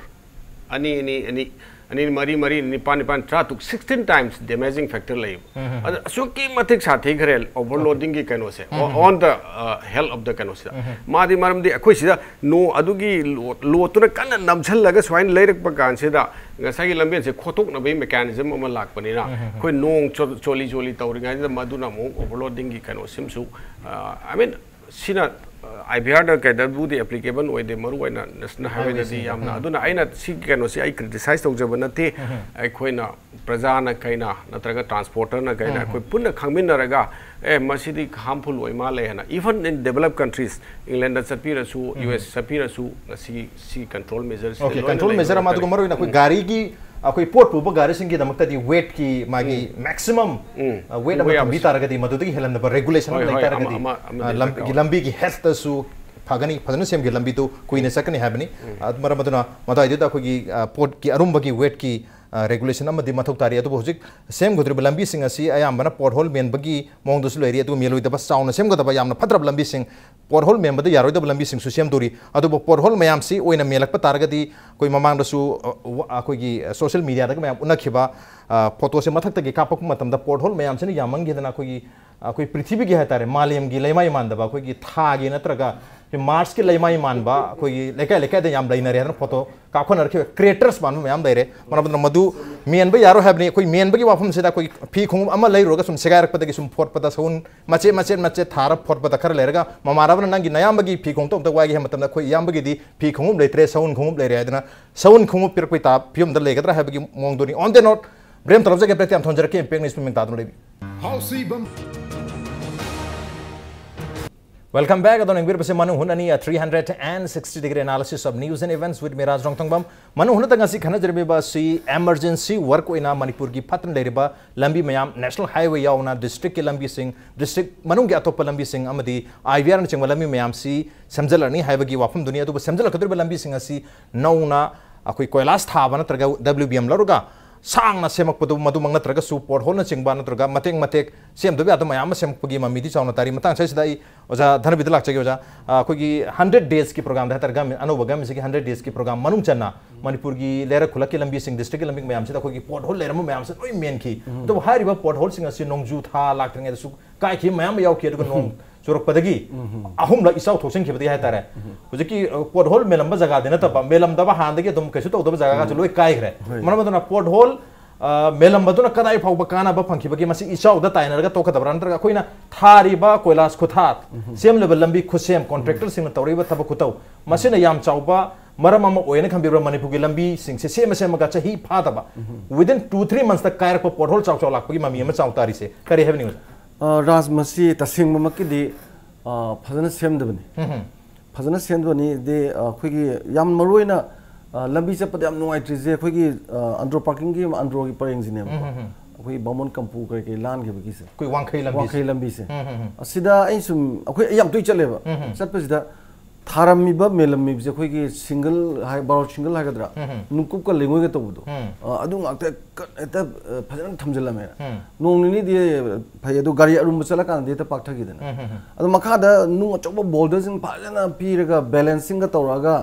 ꯑꯅꯤ ꯑꯅꯤ ꯑꯅꯤ ꯑꯅꯤ ꯃꯔꯤ ꯃꯔꯤ ꯅꯤꯄꯥꯟ ꯅꯤꯄꯥꯟ ꯇꯔꯥ ꯇꯔꯨꯛ, sixteen times damaging factor ꯂꯩꯌꯦꯕ꯫ ꯑꯗ ꯑꯁꯨꯛꯀꯤ ꯃꯇꯤꯛ ꯁꯥꯊꯤꯈ꯭ꯔꯦ ꯑꯣꯚꯔꯂꯣꯗꯤꯡꯒꯤ ꯀꯩꯅꯣꯁꯦ, on the health of the ꯀꯩꯅꯣꯁꯤꯗ꯫ ꯃꯥꯗꯤ ꯃꯔꯝꯗꯤ ꯑꯩꯈꯣꯏ ꯁꯤꯗ ꯅꯣ ꯑꯗꯨꯒꯤ ꯂꯣꯗ, ꯂꯣꯗꯇꯨꯅ ꯀꯟꯅ ꯅꯝꯁꯤꯜꯂꯒ ꯁꯨꯃꯥꯏꯅ ꯂꯩꯔꯛꯄ ꯀꯥꯟꯁꯤꯗ ꯉꯁꯥꯏꯒꯤ ꯂꯝꯕꯦꯟꯁꯦ ꯈꯣꯠꯇꯣꯛꯅꯕꯒꯤ ꯃꯦꯀꯥꯅꯤꯖꯝ ꯑꯃ ꯂꯥꯛꯄꯅꯤꯅ, ꯑꯩꯈꯣꯏ ꯅꯣꯡ ꯆꯣ-, ꯆꯣꯂꯤ ꯆꯣꯂꯤ ꯇꯧꯔꯤꯉꯩꯗ ꯃꯗꯨꯅ ꯑꯃꯨꯛ ꯑꯣꯚꯔꯂꯣꯗꯤꯡꯒꯤ ꯀꯩꯅꯣꯁꯤꯃꯁꯨ, ꯑ, I mean, ꯁꯤꯅ, ꯑ, ꯑꯥꯏ ꯚꯤ ꯑꯥꯔꯗ ꯀꯩꯗꯕꯨꯗꯤ ꯑꯦꯄ꯭ꯂꯤꯀꯦꯕꯜ ꯑꯣꯏꯗꯦ, ꯃꯔꯨ ꯑꯣꯏꯅ ꯅꯦꯁꯅꯦꯜ ꯍꯥꯏꯋꯦꯗꯗꯤ ꯌꯥꯝꯅ꯫ ꯑꯗꯨꯅ ꯑꯩꯅ ꯁꯤꯒꯤ ꯀꯩꯅꯣꯁꯤ ꯑꯩ ꯀ꯭ꯔꯤꯇꯤꯁꯥꯏꯖ ꯇꯧꯖꯕ ꯅꯠꯇꯦ꯫ ꯑꯩꯈꯣꯏꯅ ꯄ꯭ꯔꯖꯥꯅ ꯀꯩꯅ ꯅꯠꯇ꯭ꯔꯒ ꯇ꯭ꯔꯥꯟꯁꯄꯣꯔꯇꯔꯅ ꯀꯩꯅ ꯑꯩꯈꯣꯏ ꯄꯨꯟꯅ ꯈꯪꯃꯤꯟꯅꯔꯒ, ꯑꯦ, ꯃꯁꯤꯗꯤ ꯍꯥꯔꯝꯐꯨꯜ ꯑꯣꯏ ꯃꯥꯜꯂꯦ ꯍꯥꯏꯅ, even in developed countries, England ꯆꯠꯄꯤꯔꯁꯨ, ꯌꯨ ꯑꯦꯁ ꯆꯠꯄꯤꯔꯁꯨ, ꯉꯁꯤꯒꯤ ꯁꯤ ꯀꯟꯇ꯭ꯔꯣꯜ ꯃꯦꯖꯔꯁꯤꯗ Okay, ꯂꯣꯏꯅ ꯀꯟꯇ꯭ꯔꯣꯜ ꯂꯩꯕ ꯃꯦꯖꯔ ꯑꯃ, ꯉꯥꯛꯇꯅꯤ꯫ ꯑꯗꯨꯒ ꯃꯔꯨꯑꯣꯏꯅ ꯑꯩꯈꯣꯏ ꯒꯥꯔꯤꯒꯤ, ꯑꯩꯈꯣꯏ ꯄꯣꯠ ꯄꯨꯕ ꯒꯥꯔꯤꯁꯤꯡꯒꯤꯗꯃꯛꯇꯗꯤ ꯋꯦꯠꯀꯤ ꯃꯥꯒꯤ ꯃꯦꯛꯁꯤꯃꯝ ꯋꯦꯠ ꯄꯨꯕ ꯑꯃ ꯌꯥꯕ ꯊꯝꯕꯤ ꯁꯤ꯫ ꯇꯥꯔꯒꯗꯤ ꯃꯗꯨꯗꯒꯤ ꯍꯦꯜꯍꯟꯗꯕ ꯔꯦꯒꯨꯂꯦꯁꯟ ꯍꯣꯏ, ꯑꯃ ꯍꯣꯏ, ꯂꯩꯇꯥꯔꯒꯗꯤ, ꯑꯃ, ꯑꯃ, ꯑꯃꯗꯤ ꯑ, ꯂꯝ-, ꯗꯔꯀꯥꯔ ꯑꯣꯏ꯫ ꯂꯝꯕꯤꯒꯤ ꯍꯦꯜꯠꯇꯁꯨ ꯐꯒꯅꯤ, ꯐꯖꯅ ꯁꯦꯝꯒꯦ ꯂꯝꯕꯤꯗꯨ ꯀꯨꯏꯅ ꯆꯠꯀꯅꯤ ꯍꯥꯏꯕꯅꯤ꯫ ꯑ, ꯃꯔꯝ ꯑꯗꯨꯅ ꯃꯗꯨꯋꯥꯏꯗꯨꯗ ꯑꯩꯈꯣꯏꯒꯤ, ꯑ, ꯄꯣꯠꯀꯤ ꯑꯔꯨꯝꯕꯒꯤ ꯋꯦꯠꯀꯤ, ꯑ, ꯔꯦꯒꯨꯂꯦꯁꯟ ꯑꯃꯗꯤ ꯃꯊꯧ ꯇꯥꯔꯤ꯫ ꯑꯗꯨꯕꯨ ꯍꯧꯖꯤꯛ ꯁꯦꯝꯒꯗꯧꯔꯤꯕ ꯂꯝꯕꯤꯁꯤꯡ ꯑꯁꯤ ꯑꯌꯥꯝꯕꯅ ꯄꯣꯠꯍꯣꯜ ꯃꯦꯟꯕꯒꯤ ꯃꯑꯣꯡꯗꯁꯨ ꯂꯩꯔꯤ, ꯑꯗꯨꯒ ꯃꯦꯜꯂꯣꯏꯗꯕ ꯆꯥꯎꯅ ꯁꯦꯝꯒꯗꯕ ꯌꯥꯝꯅ ꯐꯠꯇ꯭ꯔꯕ ꯂꯝꯕꯤꯁꯤꯡ, ꯄꯣꯠꯍꯣꯜ ꯃꯦꯟꯕꯗ ꯌꯥꯔꯣꯏꯗꯕ ꯂꯝꯕꯤꯁꯤꯡꯁꯨ ꯁꯦꯝꯗꯣꯔꯤ꯫ ꯑꯗꯨꯕꯨ ꯄꯣꯠꯍꯣꯜ ꯃꯌꯥꯝꯁꯤ ꯑꯣꯏꯅ ꯃꯦꯜꯂꯛꯄ ꯇꯥꯔꯒꯗꯤ, ꯑꯩꯈꯣꯏ ꯃꯃꯥꯡꯗꯁꯨ, ꯑ, ꯋ-, ꯑꯩꯈꯣꯏꯒꯤ ꯁꯣꯁꯤꯌꯦꯜ ꯃꯤꯗꯤꯌꯥꯗꯒ ꯃꯌꯥꯝ ꯎꯠꯅꯈꯤꯕ, ꯑ, ꯐꯣꯇꯣꯁꯦ ꯃꯊꯛꯇꯒꯤ ꯀꯥꯞꯄꯛꯄ ꯃꯇꯝꯗ ꯄꯣꯠꯍꯣꯜ ꯃꯌꯥꯝꯁꯤꯅ ꯌꯥꯝꯃꯟꯈꯤꯗꯅ ꯑꯩꯈꯣꯏꯒꯤ, ꯑꯩꯈꯣꯏ ꯄ꯭ꯔꯤꯊꯤꯕꯤꯒꯤ ꯍꯥꯏꯇꯥꯔꯦ, ꯃꯥꯂꯦꯝꯒꯤ ꯂꯩꯃꯥꯏ ꯃꯥꯟꯗꯕ ꯑꯩꯈꯣꯏꯒꯤ ꯊꯥꯒꯤ ꯅꯠꯇ꯭ꯔꯒ ꯃꯥꯔꯁꯀꯤ ꯂꯩꯃꯥꯏ ꯃꯥꯟꯕ ꯑꯩꯈꯣꯏꯒꯤ ꯂꯩꯀꯥꯏ ꯂꯩꯀꯥꯏꯗ ꯌꯥꯝ ꯂꯩꯅꯔꯦ ꯍꯥꯏꯗꯅ ꯐꯣꯇꯣ ꯀꯥꯞꯈꯠꯅꯔꯛꯈꯤꯕ ꯀ꯭ꯔꯦꯇꯔꯁ ꯃꯥꯟꯕ ꯃꯌꯥꯝ ꯂꯩꯔꯦ꯫ ꯃꯔꯝ ꯑꯗꯨꯅ ꯃꯗꯨ ꯃꯦꯟꯕ ꯌꯥꯔꯣꯏ ꯍꯥꯏꯕꯅꯤ꯫ ꯑꯩꯈꯣꯏ ꯃꯦꯟꯕꯒꯤ ꯋꯥꯐꯝꯁꯤꯗ ꯑꯩꯈꯣꯏ ꯐꯤ ꯈꯣꯡꯎꯞ ꯑꯃ ꯂꯩꯔꯨꯔꯒ ꯁꯨꯝ ꯁꯦꯒꯥꯏꯔꯛꯄꯗꯒꯤ ꯁꯨꯝ ꯐꯣꯠꯄꯗ ꯁꯎꯟ ꯃꯆꯦꯠ ꯃꯆꯦꯠ ꯃꯆꯦꯠ ꯊꯥꯔ ꯐꯣꯠꯄꯗ ꯈꯔ ꯂꯩꯔꯒ ꯃꯃꯥꯟꯅꯕꯅ ꯅꯪꯒꯤ ꯅꯌꯥꯝꯕꯒꯤ ꯐꯤ ꯈꯣꯡꯎꯞꯇꯣ ꯑꯝꯇ ꯋꯥꯏꯒꯦ ꯍꯥꯏꯕ ꯃꯇꯝꯗ ꯑꯩꯈꯣꯏ ꯏꯌꯥꯝꯕꯒꯤꯗꯤ ꯐꯤ ꯈꯣꯡꯎꯞ ꯂꯩꯇ꯭ꯔꯦ, ꯁꯎꯟ ꯈꯣꯡꯎꯞ ꯂꯩꯔꯦ ꯍꯥꯏꯗꯅ ꯁꯎꯟ ꯈꯣꯡꯎꯞ ꯄꯤꯔꯛꯄꯩ ꯇꯥ ꯐꯤꯕꯝꯗ ꯂꯩꯒꯗ꯭ꯔꯥ ꯍꯥꯏꯕꯒꯤ ꯃꯑꯣꯡꯗꯨꯅꯤ꯫ On the note, ꯕ꯭ꯔꯦꯝ ꯇꯧꯔꯖꯒꯦ, ꯕ꯭ꯔꯦꯛꯇ ꯌꯥꯝ ꯊꯣꯟꯖꯔꯛꯀꯦ, ꯏꯝꯄꯦꯛ ꯅ꯭ꯌꯨꯁ ꯃꯃꯤꯡ ꯇꯥꯗꯨꯅ ꯂꯩꯕꯤꯌꯨ꯫ ꯍꯥꯎꯁꯤꯕꯝ꯫ Welcome back꯫ ꯑꯗꯣ ꯌꯦꯡꯕꯤꯔꯤꯕꯁꯤ ꯃꯅꯨꯡ ꯍꯨꯠ ꯑꯅꯤ, a three hundred and sixty degree analysis of news and events with Miraj ꯔꯣꯡꯊꯣꯡꯕꯝ꯫ ꯃꯅꯨꯡ ꯍꯨꯠꯇ ꯉꯁꯤ ꯈꯟꯅꯖꯔꯝꯃꯤꯕ ꯑꯁꯤ emergency work ꯑꯣꯏꯅ ꯃꯅꯤꯄꯨꯔꯒꯤ ꯐꯠꯇꯅ ꯂꯩꯔꯤꯕ ꯂꯝꯕꯤ ꯃꯌꯥꯝ, National Highway ꯌꯥꯎꯅ districtꯀꯤ ꯂꯝꯕꯤꯁꯤꯡ, district ꯃꯅꯨꯡꯒꯤ ꯑꯇꯣꯞꯄ ꯂꯝꯕꯤꯁꯤꯡ ꯑꯃꯗꯤ IVRꯅꯆꯤꯡꯕ ꯂꯝꯕꯤ ꯃꯌꯥꯝꯁꯤ ꯁꯦꯝꯖꯤꯜꯂꯛꯑꯅꯤ ꯍꯥꯏꯕꯒꯤ ꯋꯥꯐꯝꯗꯨꯅꯤ꯫ ꯑꯗꯨꯕꯨ ꯁꯦꯝꯖꯤꯜꯂꯛꯀꯗꯧꯔꯤꯕ ꯂꯝꯕꯤꯁꯤꯡ ꯑꯁꯤ ꯅꯧꯅ ꯑꯩꯈꯣꯏ ꯀꯣꯏꯂꯥꯁ ꯊꯥꯕ ꯅꯠꯇ꯭ꯔꯒ WBM ꯂꯧꯔꯒ ꯁꯥꯡꯅ ꯁꯦꯝꯃꯛꯄꯗꯨ, ꯃꯗꯨꯃꯛ ꯅꯠꯇ꯭ꯔꯒꯁꯨ ꯄꯣꯠꯍꯣꯜꯅꯆꯤꯡꯕ ꯅꯠꯇ꯭ꯔꯒ ꯃꯇꯦꯛ ꯃꯇꯦꯛ ꯁꯦꯝꯗꯕ ꯌꯥꯗꯕ ꯃꯌꯥꯝ ꯑꯃ ꯁꯦꯝꯃꯛꯄꯒꯤ ꯃꯃꯤꯗꯤ ꯆꯥꯎꯅ ꯇꯥꯔꯤ꯫ ꯃꯇꯥꯡ ꯑꯁꯤꯗ ꯑꯩ ꯑꯣꯖꯥ ꯙꯅꯕꯤꯗ ꯂꯥꯛꯆꯒꯦ꯫ ꯑꯣꯖꯥ, ꯑ, ꯑꯩꯈꯣꯏꯒꯤ hundred daysꯀꯤ programꯗ ꯍꯥꯏꯇꯥꯔꯦ, government, ꯑꯅꯧꯕ governmentꯁꯤꯒꯤ hundred daysꯀꯤ program ꯃꯅꯨꯡ ꯆꯟꯅ ꯃꯅꯤꯄꯨꯔꯒꯤ ꯂꯩꯔꯛ ꯈꯨꯜꯂꯛꯀꯤ ꯂꯝꯕꯤꯁꯤꯡ, districtꯀꯤ ꯂꯝꯕꯤ ꯃꯌꯥꯝꯁꯤꯗ ꯑꯩꯈꯣꯏꯒꯤ ꯄꯣꯠꯍꯣꯜ ꯂꯩꯔꯝꯕ ꯃꯌꯥꯝꯁꯦ ꯂꯣꯏ ꯃꯦꯟꯈꯤ꯫ ꯑꯗꯨꯕꯨ ꯍꯥꯏꯔꯤꯕ ꯄꯣꯠꯍꯣꯜꯁꯤꯡ ꯑꯁꯤ ꯅꯣꯡꯖꯨ ꯊꯥ ꯂꯥꯛꯇ꯭ꯔꯤꯉꯩꯗꯁꯨ ꯀꯥꯏꯈꯤꯕ ꯃꯌꯥꯝ ꯑꯃ ꯌꯥꯎꯈꯤ꯫ ꯑꯗꯨꯒ ꯅꯣꯡ ꯆꯨꯔꯛꯄꯗꯒꯤ ꯑꯍꯨꯝꯂꯛ ꯏꯆꯥꯎ ꯊꯣꯛꯆꯤꯟꯈꯤꯕꯗꯤ ꯍꯥꯏꯇꯥꯔꯦ꯫ ꯍꯧꯖꯤꯛꯀꯤ, ꯑ, ꯄꯣꯠꯍꯣꯜ ꯃꯦꯜꯂꯝꯕ ꯖꯒꯥꯗꯤ ꯅꯠꯇꯕ, ꯃꯦꯜꯂꯝꯗꯕ ꯍꯥꯟꯅꯗꯒꯤ ꯑꯗꯨꯝ ꯀꯩꯁꯨ ꯇꯧꯗꯕ ꯖꯒꯥꯒꯁꯨ ꯂꯣꯏ ꯀꯥꯏꯈ꯭ꯔꯦ꯫ ꯃꯔꯝ ꯑꯗꯨꯅ ꯄꯣꯠꯍꯣꯜ, ꯑ, ꯃꯦꯜꯂꯝꯕꯗꯨꯅ ꯀꯗꯥꯏ ꯐꯥꯎꯕ ꯀꯥꯟꯅꯕ ꯐꯪꯈꯤꯕꯒꯦ? ꯃꯁꯤ ꯏꯆꯥꯎꯗ ꯇꯥꯏꯅꯔꯒ ꯇꯣꯛꯀꯗꯕ꯭ꯔꯥ, ꯅꯠꯇ꯭ꯔꯒ ꯑꯩꯈꯣꯏꯅ ꯊꯥꯔꯤꯕ ꯀꯣꯏꯂꯥꯁ ꯈꯨꯊꯥ, ꯁꯦꯝꯂꯤꯕ ꯂꯝꯕꯤ ꯈꯨꯠꯁꯦꯝ, contractorꯁꯤꯡꯅ ꯇꯧꯔꯤꯕ ꯊꯕꯛ ꯈꯨꯇꯧ, ꯃꯁꯤꯅ ꯌꯥꯝ ꯆꯥꯎꯕ ꯃꯔꯝ ꯑꯃ ꯑꯣꯏꯅ ꯈꯟꯕꯤꯕ꯭ꯔꯥ? ꯃꯅꯤꯄꯨꯔꯒꯤ ꯂꯝꯕꯤꯁꯤꯡꯁꯦ ꯁꯦꯝꯃ ꯁꯦꯝꯃꯒ ꯆꯍꯤ ꯐꯥꯗꯕ, within two three monthsꯇ ꯀꯥꯏꯔꯛꯄ ꯄꯣꯠꯍꯣꯜ ꯆꯥꯎ ꯆꯥꯎ ꯂꯥꯛꯄꯒꯤ ꯃꯃꯤ ꯑꯃ ꯆꯥꯎ ꯇꯥꯔꯤꯁꯦ ꯀꯔꯤ ꯍꯥꯏꯕꯅꯤ, ꯑꯣꯖꯥ? ꯑ, ꯔꯥꯖ, ꯃꯁꯤ ꯇꯁꯦꯡꯕꯃꯛꯀꯤꯗꯤ, ꯑ, ꯐꯖꯅ ꯁꯦꯝꯗꯕꯅꯤ꯫ ꯐꯖꯅ ꯁꯦꯝꯗꯕꯅꯤꯗꯤ, ꯑ, ꯑꯩꯈꯣꯏꯒꯤ ꯌꯥꯝ ꯃꯔꯨ ꯑꯣꯏꯅ, ꯑ, ꯂꯝꯕꯤ ꯆꯠꯄꯗ ꯌꯥꯝ ꯅꯨꯡꯉꯥꯏꯇ꯭ꯔꯤꯁꯦ ꯑꯩꯈꯣꯏꯒꯤ, ꯑ, ꯑꯟꯗ꯭ꯔꯣ parkingꯒꯤ, ꯑꯟꯗ꯭ꯔꯣꯒꯤ ꯄꯔꯦꯡꯁꯤꯅꯦꯕꯀꯣ꯫ ꯑꯩꯈꯣꯏ ꯕꯥꯃꯣꯟ ꯀꯝꯄꯨ ꯀꯔꯤ ꯀꯔꯤ ꯂꯥꯟꯈꯤꯕꯒꯤꯁꯦ꯫ ꯑꯩꯈꯣꯏ ꯋꯥꯡꯈꯩ ꯂꯝꯕꯤꯁꯦ꯫ ꯋꯥꯡꯈꯩ ꯂꯝꯕꯤꯁꯦ꯫ ꯑꯁꯤꯗ ꯑꯩ ꯁꯨꯝ, ꯑꯩꯈꯣꯏ, ꯑꯩ ꯌꯥꯝ ꯇꯣꯏ ꯆꯠꯂꯦꯕ꯫ ꯆꯠꯄꯁꯤꯗ ꯊꯥꯔꯝꯃꯤꯕ, ꯃꯦꯜꯂꯝꯃꯤꯕꯁꯦ ꯑꯩꯈꯣꯏꯒꯤ single ꯍꯥꯏ, borrowed single ꯍꯥꯏꯒꯗ꯭ꯔꯥ? ꯅꯨꯡꯀꯨꯞꯀ ꯂꯩꯉꯣꯏꯒ ꯇꯧꯕꯗꯣ꯫ ꯑ, ꯑꯗꯨ ꯉꯥꯛꯇ ꯀ-, ꯍꯦꯛꯇ, ꯑ, ꯐꯖꯅ ꯊꯝꯖꯤꯜꯂꯝꯃꯦ꯫ ꯅꯣꯡ ꯅꯤꯅꯤꯗꯤ ꯐꯩ, ꯑꯗꯨ ꯒꯥꯔꯤ ꯑꯔꯨꯝꯕ ꯆꯠꯂꯀꯥꯟꯗꯗꯤ ꯍꯦꯛꯇ ꯄꯥꯛꯊꯈꯤꯗꯅ꯫ ꯑꯗꯣ ꯃꯈꯥꯗ ꯅꯨꯡ ꯑꯆꯧꯕ boulders ꯐꯖꯅ ꯄꯤꯔꯒ, balancingꯒ ꯇꯧꯔꯛꯑꯒ,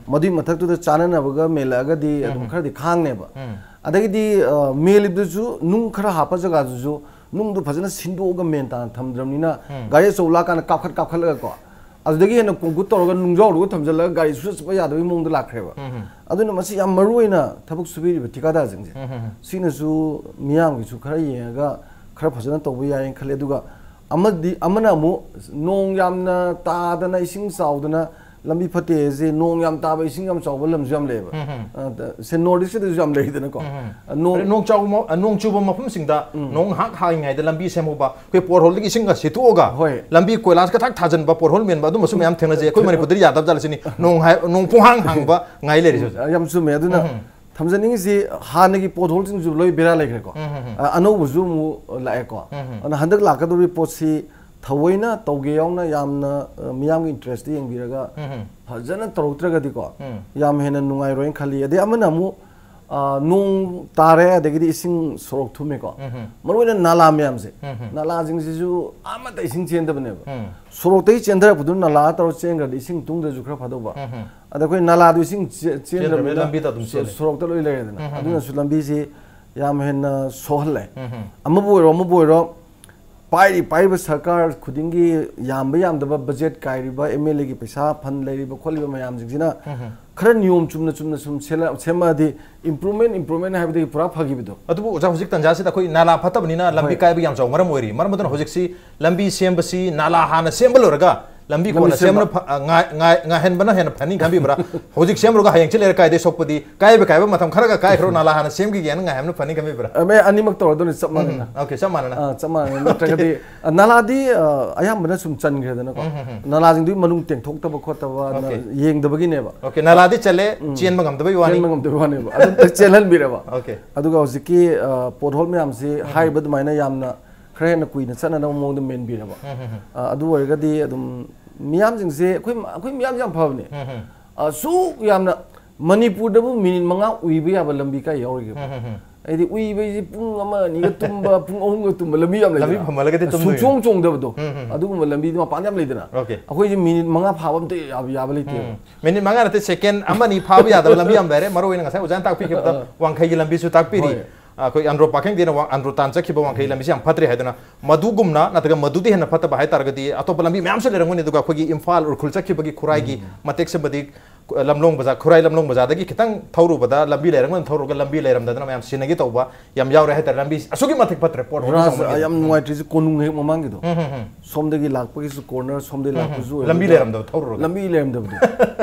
ꯃꯗꯨꯒꯤ ꯃꯊꯛꯇꯨꯗ ꯆꯥꯅꯅꯕꯒ ꯃꯦꯜꯂꯛꯑꯒꯗꯤ ꯑꯗꯨꯝ ꯈꯔꯗꯤ ꯈꯥꯡꯅꯦꯕ꯫ ꯑꯗꯒꯤꯗꯤ, ꯑ, ꯃꯦꯜꯂꯤꯕꯗꯨꯁꯨ ꯅꯨꯡ ꯈꯔ ꯍꯥꯞꯄ ꯖꯒꯥꯗꯨꯁꯨ ꯅꯨꯡꯗꯨ ꯐꯖꯅ ꯁꯤꯟꯗꯣꯛꯑꯒ ꯃꯦꯟ ꯇꯥꯅ ꯊꯝꯗ꯭ꯔꯕꯅꯤꯅ, ꯒꯥꯔꯤ ꯑꯆꯧꯕ ꯂꯥꯛꯀꯥꯟꯗ ꯀꯥꯞꯈꯠ ꯀꯥꯞꯈꯠꯂꯒꯀꯣ, ꯑꯗꯨꯗꯒꯤ ꯍꯦꯟꯅ concrete ꯇꯧꯔꯒ ꯅꯨꯡꯖꯥꯎꯗꯨꯒ ꯊꯝꯖꯤꯜꯂꯒ ꯒꯥꯔꯤ ꯁꯨꯆꯠ ꯆꯠꯄ ꯌꯥꯗꯕꯒꯤ ꯃꯑꯣꯡꯗ ꯂꯥꯛꯈ꯭ꯔꯦꯕ꯫ ꯑꯗꯨꯅ ꯃꯁꯤ ꯌꯥꯝ ꯃꯔꯨ ꯑꯣꯏꯅ ꯊꯕꯛ ꯁꯨꯕꯤꯔꯤꯕ ꯊꯤꯀꯥꯗꯥꯔꯁꯤꯡꯁꯦ ꯁꯤꯅꯁꯨ ꯃꯤꯌꯥꯝꯒꯤꯁꯨ ꯈꯔ ꯌꯦꯡꯉꯒ ꯈꯔ ꯐꯖꯅ ꯇꯧꯕ ꯌꯥꯏꯌꯦꯅ ꯈꯜꯂꯦ꯫ ꯑꯗꯨꯒ ꯑꯃꯗꯤ, ꯑꯃꯅ ꯑꯃꯨꯛ ꯅꯣꯡ ꯌꯥꯝꯅ ꯇꯥꯗꯅ ꯏꯁꯤꯡ ꯆꯥꯎꯗꯅ ꯂꯝꯕꯤ ꯐꯠꯇꯦ ꯍꯥꯏꯁꯦ, ꯅꯣꯡ ꯌꯥꯝ ꯇꯥꯕ, ꯏꯁꯤꯡ ꯌꯥꯝ ꯆꯥꯎꯕ ꯂꯝꯁꯨ ꯌꯥꯝ ꯂꯩꯌꯦꯕ꯫ ꯑ, ꯁꯦ North East ꯇꯁꯨ ꯌꯥꯝ ꯂꯩꯗꯅꯀꯣ꯫ ꯑ, ꯅꯣꯡ ꯑꯗꯩ ꯅꯣꯡ ꯆꯥꯎꯕ ꯃ-, ꯑ, ꯅꯣꯡ ꯆꯨꯕ ꯃꯐꯝꯁꯤꯡꯗ ꯅꯣꯡ ꯉꯥꯏꯍꯥꯛ ꯍꯥꯡꯉꯤꯉꯩꯗ ꯂꯝꯕꯤ ꯁꯦꯝꯍꯧꯕ, ꯑꯩꯈꯣꯏ ꯄꯣꯠꯍꯣꯜꯗꯒꯤ ꯏꯁꯤꯡꯒ ꯁꯤꯠꯇꯣꯛꯑꯒ ꯍꯣꯏ꯫ ꯂꯝꯕꯤ ꯀꯣꯏꯂꯥꯁ ꯈꯛꯇꯪ ꯊꯥꯖꯤꯟꯕ, ꯄꯣꯠꯍꯣꯜ ꯃꯦꯟꯕ, ꯑꯗꯨꯝꯕꯁꯨ ꯃꯌꯥꯝ ꯊꯦꯡꯅꯖꯩ꯫ ꯑꯩꯈꯣꯏ ꯃꯅꯤꯄꯨꯔꯗꯗꯤ ꯌꯥꯗꯕ ꯖꯥꯠꯂ ꯁꯤꯅꯤ, ꯅꯣꯡ ꯍꯥꯏ-, ꯅꯣꯡ ꯄꯨꯡꯍꯥꯡ ꯍꯥꯡꯕ ꯉꯥꯏ ꯂꯩꯔꯤꯁꯦ ꯍꯧꯖꯤꯛ꯫ ꯌꯥꯝ ꯆꯨꯝꯃꯦ꯫ ꯑꯗꯨꯅ ꯊꯝꯖꯅꯤꯡꯉꯤꯁꯤ, ꯍꯥꯟꯅꯒꯤ ꯄꯣꯠꯍꯣꯜꯁꯤꯡꯁꯨ ꯂꯣꯏ ꯕꯦꯔꯥ ꯂꯩꯈ꯭ꯔꯦꯀꯣ꯫ ꯑ, ꯑꯅꯧꯕꯁꯨ ꯑꯃꯨꯛ ꯂꯥꯛꯑꯦꯀꯣ꯫ ꯑꯗꯨꯅ ꯍꯟꯗꯛ ꯂꯥꯛꯀꯗꯧꯔꯤꯕ ꯄꯣꯠꯁꯤ ꯊꯑꯣꯏꯅ ꯇꯧꯒꯦ ꯌꯥꯎꯅ ꯌꯥꯝꯅ, ꯑ, ꯃꯤꯌꯥꯝꯒꯤ interest ꯌꯦꯡꯕꯤꯔꯒ ꯐꯖꯅ ꯇꯧꯔꯛꯇ꯭ꯔꯒꯗꯤꯀꯣ, ꯌꯥꯝ ꯍꯦꯟꯅ ꯅꯨꯡꯉꯥꯏꯔꯣꯏꯅ ꯈꯜꯂꯤ꯫ ꯑꯗꯩ ꯑꯃꯅ ꯑꯃꯨꯛ, ꯑ, ꯅꯣꯡ ꯇꯥꯔꯦ, ꯑꯗꯒꯤꯗꯤ ꯏꯁꯤꯡ ꯁꯣꯔꯣꯛ ꯊꯨꯝꯃꯦꯀꯣ꯫ ꯃꯔꯨꯑꯣꯏꯅ ꯅꯥꯂꯥ ꯃꯌꯥꯝꯁꯦ, ꯅꯥꯂꯥꯁꯤꯡꯁꯤꯁꯨ ꯑꯃꯠꯇ ꯏꯁꯤꯡ ꯆꯦꯟꯗꯕꯅꯦꯕ꯫ ꯁꯣꯔꯣꯛꯇꯒꯤ ꯆꯦꯟꯊꯔꯛꯄꯗꯨꯅ ꯅꯥꯂꯥ ꯇꯧꯔ ꯆꯦꯟꯈ꯭ꯔꯗꯤ ꯏꯁꯤꯡ ꯇꯨꯡꯗ꯭ꯔꯁꯨ ꯈꯔ ꯐꯗꯧꯕ꯫ ꯑꯗ ꯑꯩꯈꯣꯏ ꯅꯥꯂꯥꯗꯨ ꯏꯁꯤꯡ ꯆꯦ-, ꯆꯦꯟꯗ꯭ꯔꯕꯅꯤꯅ ꯂꯝꯕꯤꯗ ꯑꯗꯨꯝ ꯁꯣ-, ꯆꯦꯜꯂꯦ꯫ ꯁꯣꯔꯣꯛꯇ ꯂꯣꯏ ꯂꯩꯔꯦꯗꯅ꯫ ꯑꯗꯨꯅꯁꯨ ꯂꯝꯕꯤꯁꯤ ꯌꯥꯝ ꯍꯦꯟꯅ ꯁꯣꯛꯍꯜꯂꯦ꯫ ꯑꯃꯕꯨ ꯑꯣꯏꯔꯣ, ꯑꯃꯕꯨ ꯑꯣꯏꯔꯣ, ꯄꯥꯏꯔꯤ ꯄꯥꯏꯔꯤꯕ ꯁꯔꯀꯥꯔ ꯈꯨꯗꯤꯡꯒꯤ ꯌꯥꯝꯕ ꯌꯥꯝꯗꯕ ꯕꯖꯦꯠ ꯀꯥꯏꯔꯤꯕ, MLAꯒꯤ ꯄꯩꯁꯥ ꯐꯟ ꯂꯩꯔꯤꯕ ꯈꯣꯠꯂꯤꯕ ꯃꯌꯥꯝꯁꯤꯡꯁꯤꯅ ꯈꯔ ꯅꯤꯌꯣꯝ ꯆꯨꯝꯅ ꯆꯨꯝꯅ ꯁꯨꯝ ꯁꯦꯝꯂ-, ꯁꯦꯝꯃꯛꯑꯗꯤ improvement, improvement ꯍꯥꯏꯕꯗꯒꯤ ꯄꯨꯔꯥ ꯐꯈꯤꯕꯗꯣ꯫ ꯑꯗꯨꯕꯨ ꯑꯣꯖꯥ, ꯍꯧꯖꯤꯛ ꯇꯟꯖꯥꯁꯤꯗ ꯑꯩꯈꯣꯏ ꯅꯥꯂꯥ ꯐꯠꯇꯕꯅꯤꯅ ꯂꯝꯕꯤ ꯍꯣꯏ꯫ ꯀꯥꯏꯕ ꯌꯥꯝ ꯆꯥꯎꯕ ꯃꯔꯝ ꯑꯣꯏꯔꯤ꯫ ꯃꯔꯝ ꯑꯗꯨꯅ ꯍꯧꯖꯤꯛꯁꯤ ꯂꯝꯕꯤ ꯁꯦꯝꯕꯁꯤ ꯅꯥꯂꯥ ꯍꯥꯟꯅ ꯁꯦꯝꯕ ꯂꯣꯏꯔꯒ ꯂꯝꯕꯤ ꯂꯝꯕꯤ ꯀꯣꯟꯅ ꯁꯦꯝꯕ꯫ ꯁꯦꯝꯕꯅ ꯐ-, ꯑ, ꯉꯥꯏ-, ꯉꯥꯏ-, ꯉꯥꯏꯍꯟꯕꯅ ꯍꯦꯟꯅ ꯐꯅꯤ ꯈꯟꯕꯤꯕ꯭ꯔꯥ? ꯍꯧꯖꯤꯛ ꯁꯦꯝꯂꯨꯔꯒ ꯍꯌꯦꯡ ꯆꯤꯜ ꯂꯩꯔ ꯀꯥꯏꯗꯩ ꯁꯣꯛꯄꯗꯤ, ꯀꯥꯏꯕ ꯀꯥꯏꯕ ꯃꯇꯝ ꯈꯔꯒ ꯀꯥꯏꯈ꯭ꯔꯣ, ꯅꯥꯂꯥ ꯍꯥꯟꯅ ꯁꯦꯝꯈꯤꯒꯦꯅ ꯉꯥꯏꯍꯟꯕꯅ ꯐꯅꯤ ꯈꯟꯕꯤꯕ꯭ꯔꯥ? ꯑ, ꯃꯦ, ꯑꯅꯤꯃꯛ ꯇꯧꯔꯗꯣꯏꯅꯤ, ꯆꯞ ꯃꯥꯟꯅꯅ꯫ ꯎꯝ, okay, ꯆꯞ ꯃꯥꯟꯅꯅ꯫ ꯑ, ꯆꯞ ꯃꯥꯟꯅꯅ꯫ ꯅꯠꯇ꯭ꯔꯒꯗꯤ, ꯑ, ꯅꯥꯂꯥꯗꯤ, ꯑ, ꯑꯌꯥꯝꯕꯅ ꯁꯨꯝ ꯆꯟꯈ꯭ꯔꯦꯗꯅꯀꯣ꯫ ꯎꯝ, ꯎꯝ, ꯎꯝ꯫ ꯅꯥꯂꯥꯁꯤꯡꯗꯨꯒꯤ ꯃꯅꯨꯡ ꯇꯦꯡꯊꯣꯛꯇꯕ ꯈꯣꯠꯇꯕ, ꯅ-, Okay. ꯌꯦꯡꯗꯕꯒꯤꯅꯦꯕ꯫ Okay, ꯅꯥꯂꯥꯗꯤ ꯆꯜꯂꯦ, ꯎꯝ꯫ ꯆꯦꯟꯕ ꯉꯝꯗꯕꯩ ꯋꯥꯅꯤ꯫ ꯆꯦꯟꯕ ꯉꯝꯗꯕꯩ ꯋꯥꯅꯦꯕ꯫ ꯑꯗꯨꯝ ꯆꯦꯜꯍꯟꯕꯤꯔꯕ꯫ Okay. ꯑꯗꯨꯒ ꯍꯧꯖꯤꯛꯀꯤ, ꯑ, ꯄꯣꯠꯍꯣꯜ ꯃꯌꯥꯝꯁꯤ ꯎꯝ꯫ ꯍꯥꯏꯔꯤꯕ ꯑꯗꯨꯃꯥꯏꯅ ꯌꯥꯝꯅ ꯈꯔ ꯍꯦꯟꯅ ꯀꯨꯏꯅ ꯆꯠꯅꯅꯕ ꯃꯑꯣꯡꯗ ꯃꯦꯟꯕꯤꯔꯕ꯫ ꯎꯝ, ꯎꯝ, ꯎꯝ꯫ ꯑ, ꯑꯗꯨ ꯑꯣꯏꯔꯒꯗꯤ ꯑꯗꯨꯝ ꯃꯤꯌꯥꯝꯁꯤꯡꯁꯦ, ꯑꯩꯈꯣꯏ, ꯑꯩꯈꯣꯏ ꯃꯤꯌꯥꯝꯁꯦ ꯌꯥꯝ ꯐꯕꯅꯦ꯫ ꯎꯝ, ꯎꯝ꯫ ꯑ, ꯁꯨꯛ ꯌꯥꯝꯅ ꯃꯅꯤꯄꯨꯔꯗꯕꯨ ꯃꯤꯅꯤꯠ ꯃꯉꯥ ꯎꯏꯕ ꯌꯥꯕ ꯂꯝꯕꯤ ꯀꯥꯏ ꯌꯥꯎꯔꯤꯒꯦ? ꯎꯝ, ꯎꯝ, ꯎꯝ꯫ ꯑꯩꯗꯤ ꯎꯏꯕ ꯍꯥꯏꯁꯤ ꯄꯨꯡ ꯑꯃ ꯑꯅꯤꯒ ꯇꯨꯝꯕ, ꯄꯨꯡ ꯑꯍꯨꯝꯒ ꯇꯨꯝꯕ ꯂꯝꯕꯤ ꯌꯥꯝ ꯂꯝꯕꯤ ꯂꯩꯗꯅ꯫ ꯐꯝꯍꯜꯂꯒꯗꯤ ꯇꯨꯝꯗꯣꯏꯅꯤ꯫ ꯁꯨꯡꯆꯣꯡ ꯆꯣꯡꯗꯕꯗꯣ꯫ ꯎꯝ, ꯎꯝ, ꯎꯝ꯫ ꯑꯗꯨꯒꯨꯝꯕ ꯂꯝꯕꯤꯗꯤ ꯃꯄꯥꯟꯗ ꯌꯥꯝ ꯂꯩꯗꯅ꯫ Okay. ꯑꯩꯈꯣꯏꯁꯦ ꯃꯤꯅꯤꯠ ꯃꯉꯥ ꯐꯥꯕ ꯑꯝꯇ ꯌꯥꯕ, ꯌꯥꯕ ꯂꯩꯇꯦꯕ꯫ ꯎꯝ꯫ ꯃꯤꯅꯤꯠ ꯃꯉꯥ ꯅꯠꯇꯦ, second ꯑꯃ ꯑꯅꯤ ꯐꯥꯕ ꯌꯥꯗꯕ ꯂꯝꯕꯤ ꯌꯥꯝ ꯂꯩꯔꯦ, ꯃꯔꯨ ꯑꯣꯏꯅ ꯉꯁꯥꯏ ꯑꯣꯖꯥꯅ ꯇꯥꯛꯄꯤꯈꯤꯕꯗ ꯑ, ꯑ꯫ ꯋꯥꯡꯈꯩꯒꯤ ꯂꯝꯕꯤꯁꯨ ꯇꯥꯛꯄꯤꯔꯤ꯫ ꯍꯣꯏ꯫ ꯑꯩꯈꯣꯏ ꯑꯟꯗ꯭ꯔꯣ ꯄꯥꯈꯪꯗꯤꯅ ꯋꯥ-, ꯑꯟꯗ꯭ꯔꯣ ꯇꯥꯟ ꯆꯠꯈꯤꯕ ꯋꯥꯡꯈꯩ ꯂꯝꯕꯤꯁꯦ ꯌꯥꯝ ꯐꯠꯇ꯭ꯔꯦ ꯍꯥꯏꯗꯅ, ꯃꯗꯨꯒꯨꯝꯅ ꯅꯠꯇ꯭ꯔꯒ ꯃꯗꯨꯗꯤ ꯍꯦꯟꯅ ꯐꯠꯇꯕ ꯍꯥꯏꯇꯥꯔꯒꯗꯤ ꯑꯇꯣꯞꯄ ꯂꯝꯕꯤ ꯃꯌꯥꯝꯁꯨ ꯂꯩꯔꯝꯒꯅꯤ꯫ ꯑꯗꯨꯒ ꯑꯩꯈꯣꯏꯒꯤ ꯏꯝꯐꯥꯜ ꯎꯈ꯭ꯔꯨꯜ ꯆꯠꯈꯤꯕꯒꯤ ꯈꯨꯔꯥꯏꯒꯤ ꯃꯇꯦꯛꯁꯤꯃꯗꯤ ꯂꯝꯂꯣꯡ ꯕꯖꯥꯔ, ꯈꯨꯔꯥꯏ ꯂꯝꯂꯣꯡ ꯕꯖꯥꯔꯗꯒꯤ ꯈꯤꯇꯪ ꯊꯧꯔꯨꯕꯗ ꯂꯝꯕꯤ ꯂꯩꯔꯝꯒꯅꯤ, ꯊꯧꯔꯨꯔꯒ ꯂꯝꯕꯤ ꯂꯩꯔꯝꯗꯗꯅ ꯃꯌꯥꯝ ꯁꯤꯟꯅꯒꯦ ꯇꯧꯕ ꯌꯥꯝ ꯌꯥꯎꯔꯦ ꯍꯥꯏꯇꯥꯔꯦ꯫ ꯂꯝꯕꯤ ꯑꯁꯨꯛꯀꯤ ꯃꯇꯤꯛ ꯐꯠꯇ꯭ꯔꯦ, ꯄꯣꯠ ꯍꯣꯜ ꯔꯥꯖ, ꯆꯥꯎꯃꯟꯒꯤꯗꯅ꯫ ꯌꯥꯝ ꯅꯨꯡꯉꯥꯏꯇ꯭ꯔꯤꯁꯦ ꯀꯣꯅꯨꯡ ꯍꯦꯛ ꯃꯃꯥꯡꯒꯤꯗꯣ꯫ ꯎꯝ, ꯎꯝ, ꯎꯝ꯫ ꯁꯣꯝꯗꯒꯤ ꯂꯥꯛꯄꯒꯤꯁꯨ ꯀꯣꯔꯅꯔ, ꯁꯣꯝꯗꯒꯤ ꯎꯝ, ꯎꯝ꯫ ꯂꯥꯛꯄꯁꯨ ꯂꯝꯕꯤ ꯑꯣꯏꯔꯒ ꯂꯩꯔꯝꯗꯕ ꯊꯧꯔꯨꯔꯒ꯫ ꯂꯝꯕꯤ ꯂꯩꯔꯝꯗꯕꯗꯣ꯫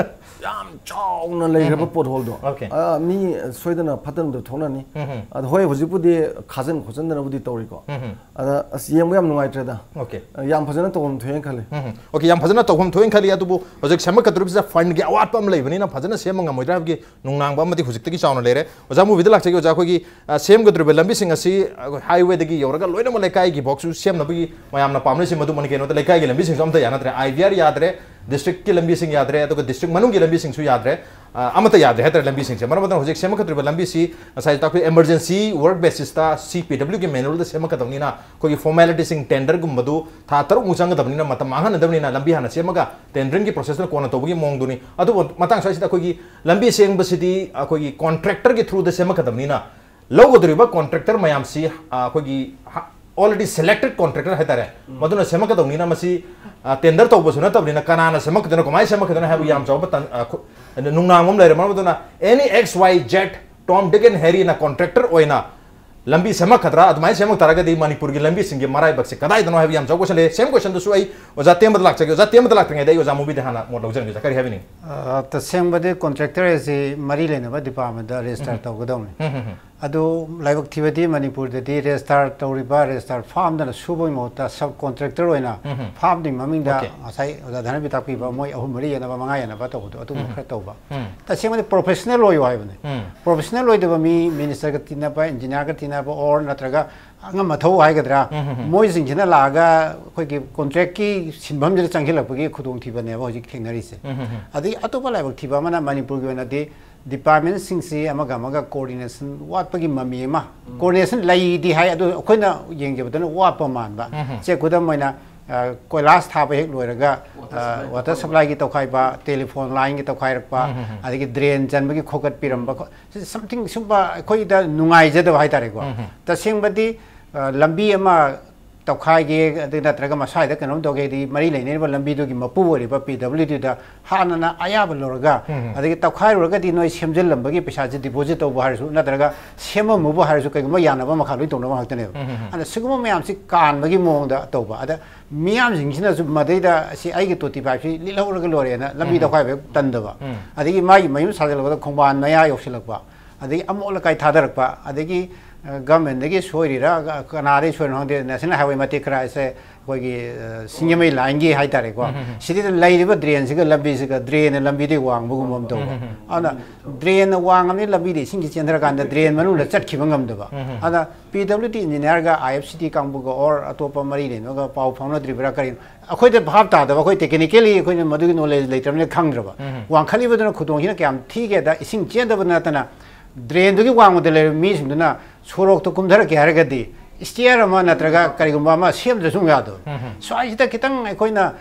ꯌꯥꯝ ꯆꯥꯎꯅ ꯂꯩꯈ꯭ꯔꯕ ꯎꯝ, ꯎꯝ꯫ ꯄꯣꯠ ꯍꯣꯜꯗꯣ꯫ ꯑꯣꯀꯦ꯫ ꯑꯥ, ꯃꯤ ꯁꯣꯏꯗꯅ ꯐꯠꯇꯅꯕꯗꯣ ꯊꯣꯛꯅꯅꯤ꯫ ꯎꯝ, ꯎꯝ꯫ ꯑꯗꯣ ꯍꯣꯏ, ꯍꯧꯖꯤꯛꯄꯨꯗꯤ ꯈꯥꯖꯤꯟ ꯈꯣꯠꯆꯤꯟꯗꯅꯕꯨꯗꯤ ꯇꯧꯔꯤꯀꯣ꯫ ꯎꯝ, ꯎꯝ꯫ ꯑꯗ ꯑꯁ, ꯌꯦꯡꯕ ꯌꯥꯝ ꯅꯨꯡꯉꯥꯏꯇ꯭ꯔꯦꯗ꯫ ꯑꯣꯀꯦ꯫ ꯌꯥꯝ ꯐꯖꯅ ꯇꯧꯐꯝ ꯊꯣꯛꯑꯦꯅ ꯈꯜꯂꯤ꯫ ꯎꯝ, ꯎꯝ꯫ ꯑꯣꯀꯦ, ꯌꯥꯝ ꯐꯖꯅ ꯇꯧꯐꯝ ꯊꯣꯛꯑꯦꯅ ꯈꯜꯂꯤ꯫ ꯑꯗꯨꯕꯨ ꯍꯧꯖꯤꯛ ꯁꯦꯝꯒꯠꯀꯗꯧꯔꯤꯕꯁꯤꯗ ꯐꯟꯒꯤ ꯑꯋꯥꯠꯄ ꯑꯃ ꯂꯩꯕꯅꯤꯅ ꯐꯖꯅ ꯁꯦꯝꯕ ꯉꯝꯃꯣꯏꯗ꯭ꯔꯥ ꯍꯥꯏꯕꯒꯤ ꯅꯨꯡꯅꯥꯡꯕ ꯑꯃꯗꯤ ꯍꯧꯖꯤꯛꯇꯒꯤ ꯆꯥꯎꯅ ꯂꯩꯔꯦ꯫ ꯑꯣꯖꯥ ꯃꯨꯕꯤꯗ ꯂꯥꯛꯆꯒꯦ꯫ ꯑꯣꯖꯥ, ꯑꯩꯈꯣꯏꯒꯤ, ꯑ, ꯁꯦꯝꯒꯗꯧꯔꯤꯕ ꯂꯝꯕꯤꯁꯤꯡ ꯑꯁꯤ, ꯑ, ꯍꯥꯏꯋꯦꯗꯒꯤ ꯌꯧꯔꯒ ꯂꯣꯏꯅꯃꯛ ꯂꯩꯀꯥꯏꯒꯤ ꯐꯥꯎꯁꯨ ꯁꯦꯝꯅꯕꯒꯤ ꯃꯌꯥꯝꯅ ꯄꯥꯝꯅꯔꯤꯁꯤ ꯃꯗꯨꯃꯅꯤ꯫ ꯀꯩꯅꯣꯗ ꯂꯩꯀꯥꯏꯒꯤ ꯂꯝꯕꯤꯁꯤꯡꯁꯨ ꯑꯝꯇ ꯌꯥꯅꯗ꯭ꯔꯦ, ꯑꯥꯏ ꯕꯤ ꯑꯥꯔ ꯌꯥꯗ꯭ꯔꯦ, ꯗꯤꯁꯇ꯭ꯔꯤꯛꯀꯤ ꯂꯝꯕꯤꯁꯤꯡ ꯌꯥꯗ꯭ꯔꯦ, ꯑꯗꯨꯒ ꯗꯤꯁꯇ꯭ꯔꯤꯛ ꯃꯅꯨꯡꯒꯤ ꯂꯝꯕꯤꯁꯤꯡꯁꯨ ꯌꯥꯗ꯭ꯔꯦ꯫ ꯑ, ꯑꯃꯠꯇ ꯌꯥꯗ꯭ꯔꯦ ꯍꯥꯏꯇꯥꯔꯦ ꯂꯝꯕꯤꯁꯤꯡꯁꯦ꯫ ꯃꯔꯝ ꯑꯗꯨꯅ ꯍꯧꯖꯤꯛ ꯁꯦꯝꯒꯠꯀꯗꯧꯔꯤꯕ ꯂꯝꯕꯤꯁꯤ ꯉꯁꯥꯏ ꯇꯥꯛꯄꯤ emergency work basisꯇ C P W ꯒꯤ manualꯗ ꯁꯦꯝꯃꯛꯀꯗꯕꯅꯤꯅ ꯑꯩꯈꯣꯏꯒꯤ formalityꯁꯤꯡ tenderꯒꯨꯝꯕꯗꯨ ꯊꯥ ꯇꯔꯨꯛꯃꯨꯛ ꯆꯪꯒꯗꯕꯅꯤꯅ ꯃꯇꯝ ꯃꯥꯡꯍꯟꯅꯗꯕꯅꯤꯅ ꯂꯝꯕꯤ ꯍꯥꯟꯅ ꯁꯦꯝꯃꯒ tenderingꯒꯤ processꯇꯨꯅ ꯀꯣꯟꯅ ꯇꯧꯕꯒꯤ ꯃꯑꯣꯡꯗꯨꯅꯤ꯫ ꯑꯗꯨꯕꯨ ꯃꯇꯥꯡ ꯁ꯭ꯋꯥꯏꯁꯤꯗ ꯑꯩꯈꯣꯏꯒꯤ ꯂꯝꯕꯤ ꯁꯦꯝꯕꯁꯤꯗꯤ ꯑꯩꯈꯣꯏꯒꯤ contractorꯒꯤ throughꯗ ꯁꯦꯝꯃꯛꯀꯗꯕꯅꯤꯅ ꯂꯧꯒꯗꯧꯔꯤꯕ contractor ꯃꯌꯥꯝꯁꯤ, ꯑ, ꯑꯩꯈꯣꯏꯒꯤ ꯍ-, already selected contractor ꯍꯥꯏꯇꯥꯔꯦ, ꯎꯝ꯫ ꯃꯗꯨꯅ ꯁꯦꯝꯃꯛꯀꯗꯧꯅꯤꯅ ꯃꯁꯤ, ꯑ, tender ꯇꯧꯕꯁꯨ ꯅꯠꯇꯕꯅꯤꯅ ꯀꯅꯥꯅ ꯁꯦꯝꯃꯛꯀꯗꯣꯏꯅꯣ, ꯀꯃꯥꯏꯅ ꯁꯦꯝꯃꯛꯀꯗꯣꯏꯅꯣ ꯍꯥꯏꯕ ꯌꯥꯝ ꯆꯥꯎꯕ ꯇꯟ-, ꯑ, ꯈꯨ-, ꯅꯨꯡꯅꯥꯡꯕ ꯑꯃ ꯂꯩꯔꯦ꯫ ꯃꯔꯝ ꯑꯗꯨꯅ any X Y Z Tom, Dick and Harryꯅ contractor ꯑꯣꯏꯅ ꯂꯝꯕꯤ ꯁꯦꯝꯃꯛꯀꯗ꯭ꯔꯥ? ꯑꯗꯨꯃꯥꯏꯅ ꯁꯦꯝꯃꯛ ꯇꯥꯔꯒꯗꯤ ꯃꯅꯤꯄꯨꯔꯒꯤ ꯂꯝꯕꯤꯁꯤꯡꯒꯤ ꯃꯔꯥꯏꯕꯛꯁꯦ ꯀꯗꯥꯏꯗꯅꯣ ꯍꯥꯏꯕ ꯌꯥꯝ ꯆꯥꯎꯕ question ꯂꯩ꯫ Same questionꯗꯨꯁꯨ ꯑꯩ ꯑꯣꯖꯥ ꯇꯦꯝꯕꯗ ꯂꯥꯛꯆꯒꯦ꯫ ꯑꯣꯖꯥ ꯇꯦꯝꯕꯗ ꯂꯥꯛꯇ꯭ꯔꯤꯉꯩꯗ ꯑꯩ ꯑꯣꯖꯥ ꯃꯨꯕꯤꯗ ꯍꯥꯟꯅ ꯃꯣꯠ ꯂꯧꯖꯔꯒꯦ꯫ ꯑꯣꯖꯥ, ꯀꯔꯤ ꯍꯥꯏꯕꯤꯅꯤꯡꯉꯤ? ꯑ, ꯇꯁꯦꯡꯕꯗꯤ contractor ꯑꯁꯤ ꯃꯔꯤ ꯂꯩꯅꯕ departmentꯇ register ꯎꯝ꯫ ꯇꯧꯒꯗꯧꯅꯤ꯫ ꯎꯝ, ꯎꯝ, ꯎꯝ꯫ ꯑꯗꯨ ꯂꯥꯏꯕꯛ ꯊꯤꯕꯗꯤ ꯃꯅꯤꯄꯨꯔꯗꯗꯤ register ꯇꯧꯔꯤꯕ, register ꯐꯥꯝꯗꯅ ꯁꯨꯕꯒꯤ ꯃꯍꯨꯠꯇ sub contractor ꯑꯣꯏꯅ ꯎꯝ, ꯎꯝ꯫ ꯐꯥꯝꯗꯨꯒꯤ ꯃꯃꯤꯡꯗ ꯑꯣꯀꯦ꯫ ꯉꯁꯥꯏ ꯑꯣꯖꯥ ꯙꯅꯕꯤ ꯇꯥꯛꯄꯤꯕ ꯃꯣꯏ ꯑꯍꯨꯝ ꯃꯔꯤ ꯌꯦꯟꯅꯕ, ꯃꯉꯥ ꯌꯦꯟꯅꯕ ꯇꯧꯕꯗꯣ ꯑꯗꯨꯒꯨꯝꯕ ꯎꯝ꯫ ꯈꯔ ꯇꯧꯕ꯫ ꯎꯝ꯫ ꯇꯁꯦꯡꯕꯗꯤ professional ꯑꯣꯏꯌꯨ ꯍꯥꯏꯕꯅꯤ꯫ ꯎꯝ꯫ Professional ꯑꯣꯏꯗꯕ ꯃꯤ, ministerꯒ ꯇꯤꯟꯅꯕ, engineerꯒ ꯇꯤꯟꯅꯕ, or ꯅꯠꯇ꯭ꯔꯒ ꯑꯉꯝ ꯑꯊꯧ ꯍꯥꯏꯒꯗ꯭ꯔꯥ, ꯎꯝ, ꯎꯝ, ꯎꯝ꯫ ꯃꯣꯏꯁꯤꯡꯁꯤꯅ ꯂꯥꯛꯑꯒ ꯑꯩꯈꯣꯏꯒꯤ contractꯀꯤ ꯁꯤꯟꯐꯝꯁꯤꯗ ꯆꯪꯁꯤꯜꯂꯛꯄꯒꯤ ꯈꯨꯗꯣꯡꯊꯤꯕꯅꯦꯕ ꯍꯧꯖꯤꯛ ꯊꯦꯡꯅꯔꯤꯁꯦ꯫ ꯎꯝ, ꯎꯝ, ꯎꯝ꯫ ꯑꯗꯒꯤ ꯑꯇꯣꯞꯄ ꯂꯥꯏꯕꯛ ꯊꯤꯕ ꯑꯃꯅ ꯃꯅꯤꯄꯨꯔꯒꯤ ꯑꯣꯏꯅꯗꯤ departmentꯁꯤꯡꯁꯤ ꯑꯃꯒ ꯑꯃꯒ coordination ꯋꯥꯠꯄꯒꯤ ꯃꯃꯤ ꯑꯃ, ꯎꯝ꯫ Coordination ꯂꯩꯗꯤ ꯍꯥꯏ, ꯑꯗꯨ ꯑꯩꯈꯣꯏꯅ ꯌꯦꯡꯖꯕꯗꯅ ꯋꯥꯠꯄ ꯃꯥꯟꯕ꯫ ꯎꯝ, ꯎꯝ꯫ ꯁꯦ, ꯈꯨꯗꯝ ꯑꯣꯏꯅ ꯀꯣꯏꯂꯥꯁ ꯊꯥꯕ ꯍꯦꯛ ꯂꯣꯏꯔꯒ ꯋꯥꯇꯔ ꯁꯄ꯭ꯂꯥꯏꯒꯤ ꯇꯧꯈꯥꯏꯕ, ꯇꯦꯂꯤꯐꯣꯟ ꯂꯥꯏꯟꯒꯤ ꯇꯧꯈꯥꯏꯔꯛꯄ, ꯑꯗꯒꯤ ꯗ꯭ꯔꯦꯟ ꯆꯟꯕꯒꯤ ꯈꯣꯀꯠꯄꯤꯔꯝꯕ, ꯁꯝꯊꯤꯡ ꯁꯨꯝꯕ ꯑꯩꯈꯣꯏꯗ ꯅꯨꯡꯉꯥꯏꯖꯗꯕ ꯍꯥꯏꯇꯥꯔꯦꯀꯣ꯫ ꯇꯁꯦꯡꯕꯗꯤ ꯂꯝꯕꯤ ꯑꯃ ꯇꯧꯈꯥꯏꯒꯦ, ꯑꯗꯨ ꯅꯠꯇ꯭ꯔꯒ ꯃꯁ꯭ꯋꯥꯏꯗ ꯀꯩꯅꯣꯝ ꯇꯧꯒꯦꯗꯤ, ꯃꯔꯤ ꯂꯩꯅꯔꯤꯕ ꯂꯝꯕꯤꯗꯨꯒꯤ ꯃꯄꯨ ꯑꯣꯏꯔꯤꯕ ꯄꯤ ꯗꯕ꯭ꯂꯤꯎ ꯗꯤꯗ ꯍꯥꯟꯅꯅ ꯑꯌꯥꯕ ꯂꯧꯔꯒ, ꯑꯗꯒꯤ ꯇꯧꯈꯥꯏꯔꯨꯔꯒꯗꯤ ꯅꯣꯏ ꯁꯦꯝꯖꯤꯜꯂꯝꯕꯒꯤ ꯄꯩꯁꯥꯁꯦ ꯗꯤꯄꯣꯖꯤꯠ ꯇꯧꯕ ꯍꯥꯏꯔꯁꯨ, ꯅꯠꯇ꯭ꯔꯒ ꯁꯦꯝꯃꯝꯃꯨꯕ ꯍꯥꯏꯔꯁꯨ, ꯀꯩꯒꯨꯝꯕ ꯌꯥꯅꯕ ꯃꯈꯥ ꯂꯣꯏ ꯇꯧꯅꯕ ꯉꯥꯛꯇꯅꯦꯕ꯫ ꯑꯗꯨꯅ ꯁꯤꯒꯨꯝꯕ ꯃꯌꯥꯝꯁꯤ ꯀꯥꯟꯕꯒꯤ ꯃꯑꯣꯡꯗ ꯇꯧꯕ꯫ ꯑꯗ ꯃꯤꯌꯥꯝꯁꯤꯡꯁꯤꯅꯁꯨ ꯃꯗꯩꯗ ꯁꯤ ꯑꯩꯒꯤ ꯇꯣꯇꯤ ꯄꯥꯏꯞꯁꯤ ꯂꯤꯠꯍꯧꯔꯒ ꯂꯣꯏꯔꯦꯅ ꯂꯝꯕꯤ ꯇꯧꯈꯥꯏꯕ ꯇꯟꯗꯕ, ꯑꯗꯒꯤ ꯃꯥꯒꯤ ꯃꯌꯨꯝ ꯁꯥꯖꯤꯜꯂꯛꯄꯗ ꯈꯣꯡꯕꯥꯟ ꯃꯌꯥ ꯌꯧꯁꯤꯜꯂꯛꯄ, ꯑꯗꯒꯤ ꯑꯃꯣꯠ ꯑꯀꯥꯏ ꯊꯥꯗꯔꯛꯄ, ꯑꯗꯒꯤ ꯒꯚꯔꯟꯃꯦꯟꯗꯒꯤ ꯁꯣꯏꯔꯤꯔꯥ, ꯀꯅꯥꯗꯒꯤ ꯁꯣꯏꯔꯤꯅꯣ ꯈꯪꯗꯦ, ꯅꯦꯁꯅꯦꯜ ꯍꯥꯏꯋꯦ ꯃꯇꯦꯛ ꯈꯔ ꯍꯥꯏꯁꯦ ꯑꯩꯈꯣꯏꯒꯤ ꯁꯤꯡꯖꯃꯩ ꯂꯥꯏꯟꯒꯤ ꯍꯥꯏꯇꯥꯔꯦꯀꯣ, ꯁꯤꯗꯩꯗ ꯂꯩꯔꯤꯕ ꯗ꯭ꯔꯦꯟꯁꯤꯒ ꯂꯝꯕꯤꯁꯤꯒ, ꯗ꯭ꯔꯦꯟꯅ ꯂꯝꯕꯤꯗꯒꯤ ꯋꯥꯡꯕꯒꯨꯝꯕ ꯑꯃ ꯇꯧꯕ꯫ ꯑꯗꯨꯅ ꯗ꯭ꯔꯦꯟꯅ ꯋꯥꯡꯉꯕꯅꯤꯅ ꯂꯝꯕꯤꯗ ꯏꯁꯤꯡꯁꯤ ꯆꯦꯟꯊꯔꯀꯥꯟꯗ ꯗ꯭ꯔꯦꯟ ꯃꯅꯨꯡꯗ ꯆꯠꯈꯤꯕ ꯉꯝꯗꯕ꯫ ꯑꯗ ꯄꯤ ꯗꯕ꯭ꯂꯤꯎ ꯗꯤ ꯏꯟꯖꯤꯅꯤꯌꯥꯔꯒ ꯑꯥꯏ ꯑꯦꯐ ꯁꯤ ꯇꯤ ꯀꯥꯡꯕꯨꯒ ꯑꯣꯔ ꯑꯇꯣꯞꯄ ꯃꯔꯤ ꯂꯩꯅꯕꯒ ꯄꯥꯎ ꯐꯥꯎꯅꯗ꯭ꯔꯤꯕ꯭ꯔꯥ ꯀꯔꯤꯅꯣ? ꯑꯩꯈꯣꯏꯗ ꯚꯥꯞ ꯇꯥꯗꯕ, ꯑꯩꯈꯣꯏ ꯇꯦꯛꯅꯤꯀꯦꯜꯂꯤ ꯑꯩꯈꯣꯏꯅ ꯃꯗꯨꯒꯤ ꯅꯣꯂꯦꯖ ꯂꯩꯇ꯭ꯔꯕꯅꯤꯅ ꯈꯪꯗ꯭ꯔꯕ꯫ ꯋꯥꯡꯈꯠꯂꯤꯕꯗꯨꯅ ꯈꯨꯗꯣꯡꯁꯤꯅ ꯀꯌꯥꯝ ꯊꯤꯒꯦꯗ, ꯏꯁꯤꯡ ꯆꯦꯟꯗꯕ ꯅꯠꯇꯅ ꯗ꯭ꯔꯦꯟꯗꯨꯒꯤ ꯋꯥꯡꯃꯗ ꯂꯩꯔꯤꯕ ꯃꯤꯁꯤꯡꯗꯨꯅ ꯁꯣꯔꯣꯛꯇ ꯀꯨꯝꯊꯔꯛꯀꯦ ꯍꯥꯏꯔꯒꯗꯤ ꯁ꯭ꯇꯤꯌꯔ ꯑꯃ ꯅꯠꯇ꯭ꯔꯒ ꯀꯔꯤꯒꯨꯝꯕ ꯑꯃ ꯁꯦꯝꯗ꯭ꯔꯁꯨ ꯌꯥꯗꯕ꯫ ꯁ꯭ꯋꯥꯏꯁꯤꯗ ꯈꯤꯇꯪ ꯑꯩꯈꯣꯏꯅ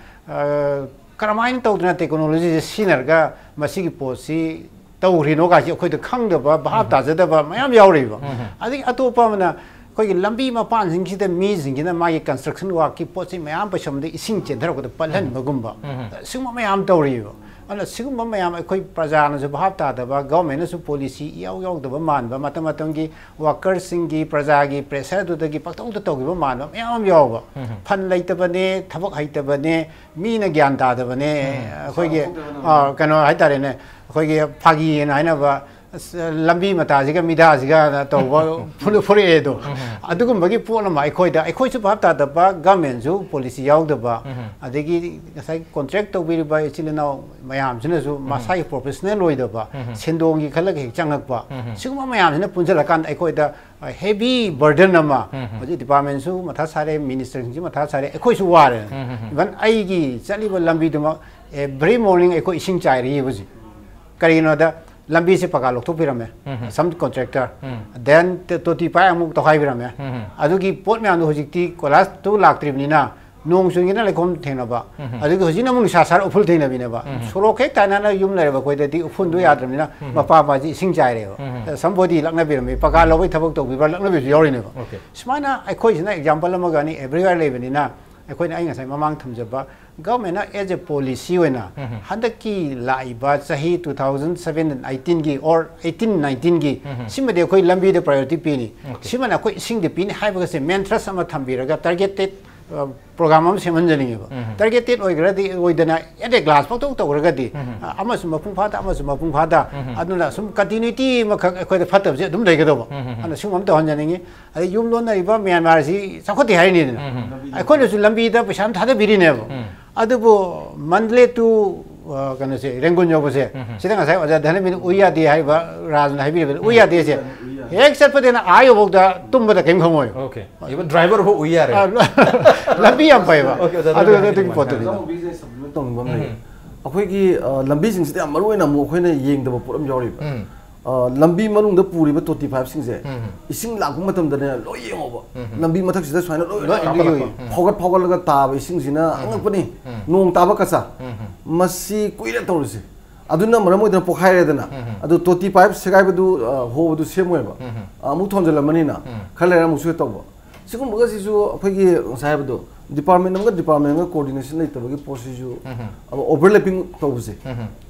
ꯀꯔꯝꯍꯥꯏꯅ ꯇꯧꯗꯅ ꯇꯦꯛꯅꯣꯂꯣꯖꯤꯁꯦ ꯁꯤꯖꯤꯟꯅꯔꯒ ꯃꯁꯤꯒꯤ ꯄꯣꯠꯁꯤ ꯇꯧꯈ꯭ꯔꯤꯅꯣ ꯀꯥꯏꯁꯤ ꯑꯩꯈꯣꯏꯗ ꯈꯪꯗꯕ, ꯚꯥꯞ ꯇꯥꯖꯗꯕ ꯃꯌꯥꯝ ꯌꯥꯎꯔꯤꯕ꯫ ꯑꯗꯒꯤ ꯑꯇꯣꯞꯄ ꯑꯃꯅ ꯑꯩꯈꯣꯏꯒꯤ ꯂꯝꯕꯤ ꯃꯄꯥꯟꯁꯤꯡꯁꯤꯗ ꯃꯤꯁꯤꯡꯁꯤꯅ ꯃꯥꯒꯤ ꯀꯟꯁꯇ꯭ꯔꯛꯁꯟ ꯋꯥꯛꯀꯤ ꯄꯣꯠ ꯆꯩ ꯃꯌꯥꯝ ꯄꯩꯁꯟꯕꯗ ꯏꯁꯤꯡ ꯆꯦꯟꯊꯔꯛꯄꯗ ꯄꯠꯍꯟꯕꯒꯨꯝꯕ, ꯁꯤꯒꯨꯝꯕ ꯃꯌꯥꯝ ꯇꯧꯔꯤꯕ꯫ ꯑꯗꯨꯅ ꯁꯤꯒꯨꯝꯕ ꯃꯌꯥꯝ ꯑꯩꯈꯣꯏ ꯄ꯭ꯔꯖꯥꯅꯁꯨ ꯚꯥꯞ ꯇꯥꯗꯕ, ꯒꯚꯔꯟꯃꯦꯟꯠꯅꯁꯨ ꯄꯣꯂꯤꯁꯤ ꯏꯌꯥꯎ ꯌꯥꯎꯗꯕ ꯃꯥꯟꯕ, ꯃꯇꯝ ꯃꯇꯝꯒꯤ ꯋꯥꯀꯔꯁꯤꯡꯒꯤ, ꯄ꯭ꯔꯖꯥꯒꯤ ꯄ꯭ꯔꯦꯁꯔꯗꯨꯗꯒꯤ ꯄꯪꯇꯧꯗ ꯇꯧꯈꯤꯕ ꯃꯥꯟꯕ ꯃꯌꯥꯝ ꯑꯃ ꯌꯥꯎꯕ꯫ ꯐꯟ ꯂꯩꯇꯕꯅꯦ, ꯊꯕꯛ ꯍꯩꯇꯕꯅꯦ, ꯃꯤꯅ ꯒ꯭ꯌꯥꯟ ꯇꯥꯗꯕꯅꯦ, ꯑꯩꯈꯣꯏꯒꯤ, ꯑ, ꯀꯩꯅꯣ ꯍꯥꯏꯇꯥꯔꯦꯅꯦ, ꯑꯩꯈꯣꯏꯒꯤ ꯐꯥꯒꯤꯅ ꯍꯥꯏꯅꯕ, ꯑꯁ, ꯂꯝꯕꯤ ꯃꯇꯥꯁꯤꯒ ꯃꯤꯗꯥꯁꯤꯒ ꯇꯧꯕ ꯐꯨꯔ-, ꯐꯨꯔꯛꯑꯦ ꯑꯗꯣ꯫ ꯑꯗꯨꯒꯨꯝꯕꯒꯤ ꯄꯣꯠ ꯑꯃ ꯑꯩꯈꯣꯏꯗ, ꯑꯩꯈꯣꯏꯁꯨ ꯚꯥꯞ ꯇꯥꯗꯕ, ꯒꯚꯔꯟꯃꯦꯟꯠꯁꯨ ꯄꯣꯂꯤꯁꯤ ꯌꯥꯎꯗꯕ, ꯑꯗꯒꯤ ꯉꯁꯥꯏ ꯀꯣꯟꯇ꯭ꯔꯦꯛ ꯇꯧꯕꯤꯔꯤꯕ ꯏꯆꯤꯜ ꯏꯅꯥꯎ ꯃꯌꯥꯝꯁꯤꯅꯁꯨ ꯃꯁꯥꯒꯤ ꯄ꯭ꯔꯣꯐꯦꯁꯅꯦꯜ ꯑꯣꯏꯗꯕ, ꯁꯦꯟꯗꯣꯡꯒꯤ ꯈꯜꯂꯒ ꯍꯦꯛ ꯆꯪꯉꯛꯄ, ꯁꯤꯒꯨꯝꯕ ꯃꯌꯥꯝꯁꯤꯅ ꯄꯨꯟꯁꯤꯜꯂꯀꯥꯟꯗ ꯑꯩꯈꯣꯏꯗ ꯍꯦꯚꯤ ꯕꯔꯗꯟ ꯑꯃ ꯍꯧꯖꯤꯛ ꯗꯤꯄꯥꯔꯠꯃꯦꯟꯠꯁꯨ ꯃꯊꯥ ꯁꯥꯔꯦ, ꯃꯤꯅꯤꯁꯇꯔꯁꯤꯡꯁꯨ ꯃꯊꯥ ꯁꯥꯔꯦ, ꯑꯩꯈꯣꯏꯁꯨ ꯋꯥꯔꯦ꯫ ꯏꯚꯟ ꯑꯩꯒꯤ ꯆꯠꯂꯤꯕ ꯂꯝꯕꯤꯗꯨꯃꯛ ꯑꯦꯚ꯭ꯔꯤ ꯃꯣꯔꯅꯤꯡ ꯑꯩꯈꯣꯏ ꯏꯁꯤꯡ ꯆꯥꯏꯔꯤꯕ ꯍꯧꯖꯤꯛ꯫ ꯀꯔꯤꯒꯤꯅꯣꯗ ꯂꯝꯕꯤꯁꯦ ꯄꯀꯥ ꯂꯧꯊꯣꯛꯄꯤꯔꯝꯃꯦ, ꯁꯝ ꯀꯣꯟꯇ꯭ꯔꯦꯛꯇꯔ, ꯗꯦꯟ ꯇꯣꯇꯤ ꯄꯥꯏꯞ ꯑꯃꯨꯛ ꯇꯧꯈꯥꯏꯕꯤꯔꯝꯃꯦ꯫ ꯑꯗꯨꯒꯤ ꯄꯣꯠ ꯃꯌꯥꯝꯗꯣ ꯍꯧꯖꯤꯛꯇꯤ ꯀꯣꯏꯂꯥꯁꯇꯨ ꯂꯥꯛꯇ꯭ꯔꯤꯕꯅꯤꯅ ꯅꯣꯡ ꯆꯨꯏꯉꯩꯅ ꯂꯩꯈꯣꯝ ꯊꯦꯡꯅꯕ, ꯑꯗꯨꯒ ꯍꯧꯖꯤꯛꯅ ꯑꯃꯨꯛ ꯅꯨꯡꯁꯥ ꯁꯥꯔ ꯎꯐꯨꯜ ꯊꯦꯡꯅꯕꯤꯅꯦꯕ꯫ ꯁꯣꯔꯣꯛ ꯍꯦꯛ ꯇꯥꯏꯅꯅ ꯌꯨꯝ ꯂꯩꯔꯕ ꯑꯩꯈꯣꯏꯗꯗꯤ ꯎꯐꯨꯜꯗꯣ ꯌꯥꯗ꯭ꯔꯕꯅꯤꯅ ꯃꯄꯥ ꯃꯄꯥꯁꯤ ꯏꯁꯤꯡ ꯆꯥꯏꯔꯦꯕ꯫ ꯁꯝꯕꯣꯗꯤ ꯂꯛꯅꯕꯤꯔꯝꯃꯤ, ꯄꯀꯥ ꯂꯧꯕꯩ ꯊꯕꯛ ꯇꯧꯕꯤꯕ꯭ꯔꯥ ꯂꯛꯅꯕꯤꯁꯨ ꯌꯥꯎꯔꯤꯅꯦꯕ꯫ Okay. ꯁꯨꯃꯥꯏꯅ ꯑꯩꯈꯣꯏꯁꯤꯅ example ꯑꯃꯒ ꯑꯅꯤ everywhere ꯂꯩꯕꯅꯤꯅ, ꯑꯩꯈꯣꯏꯅ, ꯑꯩ ꯉꯁꯥꯏ ꯃꯃꯥꯡ ꯊꯝꯖꯕ, government ꯅ as a policy ꯑꯣꯏꯅ ꯍꯟꯗꯛꯀꯤ ꯂꯥꯛꯏꯕ ꯆꯍꯤ two thousand seventeen eighteen ꯒꯤ or eighteen nineteen ꯒꯤ, ꯁꯤꯃꯗꯤ ꯑꯩꯈꯣꯏ ꯂꯝꯕꯤꯗ priority ꯄꯤꯅꯤ, Okay. ꯁꯤꯃꯅ ꯑꯩꯈꯣꯏ ꯏꯁꯤꯡꯗ ꯄꯤꯅꯤ ꯍꯥꯏꯕꯒꯁꯦ main thrust ꯑꯃ ꯊꯝꯕꯤꯔꯒ targeted program ꯑꯃ ꯁꯦꯝꯍꯟꯖꯅꯤꯡꯉꯦꯕ꯫ Targeted ꯑꯣꯏꯈ꯭ꯔꯗꯤ, ꯑꯣꯏꯗꯅ at a glance ꯄꯪꯇꯧ ꯇꯧꯈ꯭ꯔꯒꯗꯤ, ꯑ, ꯑꯃꯁꯨ ꯃꯄꯨꯡ ꯐꯥꯗ, ꯑꯃꯁꯨ ꯃꯄꯨꯡ ꯐꯥꯗ, ꯑꯗꯨꯅ ꯁꯨꯝ continuity ꯑꯃꯈꯛ ꯑꯩꯈꯣꯏꯗ ꯐꯠꯇꯕꯁꯦ ꯑꯗꯨꯝ ꯂꯩꯒꯗꯧꯕ꯫ ꯑꯗꯨꯅ ꯁꯤꯒꯨꯝꯕ ꯑꯃ ꯇꯧꯍꯟꯖꯅꯤꯡꯉꯤ꯫ ꯑꯗꯩ ꯌꯨꯝ ꯂꯣꯟꯅꯔꯤꯕ ꯃ꯭ꯌꯥꯟꯃꯥꯔꯁꯤ ꯆꯥꯎꯈꯠꯇꯦ ꯍꯥꯏꯔꯤꯅꯤꯗꯅ, ꯑꯩꯈꯣꯏꯅꯁꯨ ꯂꯝꯕꯤꯗ ꯄꯩꯁꯥ ꯑꯃ ꯊꯥꯗꯕꯤꯔꯤꯅꯦꯕ꯫ ꯑꯗꯨꯕꯨ Mandalay to, ꯑ, ꯀꯩꯅꯣꯁꯦ, ꯔꯦꯡꯒꯨꯟ ꯌꯧꯕꯁꯦ, ꯁꯤꯗ ꯉꯁꯥꯏ ꯑꯣꯖꯥ ꯙꯅꯃꯤꯅ ꯎꯏ ꯌꯥꯗꯦ ꯍꯥꯏꯕ, ꯔꯥꯖꯅ ꯍꯥꯏꯕꯤꯔꯤꯕꯗ ꯎꯏ ꯌꯥꯗꯦꯁꯦ, ꯍꯦꯛ ꯆꯠꯄꯗꯅ ꯑꯥ ꯌꯧꯕꯧꯗ ꯇꯨꯝꯕꯗ ꯀꯔꯤꯝ ꯈꯪꯉꯣꯏ꯫ Okay. Even driver ꯐꯥꯎ ꯎꯏ ꯌꯥꯔꯦ꯫ ꯑ, ꯂꯝꯕꯤ ꯌꯥꯝ ꯐꯩꯕ꯫ Okay, ꯑꯣꯖꯥ, ꯑꯗꯨ ꯙꯅꯃꯤꯅ ꯑꯗꯨꯒꯤ ꯍꯥꯏꯕꯤꯔꯤꯕ ꯄꯣꯠꯇꯨꯅꯤ꯫ ꯑꯣꯖꯥ ꯃꯣꯕꯤꯁꯤꯅ supplement ꯇꯧꯅꯤꯡꯕ ꯑꯃ ꯂꯩꯌꯦ꯫ ꯑꯩꯈꯣꯏꯒꯤ, ꯑ, ꯂꯝꯕꯤꯁꯤꯡꯁꯤꯗ ꯌꯥꯝ ꯃꯔꯨ ꯑꯣꯏꯅ ꯑꯃꯨꯛ ꯑꯩꯈꯣꯏꯅ ꯌꯦꯡꯗꯕ ꯄꯣꯠ ꯑꯃ ꯌꯥꯎꯔꯤꯕ꯫ ꯑ, ꯂꯝꯕꯤ ꯃꯅꯨꯡꯗ ꯄꯨꯔꯤꯕ ꯇꯣꯇꯤ ꯄꯥꯏꯞꯁꯤꯡꯁꯦ ꯏꯁꯤꯡ ꯂꯥꯛꯄ ꯃꯇꯝꯗꯅꯦ ꯂꯣꯏ ꯌꯦꯡꯉꯣꯕ꯫ ꯂꯝꯕꯤ ꯃꯊꯛꯁꯤꯗ ꯁꯨꯃꯥꯏꯅ ꯂꯣꯏ ꯂꯣꯏ, ꯂꯥꯛꯄ꯫ ꯂꯣꯏ, ꯂꯣꯏ꯫ ꯐꯥꯎꯒꯠ ꯐꯥꯎꯒꯠꯂꯒ ꯇꯥꯕ ꯏꯁꯤꯡꯁꯤꯅ ꯑꯉꯛꯄꯅꯤ꯫ ꯅꯣꯡ ꯇꯥꯕ ꯀꯆꯥ꯫ ꯃꯁꯤ ꯀꯨꯏꯔꯦ ꯇꯧꯔꯤꯁꯦ꯫ ꯑꯗꯨꯅ ꯃꯔꯝ ꯑꯣꯏꯗꯅ ꯄꯣꯛꯈꯥꯏꯔꯦꯗꯅ꯫ ꯑꯗꯨ ꯇꯣꯇꯤ ꯄꯥꯏꯞ ꯁꯦꯒꯥꯏꯕꯗꯨ, ꯑ, ꯍꯣꯕꯗꯨ ꯁꯦꯝꯃꯣꯏꯕ꯫ ꯑꯃꯨꯛ ꯊꯣꯟꯖꯜꯂꯝꯃꯅꯤꯅ꯫ ꯈꯔ ꯂꯩꯔ ꯑꯃꯨꯛꯁꯨ ꯍꯦꯛ ꯇꯧꯕ꯫ ꯁꯤꯒꯨꯝꯕꯒꯁꯤꯁꯨ ꯑꯩꯈꯣꯏꯒꯤ ꯉꯁꯥꯏ ꯍꯥꯏꯕꯗꯣ, department ꯑꯃꯒ department ꯑꯃꯒ coordination ꯂꯩꯇꯕꯒꯤ ꯄꯣꯠꯁꯤꯁꯨ, ꯑꯗꯣ overlapping ꯇꯧꯕꯁꯦ꯫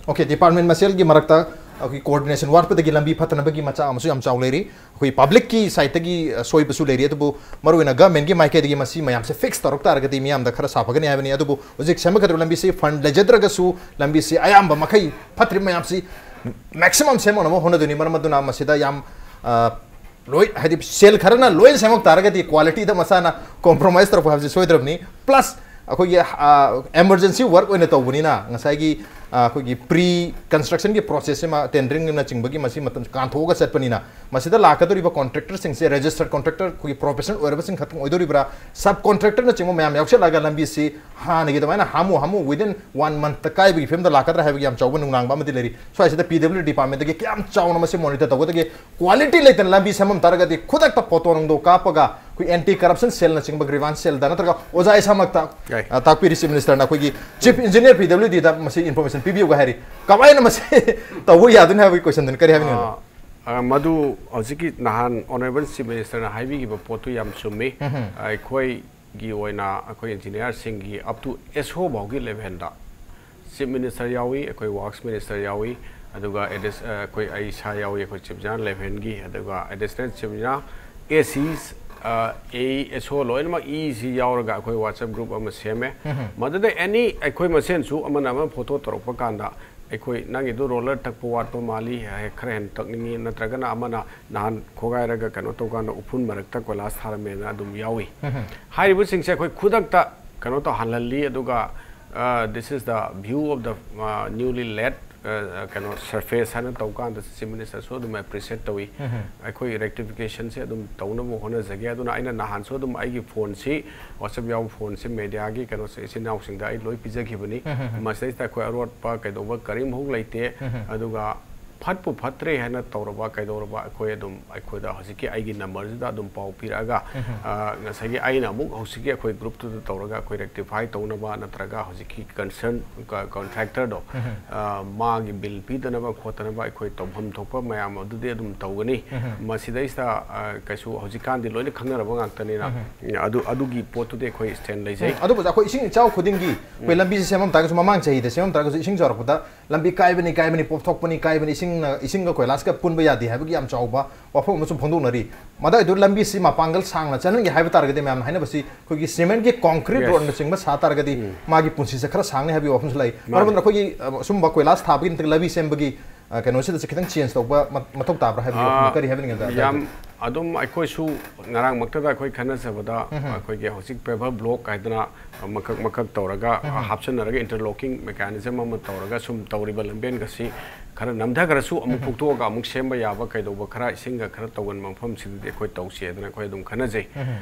Okay, department ꯃꯁꯦꯜꯒꯤ ꯃꯔꯛꯇ ꯑꯩꯈꯣꯏ coordination ꯋꯥꯠꯄꯗꯒꯤ ꯂꯝꯕꯤ ꯐꯠꯇꯅꯕꯒꯤ ꯃꯆꯥꯛ ꯑꯃꯁꯨ ꯌꯥꯝ ꯆꯥꯎ ꯂꯩꯔꯤ꯫ ꯑꯩꯈꯣꯏ public ꯀꯤ side ꯇꯒꯤ, ꯑ, ꯁꯣꯏꯕꯁꯨ ꯂꯩꯔꯤ, ꯑꯗꯨꯕꯨ ꯃꯔꯨꯑꯣꯏꯅ government ꯀꯤ ꯃꯥꯏꯀꯩꯗꯒꯤ ꯃꯁꯤ ꯃꯌꯥꯝꯁꯦ fix ꯇꯧꯔꯛ ꯇꯥꯔꯒꯗꯤ ꯃꯤꯌꯥꯝꯗ ꯈꯔ ꯁꯥꯐꯒꯅꯤ ꯍꯥꯏꯕꯅꯤ꯫ ꯑꯗꯨꯕꯨ ꯍꯧꯖꯤꯛ ꯁꯦꯝꯒꯠꯀꯗꯧꯔꯤꯕ ꯂꯝꯕꯤꯁꯤ fund ꯂꯩꯖꯗ꯭ꯔꯒꯁꯨ ꯂꯝꯕꯤꯁꯤ ꯑꯌꯥꯝꯕ ꯃꯈꯩ ꯐꯠꯇ꯭ꯔꯤꯕ ꯃꯌꯥꯝꯁꯤ maximum ꯁꯦꯝꯃꯛꯅꯕ ꯍꯣꯠꯅꯗꯣꯏꯅꯤ꯫ ꯃꯔꯝ ꯑꯗꯨꯅ ꯃꯁꯤꯗ ꯌꯥꯝ, ꯑ, ꯂꯣꯏ, ꯍꯥꯏꯗꯤ ꯁꯦꯜ ꯈꯔꯅ ꯂꯣꯏꯅ ꯁꯦꯝꯃꯛ ꯇꯥꯔꯒꯗꯤ quality ꯗ ꯃꯁꯥꯅ compromise ꯇꯧꯔꯛꯄ ꯍꯥꯏꯕꯁꯤ ꯁꯣꯏꯗ꯭ꯔꯕꯅꯤ꯫ Plus ꯑꯩꯈꯣꯏꯒꯤ, ꯑ, emergency work ꯑꯣꯏꯅ ꯇꯧꯕꯅꯤꯅ ꯉꯁꯥꯏꯒꯤ ꯑꯩꯈꯣꯏꯒꯤ ꯄ꯭ꯔꯤ ꯀꯟꯁꯇ꯭ꯔꯛꯁꯟꯒꯤ ꯄ꯭ꯔꯣꯁꯦꯁꯁꯤꯃ, ꯇꯦꯟꯗꯔꯤꯡꯅꯆꯤꯡꯕꯒꯤ ꯃꯁꯤ ꯃꯇꯝ ꯀꯥꯟꯊꯣꯛꯑꯒ ꯆꯠꯄꯅꯤꯅ, ꯃꯁꯤꯗ ꯂꯥꯛꯀꯗꯧꯔꯤꯕ ꯀꯣꯟꯇ꯭ꯔꯦꯛꯇꯔꯁꯤꯡꯁꯦ ꯔꯦꯖꯤꯁꯇꯔ ꯀꯣꯟꯇ꯭ꯔꯦꯛꯇꯔ, ꯑꯩꯈꯣꯏꯒꯤ ꯄ꯭ꯔꯣꯐꯦꯁꯅꯦꯜ ꯑꯣꯏꯔꯕꯁꯤꯡ ꯈꯛꯇꯪ ꯑꯣꯏꯗꯣꯔꯤꯕ꯭ꯔꯥ? ꯁꯕ ꯀꯣꯟꯇ꯭ꯔꯦꯛꯇꯔꯅꯆꯤꯡꯕ ꯃꯌꯥꯝ ꯌꯥꯎꯁꯜꯂꯛꯑꯒ ꯂꯝꯕꯤꯁꯤ ꯍꯥꯟꯅꯒꯤ ꯑꯗꯨꯃꯥꯏꯅ ꯍꯥꯃꯨ ꯍꯥꯃꯨ within one month ꯀꯥꯏꯕꯒꯤ ꯐꯤꯕꯝꯗ ꯂꯥꯛꯀꯗ꯭ꯔꯥ ꯍꯥꯏꯕꯒꯤ ꯌꯥꯝ ꯆꯥꯎꯕ ꯅꯨꯡꯅꯥꯡꯕ ꯑꯃꯗꯤ ꯂꯩꯔꯤ꯫ ꯁ꯭ꯋꯥꯏꯁꯤꯗ P W D ꯗꯤꯄꯥꯔꯠꯃꯦꯟꯗꯒꯤ ꯀꯌꯥꯝ ꯆꯥꯎꯅ ꯃꯁꯤ ꯃꯣꯅꯤꯇꯔ ꯇꯧꯒꯗꯒꯦ? ꯀ꯭ꯋꯥꯂꯤꯇꯤ ꯂꯩꯇꯅ ꯂꯝꯕꯤ ꯁꯦꯝꯃꯝ ꯇꯥꯔꯒꯗꯤ ꯈꯨꯗꯛꯇ ꯐꯣꯇꯣ ꯅꯨꯡꯗꯣ ꯀꯥꯞꯄꯒ ꯑꯩꯈꯣꯏ ꯑꯦꯟꯇꯤ ꯀꯔꯞꯁꯟ ꯁꯦꯜꯅꯆꯤꯡꯕ ꯒ꯭ꯔꯤꯚꯥꯟꯁ ꯁꯦꯜꯗ ꯅꯠꯇ꯭ꯔꯒ ꯑꯣꯖꯥ ꯏꯁꯥꯃꯛꯇ, ꯌꯥꯏ꯫ ꯑ, ꯇꯥꯛꯄꯤꯔꯤ ꯆꯤꯐ ꯃꯤꯅꯤꯁꯇꯔꯅ ꯑꯩꯈꯣꯏꯒꯤ chief engineer P W D ꯗ ꯃꯁꯤ ꯏꯟꯐꯣꯔꯃꯦꯁꯟ ꯄꯤꯕꯤꯌꯨꯒ ꯍꯥꯏꯔꯤ꯫ ꯀꯃꯥꯏꯅ ꯃꯁꯤ ꯇꯧꯕ ꯌꯥꯗꯣꯏꯅꯣ ꯍꯥꯏꯕꯒꯤ ꯀꯣꯏꯁꯟꯗꯨꯅꯤ꯫ ꯀꯔꯤ ꯍꯥꯏꯕꯤꯅꯤꯡꯉꯤꯅꯣ? ꯑ, ꯑ, ꯃꯗꯨ ꯍꯧꯖꯤꯛꯀꯤ ꯅꯍꯥꯟ ꯑꯣꯅꯔꯦꯕꯜ ꯆꯤꯐ ꯃꯤꯅꯤꯁꯇꯔꯅ ꯍꯥꯏꯕꯤꯈꯤꯕ ꯄꯣꯠꯇꯨ ꯌꯥꯝ ꯆꯨꯝꯃꯤ꯫ ꯎꯝ꯫ ꯑꯩꯈꯣꯏꯒꯤ ꯑꯣꯏꯅ ꯑꯩꯈꯣꯏ ꯏꯟꯖꯤꯅꯤꯌꯥꯔꯁꯤꯡꯒꯤ up to S O ꯐꯥꯎꯒꯤ ꯂꯦꯚꯦꯜꯗ ꯆꯤꯐ ꯃꯤꯅꯤꯁꯇꯔ ꯌꯥꯎꯏ, ꯑꯩꯈꯣꯏ ꯋꯥꯔꯛꯁ ꯃꯤꯅꯤꯁꯇꯔ ꯌꯥꯎꯏ, ꯑꯗꯨꯒ ꯑꯦꯗꯤꯁ-, ꯑ, ꯑꯩꯈꯣꯏ ꯑꯩ ꯏꯁꯥ ꯌꯥꯎꯏ, ꯑꯩꯈꯣꯏ ꯆꯤꯐ ꯖꯦꯅꯔꯦꯜ ꯂꯦꯚꯦꯜꯒꯤ, ꯑꯗꯨꯒ additional chief general, A Cs, ꯑ, A S O ꯂꯣꯏꯅꯃꯛ ꯏꯁꯤ ꯌꯥꯎꯔꯒ ꯑꯩꯈꯣꯏ WhatsApp group ꯑꯃ ꯁꯦꯝꯃꯦ꯫ ꯎꯝ꯫ ꯃꯗꯨꯗ ꯑꯦꯅꯤ ꯑꯩꯈꯣꯏ ꯃꯁꯦꯟꯁꯨ ꯑꯃꯅ ꯑꯃ ꯐꯣꯇꯣ ꯇꯧꯔꯛꯄ ꯀꯥꯟꯗ, ꯑꯩꯈꯣꯏ ꯅꯪꯒꯤꯗꯨ ꯔꯣꯂꯔ ꯇꯛꯄ ꯋꯥꯠꯄ ꯃꯥꯜꯂꯤ, ꯍꯦꯛ ꯈꯔ ꯍꯦꯟꯅ ꯇꯛꯅꯤꯡꯉꯤ, ꯅꯠꯇ꯭ꯔꯒꯅ ꯑꯃꯅ ꯅꯍꯥꯟ ꯈꯣꯒꯥꯏꯔꯒ ꯀꯩꯅꯣ ꯇꯧꯀꯥꯟꯗ ꯎꯐꯨꯟ ꯃꯔꯛꯇ ꯀꯣꯏꯂꯥꯁ ꯊꯥꯔꯝꯃꯦꯅ ꯑꯗꯨꯝ ꯌꯥꯎꯏ꯫ ꯎꯝ꯫ ꯍꯥꯏꯔꯤꯕꯁꯤꯡꯁꯦ ꯑꯩꯈꯣꯏ ꯈꯨꯗꯛꯇ ꯀꯩꯅꯣ ꯇꯧꯍꯜꯍꯜꯂꯤ, ꯑꯗꯨꯒ, ꯑ, this is the view of the, ꯑ, newly laid, ꯑ, ꯀꯩꯅꯣ, surface ꯍꯥꯏꯅ ꯇꯧꯀꯥꯟꯗ ꯆꯤꯐ ꯃꯤꯅꯤꯁꯇꯔꯁꯨ ꯑꯗꯨꯝ ꯑꯦꯄ꯭ꯔꯤꯁꯤꯌꯦꯠ ꯇꯧꯏ꯫ ꯎꯝ꯫ ꯑꯩꯈꯣꯏ ꯔꯦꯛꯇꯤꯐꯤꯀꯦꯁꯟꯁꯦ ꯑꯗꯨꯝ ꯇꯧꯅꯕ ꯍꯣꯠꯅꯖꯒꯦ꯫ ꯑꯗꯨꯅ ꯑꯩꯅ ꯅꯍꯥꯟꯁꯨ ꯑꯗꯨꯝ ꯑꯩꯒꯤ ꯐꯣꯟꯁꯤ, WhatsApp ꯌꯥꯎꯕ ꯐꯣꯟꯁꯤ ꯃꯦꯗꯤꯌꯥꯒꯤ ꯀꯩꯅꯣꯁꯦ ꯏꯆꯤꯟ ꯏꯅꯥꯎꯁꯤꯡꯗ ꯑꯩ ꯂꯣꯏ ꯄꯤꯖꯈꯤꯕꯅꯤ꯫ ꯎꯝ꯫ ꯃꯁꯤꯗꯩꯁꯤꯗ ꯑꯩꯈꯣꯏ ꯑꯔꯣꯠꯄ ꯀꯩꯗꯧꯕ ꯀꯔꯤꯝꯐꯥꯎ ꯂꯩꯇꯦ꯫ ꯎꯝ꯫ ꯑꯗꯨꯒ ꯐꯠꯄꯨ ꯐꯠꯇ꯭ꯔꯦ ꯍꯥꯏꯅ ꯇꯧꯔꯕ ꯀꯩꯗꯧꯔꯕ ꯑꯩꯈꯣꯏ ꯑꯗꯨꯝ ꯑꯩꯈꯣꯏꯗ ꯍꯧꯖꯤꯛꯀꯤ ꯑꯩꯒꯤ ꯅꯝꯕꯔꯁꯤꯗ ꯑꯗꯨꯝ ꯄꯥꯎ ꯄꯤꯔꯛꯑꯒ, ꯎꯝ꯫ ꯑ, ꯉꯁꯥꯏꯒꯤ ꯑꯩꯅ ꯑꯃꯨꯛ ꯍꯧꯖꯤꯛꯀꯤ ꯑꯩꯈꯣꯏ ꯒ꯭ꯔꯨꯞꯇꯨꯗ ꯇꯧꯔꯒ ꯑꯩꯈꯣꯏ ꯔꯦꯛꯇꯤꯐꯥꯏ ꯇꯧꯅꯕ ꯅꯠꯇ꯭ꯔꯒ ꯍꯧꯖꯤꯛꯀꯤ ꯀꯟꯁꯔꯟ ꯀ-, ꯀꯣꯟꯇ꯭ꯔꯦꯛꯇꯔꯗꯣ, ꯎꯝ꯫ ꯑ, ꯃꯥꯒꯤ ꯕꯤꯜ ꯄꯤꯗꯅꯕ ꯈꯣꯠꯇꯅꯕ ꯑꯩꯈꯣꯏ ꯇꯧꯐꯝ ꯊꯣꯛꯄ ꯃꯌꯥꯝ ꯑꯗꯨꯗꯤ ꯑꯗꯨꯝ ꯇꯧꯒꯅꯤ꯫ ꯎꯝ꯫ ꯃꯁꯤꯗꯩꯁꯤꯗ, ꯑ, ꯀꯩꯁꯨ ꯍꯧꯖꯤꯛꯀꯥꯟꯗꯤ ꯂꯣꯏꯅ ꯈꯪꯅꯔꯕ ꯉꯥꯛꯇꯅꯤꯅ, ꯎꯝ꯫ ꯑꯗꯨ, ꯑꯗꯨꯒꯤ ꯄꯣꯠꯇꯨꯗꯤ ꯑꯩꯈꯣꯏ ꯁ꯭ꯇꯦꯟ ꯂꯩꯖꯩ꯫ ꯎꯝ꯫ ꯑꯗꯨꯕꯨ ꯑꯩꯈꯣꯏ ꯏꯁꯤꯡ ꯏꯆꯥꯎ ꯈꯨꯗꯤꯡꯒꯤ ꯑꯩꯈꯣꯏ ꯎꯝ꯫ ꯂꯝꯕꯤꯁꯦ ꯁꯦꯝꯃꯝ ꯇꯥꯔꯒꯁꯨ, ꯃꯃꯥꯡ ꯆꯍꯤꯗ ꯁꯦꯝꯃꯝ ꯇꯥꯔꯒꯁꯨ ꯏꯁꯤꯡ ꯆꯥꯎꯔꯛꯄꯗ ꯂꯝꯕꯤ ꯀꯥꯏꯕꯅꯤ, ꯀꯥꯏꯕꯅꯤ, ꯄꯣꯞꯊꯣꯛꯄꯅꯤ, ꯀꯥꯏꯕꯅꯤ, ꯏꯁꯤꯡꯅ, ꯏꯁꯤꯡꯒ ꯀꯣꯏꯂꯥꯁꯀ ꯄꯨꯟꯕ ꯌꯥꯗꯦ ꯍꯥꯏꯕꯒꯤ ꯌꯥꯝ ꯆꯥꯎꯕ ꯋꯥꯐꯝ ꯑꯃꯁꯨ ꯐꯣꯡꯗꯣꯛꯅꯔꯤ꯫ ꯃꯗꯨꯏꯗꯨ ꯂꯝꯕꯤꯁꯤ ꯃꯄꯥꯡꯒꯜ ꯁꯥꯡꯅ ꯆꯠꯍꯟꯒꯦ ꯍꯥꯏꯕ ꯇꯥꯔꯒꯗꯤ ꯃꯌꯥꯝꯅ ꯍꯥꯏꯅꯕꯁꯤ ꯑꯩꯈꯣꯏꯒꯤ ꯁꯤꯃꯦꯟꯒꯤ ꯀꯣꯟꯀ꯭ꯔꯤꯠ ꯌꯦꯁ꯫ ꯔꯣꯗꯅꯆꯤꯡꯕ ꯁꯥ ꯇꯥꯔꯒꯗꯤ ꯎꯝ꯫ ꯃꯥꯒꯤ ꯄꯨꯟꯁꯤꯁꯦ ꯈꯔ ꯁꯥꯡꯅꯤ ꯍꯥꯏꯕꯒꯤ ꯋꯥꯐꯝꯁꯨ ꯂꯩ꯫ ꯃꯥꯅꯤ꯫ ꯃꯔꯝ ꯑꯗꯨꯅ ꯑꯩꯈꯣꯏꯒꯤ, ꯑ, ꯁꯨꯝꯕ ꯀꯣꯏꯂꯥꯁ ꯊꯥꯕꯒꯤ ꯅꯠꯇ꯭ꯔꯒ ꯂꯝꯕꯤ ꯁꯦꯝꯕꯒꯤ, ꯑ, ꯀꯩꯅꯣꯁꯤꯗꯁꯨ ꯈꯤꯇꯪ ꯆꯦꯟꯖ ꯇꯧꯕ ꯃ-, ꯃꯊꯧ ꯇꯥꯕ꯭ꯔꯥ ꯍꯥꯏꯕꯒꯤ ꯋꯥꯐꯝꯗꯣ ꯑꯥ, ꯀꯔꯤ ꯍꯥꯏꯕꯤꯅꯤꯡꯉꯦ? ꯌꯥꯝ ꯑꯗꯨꯝ ꯑꯩꯈꯣꯏꯁꯨ ꯉꯔꯥꯡꯃꯛꯇꯗ ꯑꯩꯈꯣꯏ ꯈꯟꯅꯖꯕꯗ, ꯑꯩꯈꯣꯏꯒꯤ ꯍꯧꯖꯤꯛ paver block ꯍꯥꯏꯗꯅ ꯃꯀꯛ ꯃꯀꯛ ꯇꯧꯔꯒ ꯍꯥꯞꯆꯟꯅꯔꯒ interlocking mechanism ꯑꯃ ꯇꯧꯔꯒ ꯁꯨꯝ ꯇꯧꯔꯤꯕ ꯂꯝꯕꯦꯟꯒꯁꯤ ꯈꯔ ꯅꯝꯊꯈ꯭ꯔꯁꯨ ꯑꯃꯨꯛ ꯐꯨꯛꯇꯣꯛꯑꯒ ꯑꯃꯨꯛ ꯁꯦꯝꯕ ꯌꯥꯕ ꯀꯩꯗꯧꯕ ꯈꯔ ꯏꯁꯤꯡꯒ ꯈꯔ ꯇꯧꯒꯟꯕ ꯃꯐꯝꯁꯤꯗꯗꯤ ꯑꯩꯈꯣꯏ ꯇꯧꯁꯤ ꯍꯥꯏꯗꯅ ꯑꯩꯈꯣꯏ ꯑꯗꯨꯝ ꯈꯟꯅꯖꯩ꯫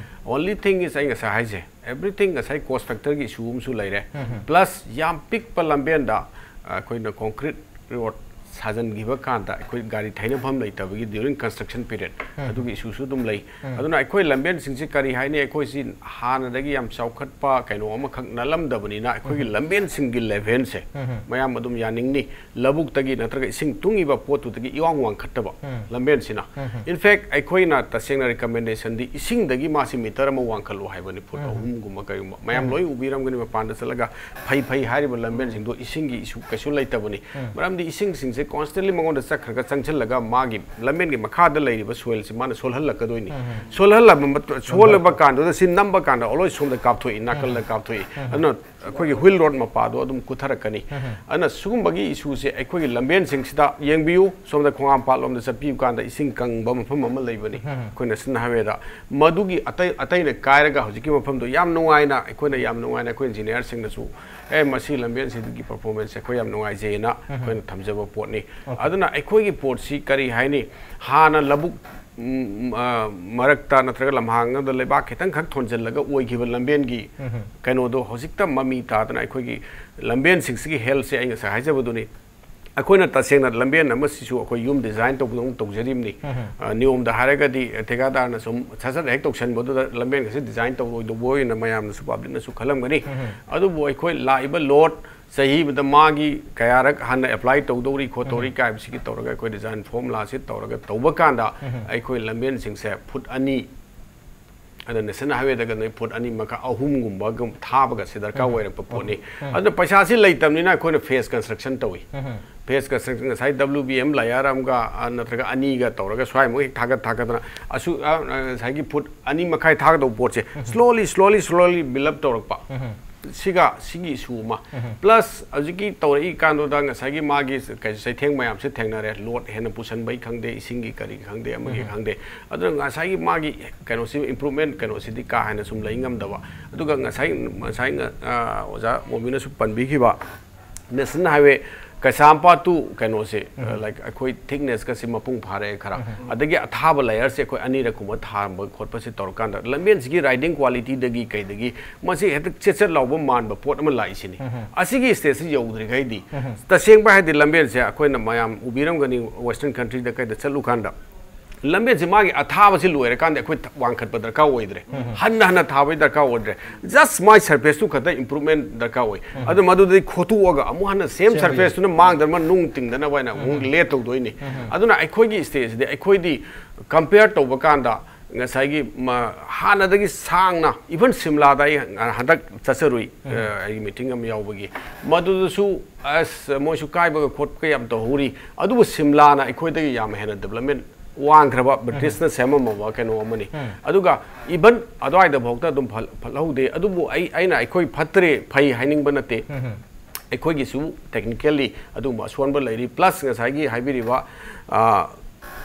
Only thing is, ꯑꯩ ꯉꯁꯥꯏ ꯍꯥꯏꯖꯩ, everything ꯉꯁꯥꯏ cost factorꯒꯤ issue ꯑꯃꯁꯨ ꯂꯩꯔꯦ꯫ Plus ꯌꯥꯝ ꯄꯤꯛꯄ ꯂꯝꯕꯦꯟꯗ ꯑꯩꯈꯣꯏꯅ concrete road ꯁꯥꯖꯟꯈꯤꯕ ꯀꯥꯟꯗ ꯑꯩꯈꯣꯏ ꯒꯥꯔꯤ ꯊꯩꯅꯐꯝ ꯂꯩꯇꯕꯒꯤ during construction period ꯑꯗꯨꯒꯤ issueꯁꯨ ꯑꯗꯨꯝ ꯂꯩ꯫ ꯑꯗꯨꯅ ꯑꯩꯈꯣꯏ ꯂꯝꯕꯦꯟꯁꯤꯡꯁꯤ ꯀꯔꯤ ꯍꯥꯏꯅꯤ, ꯑꯩꯈꯣꯏꯁꯤ ꯍꯥꯟꯅꯗꯒꯤ ꯌꯥꯝ ꯆꯥꯎꯈꯠꯄ ꯀꯩꯅꯣ ꯑꯃꯈꯛ ꯅꯠꯂꯝꯗꯕꯅꯤꯅ ꯑꯩꯈꯣꯏꯒꯤ ꯂꯝꯕꯦꯟꯁꯤꯡꯒꯤ levelꯁꯦ ꯃꯌꯥꯝ ꯑꯗꯨꯝ ꯌꯥꯅꯤꯡꯅꯤ꯫ ꯂꯧꯕꯨꯛꯇꯒꯤ ꯅꯠꯇ꯭ꯔꯒ ꯏꯁꯤꯡ ꯇꯨꯡꯉꯤꯕ ꯄꯣꯠꯇꯨꯗꯒꯤ ꯏꯋꯥꯡ ꯋꯥꯡꯈꯠꯇꯕ ꯂꯝꯕꯦꯟꯁꯤꯅ꯫ In fact, ꯑꯩꯈꯣꯏꯅ ꯇꯁꯦꯡꯅ recommendationꯗꯤ ꯏꯁꯤꯡꯗꯒꯤ ꯃꯥꯁꯤ meter ꯑꯃ ꯋꯥꯡꯈꯠꯂꯨ ꯍꯥꯏꯕꯅꯤ, foot ꯑꯍꯨꯝꯒꯨꯝꯕ ꯀꯩꯒꯨꯝꯕ꯫ ꯃꯌꯥꯝ ꯂꯣꯏ ꯎꯕꯤꯔꯝꯒꯅꯤ, ꯃꯄꯥꯟꯗ ꯆꯠꯂꯒ ꯐꯩ ꯐꯩ ꯍꯥꯏꯔꯤꯕ ꯂꯝꯕꯦꯟꯁꯤꯡꯗꯣ ꯏꯁꯤꯡꯒꯤ issue ꯀꯩꯁꯨ ꯂꯩꯇꯕꯅꯤ꯫ ꯃꯔꯝꯗꯤ ꯏꯁꯤꯡꯁꯤꯡꯁꯦ constantly ꯃꯉꯣꯟꯗ ꯆꯠꯈ꯭ꯔꯒ ꯆꯪꯁꯤꯜꯂꯒ ꯃꯥꯒꯤ ꯂꯝꯕꯦꯟꯒꯤ ꯃꯈꯥꯗ ꯂꯩꯔꯤꯕ soilꯁꯤ ꯃꯥꯅ ꯁꯣꯜꯍꯜꯂꯛꯀꯗꯣꯏꯅꯤ꯫ ꯁꯣꯜꯍꯜꯂꯕ ꯃꯇꯨ-, ꯁꯣꯜꯂꯕ ꯀꯥꯟꯗꯨꯗ ꯁꯤ ꯅꯝꯕ ꯀꯥꯟꯗ ꯂꯣꯏ ꯁꯣꯝꯗ ꯀꯥꯞꯊꯣꯛꯏ, ꯅꯥꯀꯜꯗ ꯀꯥꯞꯊꯣꯛꯏ꯫ ꯑꯗꯨꯅ ꯑꯩꯈꯣꯏꯒꯤ wheel road ꯃꯄꯥꯗꯣ ꯑꯗꯨꯝ ꯀꯨꯊꯔꯛꯀꯅꯤ꯫ ꯑꯗꯨꯅ ꯁꯤꯒꯨꯝꯕꯒꯤ issueꯁꯦ ꯑꯩꯈꯣꯏꯒꯤ ꯂꯝꯕꯦꯟꯁꯤꯡꯁꯤꯗ ꯌꯦꯡꯕꯤꯌꯨ꯫ ꯁꯣꯝꯗ ꯈꯣꯡꯍꯥꯝꯄꯥꯠ ꯂꯣꯝꯗ ꯆꯠꯄꯤꯕ ꯀꯥꯟꯗ ꯏꯁꯤꯡ ꯀꯪꯕ ꯃꯐꯝ ꯑꯃ ꯂꯩꯕꯅꯤ, ꯑꯩꯈꯣꯏ National Highwayꯗ꯫ ꯃꯗꯨꯒꯤ ꯑꯇꯩ, ꯑꯇꯩꯅ ꯀꯥꯏꯔꯒ ꯍꯧꯖꯤꯛꯀꯤ ꯃꯐꯝꯗꯣ ꯌꯥꯝ ꯅꯨꯡꯉꯥꯏꯅ ꯑꯩꯈꯣꯏꯅ, ꯌꯥꯝ ꯅꯨꯡꯉꯥꯏꯅ ꯑꯩꯈꯣꯏ engineerꯁꯤꯡꯅꯁꯨ, "ꯑꯦ, ꯃꯁꯤ ꯂꯝꯕꯦꯟꯁꯤꯗꯒꯤ performanceꯁꯦ ꯑꯩꯈꯣꯏ ꯌꯥꯝ ꯅꯨꯡꯉꯥꯏꯖꯩ"ꯍꯥꯏꯅ ꯑꯩꯈꯣꯏꯅ ꯊꯝꯖꯕ ꯄꯣꯠꯅꯤ꯫ ꯑꯗꯨꯅ ꯑꯩꯈꯣꯏꯒꯤ ꯄꯣꯠꯁꯤ ꯀꯔꯤ ꯍꯥꯏꯅꯤ, ꯍꯥꯟꯅ ꯂꯧꯕꯨꯛ ꯎꯝ, ꯑ, ꯃꯔꯛꯇ ꯅꯠꯇ꯭ꯔꯒ ꯂꯝꯍꯥꯡ ꯑꯃꯗ ꯂꯩꯕꯥꯛ ꯈꯤꯇꯪꯈꯛ ꯊꯣꯟꯖꯤꯜꯂꯒ ꯑꯣꯏꯈꯤꯕ ꯂꯝꯕꯦꯟꯒꯤ ꯀꯩꯅꯣꯗꯣ ꯍꯧꯖꯤꯛꯇ ꯃꯃꯤ ꯇꯥꯗꯅ ꯑꯩꯈꯣꯏꯒꯤ ꯂꯝꯕꯦꯟꯁꯤꯡꯁꯤꯒꯤ healthꯁꯦ ꯑꯩ ꯉꯁꯥꯏ ꯍꯥꯏꯖꯕꯗꯨꯅꯤ꯫ ꯑꯩꯈꯣꯏꯅ ꯇꯁꯦꯡꯅ ꯂꯝꯕꯦꯟ ꯑꯃꯁꯤꯁꯨ ꯑꯩꯈꯣꯏ ꯌꯨꯝ design ꯇꯧꯕꯗꯧꯅ ꯇꯧꯖꯔꯤꯕꯅꯤ꯫ ꯑ, ꯅꯤꯌꯣꯝꯗ ꯍꯥꯏꯔꯒꯗꯤ ꯊꯦꯀꯥꯗꯥꯔꯅ ꯁꯨꯝ ꯁꯠ ꯁꯠ ꯍꯦꯛ ꯇꯧꯁꯟꯕꯗꯨꯗ ꯂꯝꯕꯦꯟ ꯑꯁꯤ design ꯇꯧꯔꯣꯏꯗꯧꯕ ꯑꯣꯏꯅ ꯃꯌꯥꯝꯅꯁꯨ, publicꯅꯁꯨ ꯈꯜꯂꯝꯒꯅꯤ꯫ ꯑꯗꯨꯕꯨ ꯑꯩꯈꯣꯏ ꯂꯥꯛꯏꯕ load ꯆꯍꯤ ꯑꯃꯗ ꯃꯥꯒꯤ ꯀꯌꯥꯔꯛ ꯍꯥꯟꯅ apply ꯇꯧꯗꯧꯔꯤ ꯈꯣꯠꯇꯧꯔꯤ ꯀꯥꯏꯕꯁꯤꯒꯤ ꯇꯧꯔꯒ ꯑꯩꯈꯣꯏ design formulaꯁꯤ ꯇꯧꯔꯒ ꯇꯧꯕ ꯀꯥꯟꯗ ꯑꯩꯈꯣꯏ ꯂꯝꯕꯦꯟꯁꯤꯡꯁꯦ foot ꯑꯅꯤ, ꯑꯗ National Highwayꯗꯒ ꯅꯣꯏ foot ꯑꯅꯤ ꯃꯈꯥ, ꯑꯍꯨꯝꯒꯨꯝꯕ ꯊꯥꯕꯒꯁꯦ ꯗꯔꯀꯥꯔ ꯑꯣꯏꯔꯛꯄ ꯄꯣꯠꯅꯤ꯫ ꯑꯗꯨꯅ ꯄꯩꯁꯥꯁꯤ ꯂꯩꯇꯕꯅꯤꯅ ꯑꯩꯈꯣꯏꯅ phase construction ꯇꯧꯏ꯫ Phase construction ꯉꯁꯥꯏ W B M layer ꯑꯃꯒ, ꯑ, ꯅꯠꯇ꯭ꯔꯒ ꯑꯅꯤꯒ ꯇꯧꯔꯒ ꯁ꯭ꯋꯥꯏꯃꯨꯛ ꯍꯦꯛ ꯊꯥꯒꯠ ꯊꯥꯒꯠꯇꯅ ꯑꯁꯨ-, ꯑ, ꯑ, ꯉꯁꯥꯏꯒꯤ foot ꯑꯅꯤ ꯃꯈꯥꯏ ꯊꯥꯒꯗꯧꯕ ꯄꯣꯠꯁꯦ slowly, slowly, slowly build up ꯇꯧꯔꯛꯄ꯫ ꯁꯤꯒ ꯁꯤꯒꯤ ꯏꯁꯨ ꯑꯃ, ꯄ꯭ꯂꯁ ꯍꯧꯖꯤꯛꯀꯤ ꯇꯧꯔꯛꯏ ꯀꯥꯟꯗꯨꯗ ꯉꯁꯥꯏꯒꯤ ꯃꯥꯒꯤ ꯀꯩ ꯆꯩꯊꯦꯡ ꯃꯌꯥꯝꯁꯦ ꯊꯦꯡꯅꯔꯦ, ꯂꯣꯗ ꯍꯦꯟꯅ ꯄꯨꯁꯟꯕꯩ ꯈꯪꯗꯦ, ꯏꯁꯤꯡꯒꯤ ꯀꯔꯤ ꯈꯪꯗꯦ, ꯑꯃꯒꯤ ꯈꯪꯗꯦ꯫ ꯑꯗꯨꯅ ꯉꯁꯥꯏꯒꯤ ꯃꯥꯒꯤ ꯀꯩꯅꯣꯁꯤ, ꯏꯝꯄ꯭ꯔꯨꯚꯃꯦꯟ ꯀꯩꯅꯣꯁꯤꯗꯤ ꯀꯥ ꯍꯦꯟꯅ ꯁꯨꯝ ꯂꯩ ꯉꯝꯗꯕ꯫ ꯑꯗꯨꯒ ꯉꯁꯥꯏ ꯉꯁꯥꯏ ꯑ, ꯑꯣꯖꯥ ꯃꯣꯃꯤꯅꯁꯨ ꯄꯟꯕꯤꯈꯤꯕ ꯅꯦꯁꯅꯦꯜ ꯍꯥꯏꯋꯦ ꯀꯩꯁꯥꯝꯄꯥꯠ ꯇꯨ ꯀꯩꯅꯣꯁꯦ, ꯂꯥꯏꯛ, ꯑꯩꯈꯣꯏ ꯊꯤꯛꯅꯦꯁꯀꯁꯤ ꯃꯄꯨꯡ ꯐꯥꯔꯛꯑꯦ ꯈꯔ꯫ ꯑꯗꯒꯤ ꯑꯊꯥꯕ ꯂꯦꯌꯔꯁꯦ ꯑꯩꯈꯣꯏ ꯑꯅꯤꯔꯛ ꯀꯨꯝꯕ ꯊꯥꯕ ꯈꯣꯠꯄꯁꯦ ꯇꯧꯔꯀꯥꯟꯗ ꯂꯝꯕꯦꯟꯁꯤꯒꯤ ꯔꯥꯏꯗꯤꯡ ꯀ꯭ꯋꯥꯂꯤꯇꯤꯗꯒꯤ ꯀꯩꯗꯒꯤ ꯃꯁꯤ ꯍꯦꯛꯇ ꯆꯦꯠ ꯆꯦꯠ ꯂꯥꯎꯕ ꯃꯥꯟꯕ ꯄꯣꯠ ꯑꯃ ꯂꯥꯛꯏꯁꯤꯅꯤ꯫ ꯑꯁꯤꯒꯤ ꯁ꯭ꯇꯦꯖꯁꯤ ꯌꯧꯗ꯭ꯔꯤꯈꯩꯗꯤ, ꯇꯁꯦꯡꯕ ꯍꯥꯏꯗꯤ, ꯂꯝꯕꯦꯟꯁꯦ ꯑꯩꯈꯣꯏꯅ ꯃꯌꯥꯝ ꯎꯕꯤꯔꯝꯒꯅꯤ, ꯋꯦꯁꯇꯔꯟ ꯀꯟꯇ꯭ꯔꯤꯗ ꯀꯩꯗ ꯆꯠꯂꯨꯀꯥꯟꯗ ꯂꯝꯕꯦꯟꯁꯦ ꯃꯥꯒꯤ ꯑꯊꯥꯕꯁꯤ ꯂꯣꯏꯔꯀꯥꯟꯗ ꯑꯩꯈꯣꯏ ꯊ-, ꯋꯥꯡꯈꯠꯄ ꯗꯔꯀꯥꯔ ꯑꯣꯏꯗ꯭ꯔꯦ꯫ ꯍꯟꯅ ꯍꯟꯅ ꯊꯥꯕꯒꯤ ꯗꯔꯀꯥꯔ ꯑꯣꯏꯗ꯭ꯔꯦ꯫ ꯖꯁ ꯃꯥꯏ ꯁꯔꯐꯦꯁꯇꯨ ꯈꯛꯇ ꯏꯝꯄ꯭ꯔꯨꯚꯃꯦꯟ ꯗꯔꯀꯥꯔ ꯑꯣꯏ꯫ ꯑꯗꯨ ꯃꯗꯨꯗꯩ ꯈꯣꯠꯇꯣꯛꯑꯒ ꯑꯃꯨꯛ ꯍꯟꯅ ꯁꯦꯝ ꯁꯔꯐꯦꯁꯇꯨꯅ ꯃꯥꯡꯗꯅꯕ ꯅꯨꯡ ꯇꯤꯡꯗꯅꯕ ꯍꯥꯏꯅ ꯑꯃꯨꯛ ꯂꯦ ꯇꯧꯗꯣꯏꯅꯤ꯫ ꯑꯗꯨꯅ ꯑꯩꯈꯣꯏꯒꯤ ꯁ꯭ꯇꯦꯠꯁꯤꯗꯤ ꯑꯩꯈꯣꯏꯗꯤ ꯀꯝꯄꯤꯌꯔ ꯇꯧꯕ ꯀꯥꯟꯗ ꯉꯁꯥꯏꯒꯤ ꯃ-, ꯍꯥꯟꯅꯗꯒꯤ ꯁꯥꯡꯅ, ꯏꯚꯟ ꯁꯤꯝꯂꯥꯗ ꯑꯩ ꯍꯟꯗꯛ ꯆꯠꯆꯔꯨꯏ, ꯑ, ꯑꯩꯒꯤ ꯃꯤꯇꯤꯡ ꯑꯃ ꯌꯥꯎꯕꯒꯤ꯫ ꯃꯗꯨꯗꯁꯨ ꯑꯁ, ꯃꯣꯏꯁꯨ ꯀꯥꯏꯕꯒ ꯈꯣꯠꯄꯒ ꯌꯥꯝ ꯇꯧꯍꯧꯔꯤ꯫ ꯑꯗꯨꯕꯨ ꯁꯤꯝꯂꯥꯅ ꯑꯩꯈꯣꯏꯗꯒꯤ ꯌꯥꯝ ꯍꯦꯟꯅ ꯗꯤꯕꯂꯞꯃꯦꯟ ꯋꯥꯡꯈ꯭ꯔꯕ, ꯕ꯭ꯔꯤꯇꯤꯁꯅ ꯁꯦꯝꯃꯝꯃꯕ ꯀꯩꯅꯣ ꯑꯃꯅꯤ꯫ ꯑꯗꯨꯒ ꯏꯚꯟ ꯑꯗꯨꯋꯥꯏꯗ ꯐꯥꯎꯗ ꯑꯗꯨꯝ ꯐ-, ꯐꯠꯍꯧꯗꯦ꯫ ꯑꯗꯨꯕꯨ ꯑꯩ, ꯑꯩꯅ ꯑꯩꯈꯣꯏ ꯐꯠꯇ꯭ꯔꯦ, ꯐꯩ ꯍꯥꯏꯅꯤꯡꯕ ꯅꯠꯇꯦ꯫ ꯑꯩꯈꯣꯏꯒꯤꯁꯨ ꯇꯦꯛꯅꯤꯀꯦꯜꯂꯤ ꯑꯗꯨꯒꯨꯝꯕ ꯑꯁꯣꯟꯕ ꯂꯩꯔꯤ꯫ ꯄ꯭ꯂꯁ ꯉꯁꯥꯏꯒꯤ ꯍꯥꯏꯕꯤꯔꯤꯕ, ꯑ,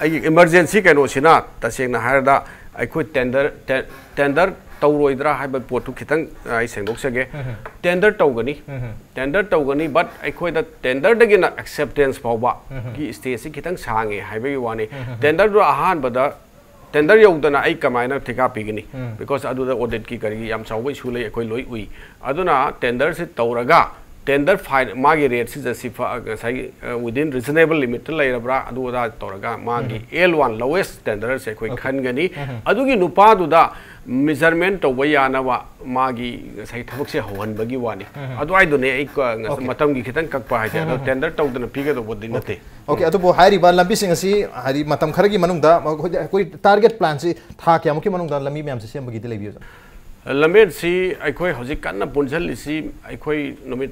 ꯑꯩꯒꯤ ꯏꯃꯔꯖꯦꯟꯁꯤ ꯀꯩꯅꯣꯁꯤꯅ, ꯇꯁꯦꯡꯅ ꯍꯥꯏꯔꯗ, ꯑꯩꯈꯣꯏ ꯇꯦꯟꯗꯔ, ꯇꯦ-, ꯇꯦꯟꯗꯔ ꯇꯧꯔꯣꯏꯗ꯭ꯔꯥ ꯍꯥꯏꯕ ꯄꯣꯠꯇꯨ ꯈꯤꯇꯪ, ꯑ, ꯑꯩ ꯁꯦꯡꯗꯣꯛꯆꯒꯦ꯫ ꯇꯦꯟꯗꯔ ꯇꯧꯒꯅꯤ꯫ ꯇꯦꯟꯗꯔ ꯇꯧꯒꯅꯤ, ꯕꯠ ꯑꯩꯈꯣꯏꯗ ꯇꯦꯟꯗꯔꯗꯒꯤꯅ ꯑꯦꯛꯁꯦꯞꯇꯦꯟꯁ ꯐꯥꯎꯕꯒꯤ ꯁ꯭ꯇꯦꯖꯁꯤ ꯈꯤꯇꯪ ꯁꯥꯡꯉꯦ ꯍꯥꯏꯕꯒꯤ ꯋꯥꯅꯤ꯫ ꯇꯦꯟꯗꯔꯗꯨ ꯑꯍꯥꯟꯕꯗ ꯇꯦꯟꯗꯔ ꯌꯧꯗꯅ ꯑꯩ ꯀꯃꯥꯏꯅ ꯊꯤꯀꯥ ꯄꯤꯒꯅꯤ? ꯕꯤꯀꯣꯁ ꯑꯗꯨꯗ ꯑꯣꯗꯤꯠꯀꯤ ꯀꯔꯤꯒꯤ ꯌꯥꯝ ꯆꯥꯎꯕ ꯏꯁꯨ ꯂꯩ, ꯑꯩꯈꯣꯏ ꯂꯣꯏ ꯎꯏ꯫ ꯑꯗꯨꯅ ꯇꯦꯟꯗꯔꯁꯤ ꯇꯧꯔꯒ, ꯇꯦꯟꯗꯔ ꯐꯥꯏꯟ, ꯃꯥꯒꯤ ꯔꯦꯠꯁꯤ ꯖꯁꯇꯤꯐꯥꯏ, ꯉꯁꯥꯏꯒꯤ, ꯑ, within reasonable limit ꯇ ꯂꯩꯔꯕ꯭ꯔꯥ, ꯑꯗꯨ ꯑꯗꯥ ꯇꯧꯔꯒ ꯃꯥꯒꯤ L one lowest tenderer ꯁꯦ ꯑꯩꯈꯣꯏ ꯈꯟꯒꯅꯤ꯫ ꯑꯗꯨꯒꯤ ꯅꯨꯄꯥꯗꯨꯗ ꯃꯤꯖꯔꯃꯦꯟ ꯇꯧꯕ ꯌꯥꯅꯕ ꯃꯥꯒꯤ ꯉꯁꯥꯏ ꯊꯕꯛꯁꯦ ꯍꯧꯍꯟꯕꯒꯤ ꯋꯥꯅꯤ꯫ ꯑꯗꯨꯋꯥꯏꯗꯨꯅꯦ ꯑꯩ ꯀ-, ꯉꯁ-, Okay. ꯃꯇꯝꯒꯤ ꯈꯤꯇꯪ ꯀꯛꯄ ꯍꯥꯏꯁꯦ꯫ ꯑꯗꯣ Okay. ꯇꯦꯟꯗꯔ ꯇꯧꯗꯅ ꯄꯤꯒꯗꯧꯕꯗꯤ ꯅꯠꯇꯦ꯫ Okay, ꯑꯗꯨꯕꯨ ꯍꯥꯏꯔꯤꯕ ꯂꯝꯕꯤꯁꯤꯡ ꯑꯁꯤ ꯍꯥꯏꯗꯤ ꯃꯇꯝ ꯈꯔꯒꯤ ꯃꯅꯨꯡꯗ ꯑꯩꯈꯣꯏ, ꯑꯩꯈꯣꯏ ꯇꯥꯔꯒꯦꯠ ꯄ꯭ꯂꯥꯟꯁꯤ ꯊꯥ ꯀꯌꯥꯃꯨꯛꯀꯤ ꯃꯅꯨꯡꯗ ꯂꯝꯕꯤ ꯃꯌꯥꯝꯁꯤ ꯁꯦꯝꯕꯒꯤꯗꯤ ꯂꯩꯕꯤꯕ? ꯂꯝꯕꯦꯟꯁꯤ ꯑꯩꯈꯣꯏ ꯍꯧꯖꯤꯛ ꯀꯟꯅ ꯄꯨꯟꯁꯤꯜꯂꯤꯁꯤ ꯑꯩꯈꯣꯏ ꯅꯨꯃꯤꯠ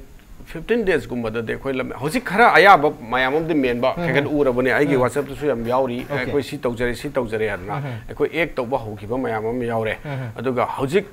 fifteen days ꯀꯨꯝꯕꯗꯗꯤ ꯑꯩꯈꯣꯏ ꯂꯝ-, ꯍꯧꯖꯤꯛ ꯈꯔ ꯑꯌꯥꯕ ꯃꯌꯥꯝ ꯑꯃꯗꯤ ꯃꯦꯟꯕ ꯎꯝ꯫ ꯈꯔ ꯈꯔ ꯎꯔꯕꯅꯦ꯫ ꯑꯩꯒꯤ ꯎꯝ꯫ WhatsApp ꯇꯁꯨ ꯌꯥꯝ ꯌꯥꯎꯔꯤ, Okay. ꯑꯩꯈꯣꯏ ꯁꯤ ꯇꯧꯖꯔꯦ, ꯁꯤ ꯇꯧꯖꯔꯦ ꯍꯥꯏꯗꯅ ꯎꯝ꯫ ꯑꯩꯈꯣꯏ act ꯇꯧꯕ ꯍꯧꯈꯤꯕ ꯃꯌꯥꯝ ꯑꯃ ꯌꯥꯎꯔꯦ꯫ ꯎꯝ꯫ ꯑꯗꯨꯒ ꯍꯧꯖꯤꯛ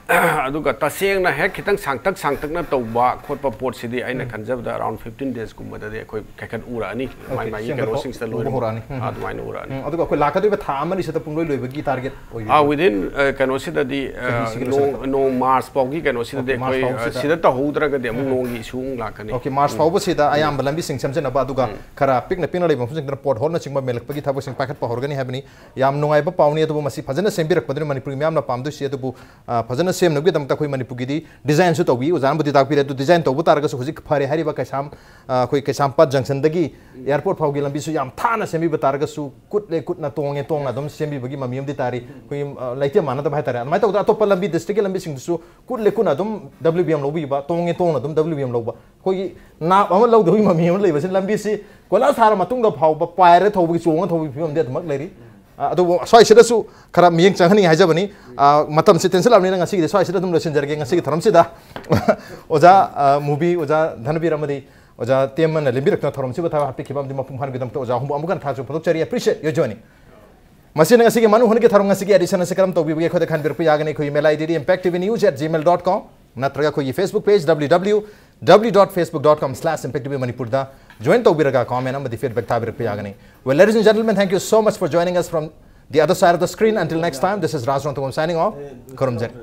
ꯑꯗꯨꯒ ꯇꯁꯦꯡꯅ ꯍꯦꯛ ꯈꯤꯇꯪ ꯁꯥꯡꯇꯛ ꯁꯥꯡꯇꯛꯅ ꯇꯧꯕ ꯈꯣꯠꯄ ꯄꯣꯠꯁꯤꯗꯤ ꯑꯩꯅ ꯈꯟꯖꯕꯗ around fifteen days ꯀꯨꯝꯕꯗꯗꯤ ꯑꯩꯈꯣꯏ ꯀꯥꯏꯈꯠ ꯎꯔꯛꯑꯅꯤ, ꯃꯥꯏ ꯃꯥꯒꯤ ꯀꯩꯅꯣꯁꯤꯡꯁꯤꯗ ꯂꯣꯏꯅ꯫ ꯍꯧꯔꯛꯑꯅꯤ꯫ ꯎꯝ꯫ ꯑꯗꯨꯃꯥꯏꯅ ꯎꯔꯛꯑꯅꯤ꯫ ꯎꯝ, ꯑꯗꯨꯒ ꯑꯩꯈꯣꯏ ꯂꯥꯛꯀꯗꯣꯏꯕ ꯊꯥ ꯑꯃ ꯑꯅꯤꯁꯤꯗ ꯄꯨꯡꯂꯣꯏ ꯂꯣꯏꯕꯒꯤ target ꯑꯥ, within, ꯑ, ꯀꯩꯅꯣꯁꯤꯗꯗꯤ, ꯑ, ꯆꯍꯤꯁꯤꯒꯤ ꯅꯣꯡ ꯅꯣꯡ March ꯐꯥꯎꯒꯤ ꯀꯩꯅꯣꯁꯤꯗꯗꯤ ꯑꯩꯈꯣꯏ, ꯑ, ꯁꯤꯗ ꯇꯧꯍꯧꯗ꯭ꯔꯒꯗꯤ ꯑꯃꯨꯛ ꯅꯣꯡꯒꯤ issue ꯑꯃꯨꯛ ꯂꯥꯛꯀꯅꯤ꯫ Okay, March ꯐꯥꯎꯕꯁꯤꯗ ꯑꯌꯥꯝꯕ ꯂꯝꯕꯤꯁꯤꯡ ꯁꯦꯝꯖꯅꯕ, ꯑꯗꯨꯒ ꯈꯔ ꯄꯤꯛꯅ ꯄꯤꯛꯅ ꯂꯩꯕ ꯃꯐꯝꯁꯤꯡꯗꯅ pothole ꯅꯆꯤꯡꯕ ꯃꯦꯜꯂꯛꯄꯒꯤ ꯊꯕꯛꯁꯤꯡ ꯄꯥꯏꯈꯠꯄ ꯍꯧꯔꯒꯅꯤ ꯍꯥꯏꯕꯅꯤ꯫ ꯌꯥꯝ ꯅꯨꯡꯉꯥꯏꯕ ꯄꯥꯎꯅꯤ꯫ ꯑꯗꯨꯕꯨ ꯃꯁꯤ ꯐꯖꯅ ꯁꯦꯝꯕꯤꯔꯛꯄꯗꯨꯅ ꯃꯅꯤꯄꯨꯔꯒꯤ ꯃꯤꯌꯥꯝꯅ ꯄꯥꯝꯗꯣꯏꯁꯤ꯫ ꯑꯗꯨꯕꯨ, ꯑ, ꯐꯖꯅ ꯁꯦꯝꯅꯕꯒꯤꯗꯃꯛꯇ ꯑꯩꯈꯣꯏ ꯃꯅꯤꯄꯨꯔꯒꯤꯗꯤ design ꯁꯨ ꯇꯧꯕꯤ, ꯑꯣꯖꯥꯅꯕꯨꯗꯤ ꯇꯥꯛꯄꯤꯔꯦ꯫ ꯑꯗꯨ design ꯇꯧꯕ ꯇꯥꯔꯒꯁꯨ ꯍꯧꯖꯤꯛ ꯐꯔꯦ ꯍꯥꯏꯔꯤꯕ ꯀꯩꯁꯥꯝ, ꯑ, ꯑꯩꯈꯣꯏ ꯀꯩꯁꯥꯝꯄꯥꯠ junction ꯗꯒꯤ airport ꯐꯥꯎꯒꯤ ꯂꯝꯕꯤꯁꯨ ꯌꯥꯝ ꯊꯥꯅ ꯁꯦꯝꯕꯤꯕ ꯇꯥꯔꯒꯁꯨ, ꯀꯨꯠꯂꯦ ꯀꯨꯠꯅ, ꯇꯣꯡꯉꯦ ꯇꯣꯡꯅ ꯑꯗꯨꯝ ꯁꯦꯝꯕꯤꯕꯒꯤ ꯃꯃꯤ ꯑꯃꯗꯤ ꯇꯥꯔꯤ꯫ ꯑꯩꯈꯣꯏꯒꯤ, ꯑ, ꯂꯩꯇꯦꯝ ꯃꯥꯟꯅꯗꯕ ꯍꯥꯏꯇꯥꯔꯦ꯫ ꯑꯗꯨꯃꯥꯏꯅ ꯇꯧꯗꯅ ꯑꯇꯣꯞꯄ ꯂꯝꯕꯤ district ꯀꯤ ꯂꯝꯕꯤꯁꯤꯡꯗꯨꯁꯨ ꯀꯨꯠꯂꯦ ꯀꯨꯠꯅ ꯑꯗꯨꯝ W B M ꯂꯧꯕꯤꯕ, ꯇꯣꯡꯉꯦ ꯇꯣꯡꯅ ꯑꯗꯨꯝ W B M ꯂꯧꯕ꯫ ꯑꯩꯈꯣꯏꯒꯤ ꯅꯥꯞ ꯑꯃ ꯂꯧꯗꯕꯒꯤ ꯃꯃꯤ ꯑꯃ ꯂꯩꯕꯁꯤ, ꯂꯝꯕꯤꯁꯤ ꯀꯣꯏꯂꯥꯁ ꯊꯥꯔ ꯃꯇꯨꯡꯗ ꯐꯥꯎꯕ ꯄꯥꯏꯔ ꯊꯧꯕꯒꯤ, ꯆꯣꯡꯉ ꯊꯧꯕꯒꯤ ꯐꯤꯕꯝꯗꯤ ꯑꯗꯨꯃꯛ ꯂꯩꯔꯤ꯫ ꯑ, ꯑꯗꯨꯕꯨ ꯁ꯭ꯋꯥꯏꯁꯤꯗꯁꯨ ꯈꯔ ꯃꯤꯠꯌꯦꯡ ꯆꯪꯍꯟꯅꯤꯡꯉꯤ ꯍꯥꯏꯖꯕꯅꯤ꯫ ꯑ, ꯃꯇꯝꯁꯤ ꯇꯦꯟꯁꯤꯜꯂꯛꯑꯕꯅꯤꯅ ꯉꯁꯤꯒꯤꯗꯤ ꯁ꯭ꯋꯥꯏꯁꯤꯗ ꯑꯗꯨꯝ ꯂꯣꯏꯁꯤꯟꯖꯔꯒꯦ꯫ ꯉꯁꯤꯒꯤ ꯊꯧꯔꯝꯁꯤꯗ ꯑꯣꯖꯥ, ꯑ, ꯃꯨꯕꯤ, ꯑꯣꯖꯥ ꯙꯅꯕꯤꯔ ꯑꯃꯗꯤ ꯑꯣꯖꯥ ꯇꯦꯝꯃꯅ ꯂꯦꯝꯕꯤꯔꯛꯇꯨꯅ ꯊꯧꯔꯝꯁꯤꯕꯨ ꯊꯋꯥꯏ ꯍꯥꯞꯄꯤꯈꯤꯕ ꯑꯃꯗꯤ ꯃꯄꯨꯡ ꯐꯥꯍꯟꯕꯒꯤꯗꯃꯛꯇ ꯑꯣꯖꯥ ꯑꯍꯨꯝꯕꯨ ꯑꯃꯨꯛ ꯍꯟꯅ ꯊꯥꯒꯠꯆꯕ ꯐꯣꯡꯗꯣꯛꯆꯔꯤ꯫ Appreciate your joining꯫ ꯃꯁꯤꯅ ꯉꯁꯤꯒꯤ ꯃꯅꯨꯡ ꯍꯨꯠꯀꯤ ꯊꯧꯔꯝ ꯉꯁꯤꯒꯤ edition ꯑꯁꯤ ꯀꯔꯝ ꯇꯧꯕꯤꯕꯒꯦ ꯑꯩꯈꯣꯏꯗ ꯈꯟꯕꯤꯔꯛꯄ ꯌꯥꯒꯅꯤ꯫ ꯑꯩꯈꯣꯏꯒꯤ email ID D impact T V news at gmail dot com ꯅꯠꯇ꯭ꯔꯒ ꯑꯩꯈꯣꯏꯒꯤ Facebook page W W W dot facebook dot com slash impact T V Manipur ꯗ join ꯇꯧꯕꯤꯔꯒ comment ꯑꯃꯗꯤ feedback ꯊꯥꯕꯤꯔꯛꯄ ꯌꯥꯒꯅꯤ꯫ Well, ladies and gentlemen, thank you so much for joining us from the other side of the screen. Until next time, this is Raj Rongtungam signing off. ꯈꯨꯔꯨꯝꯖꯔꯤ꯫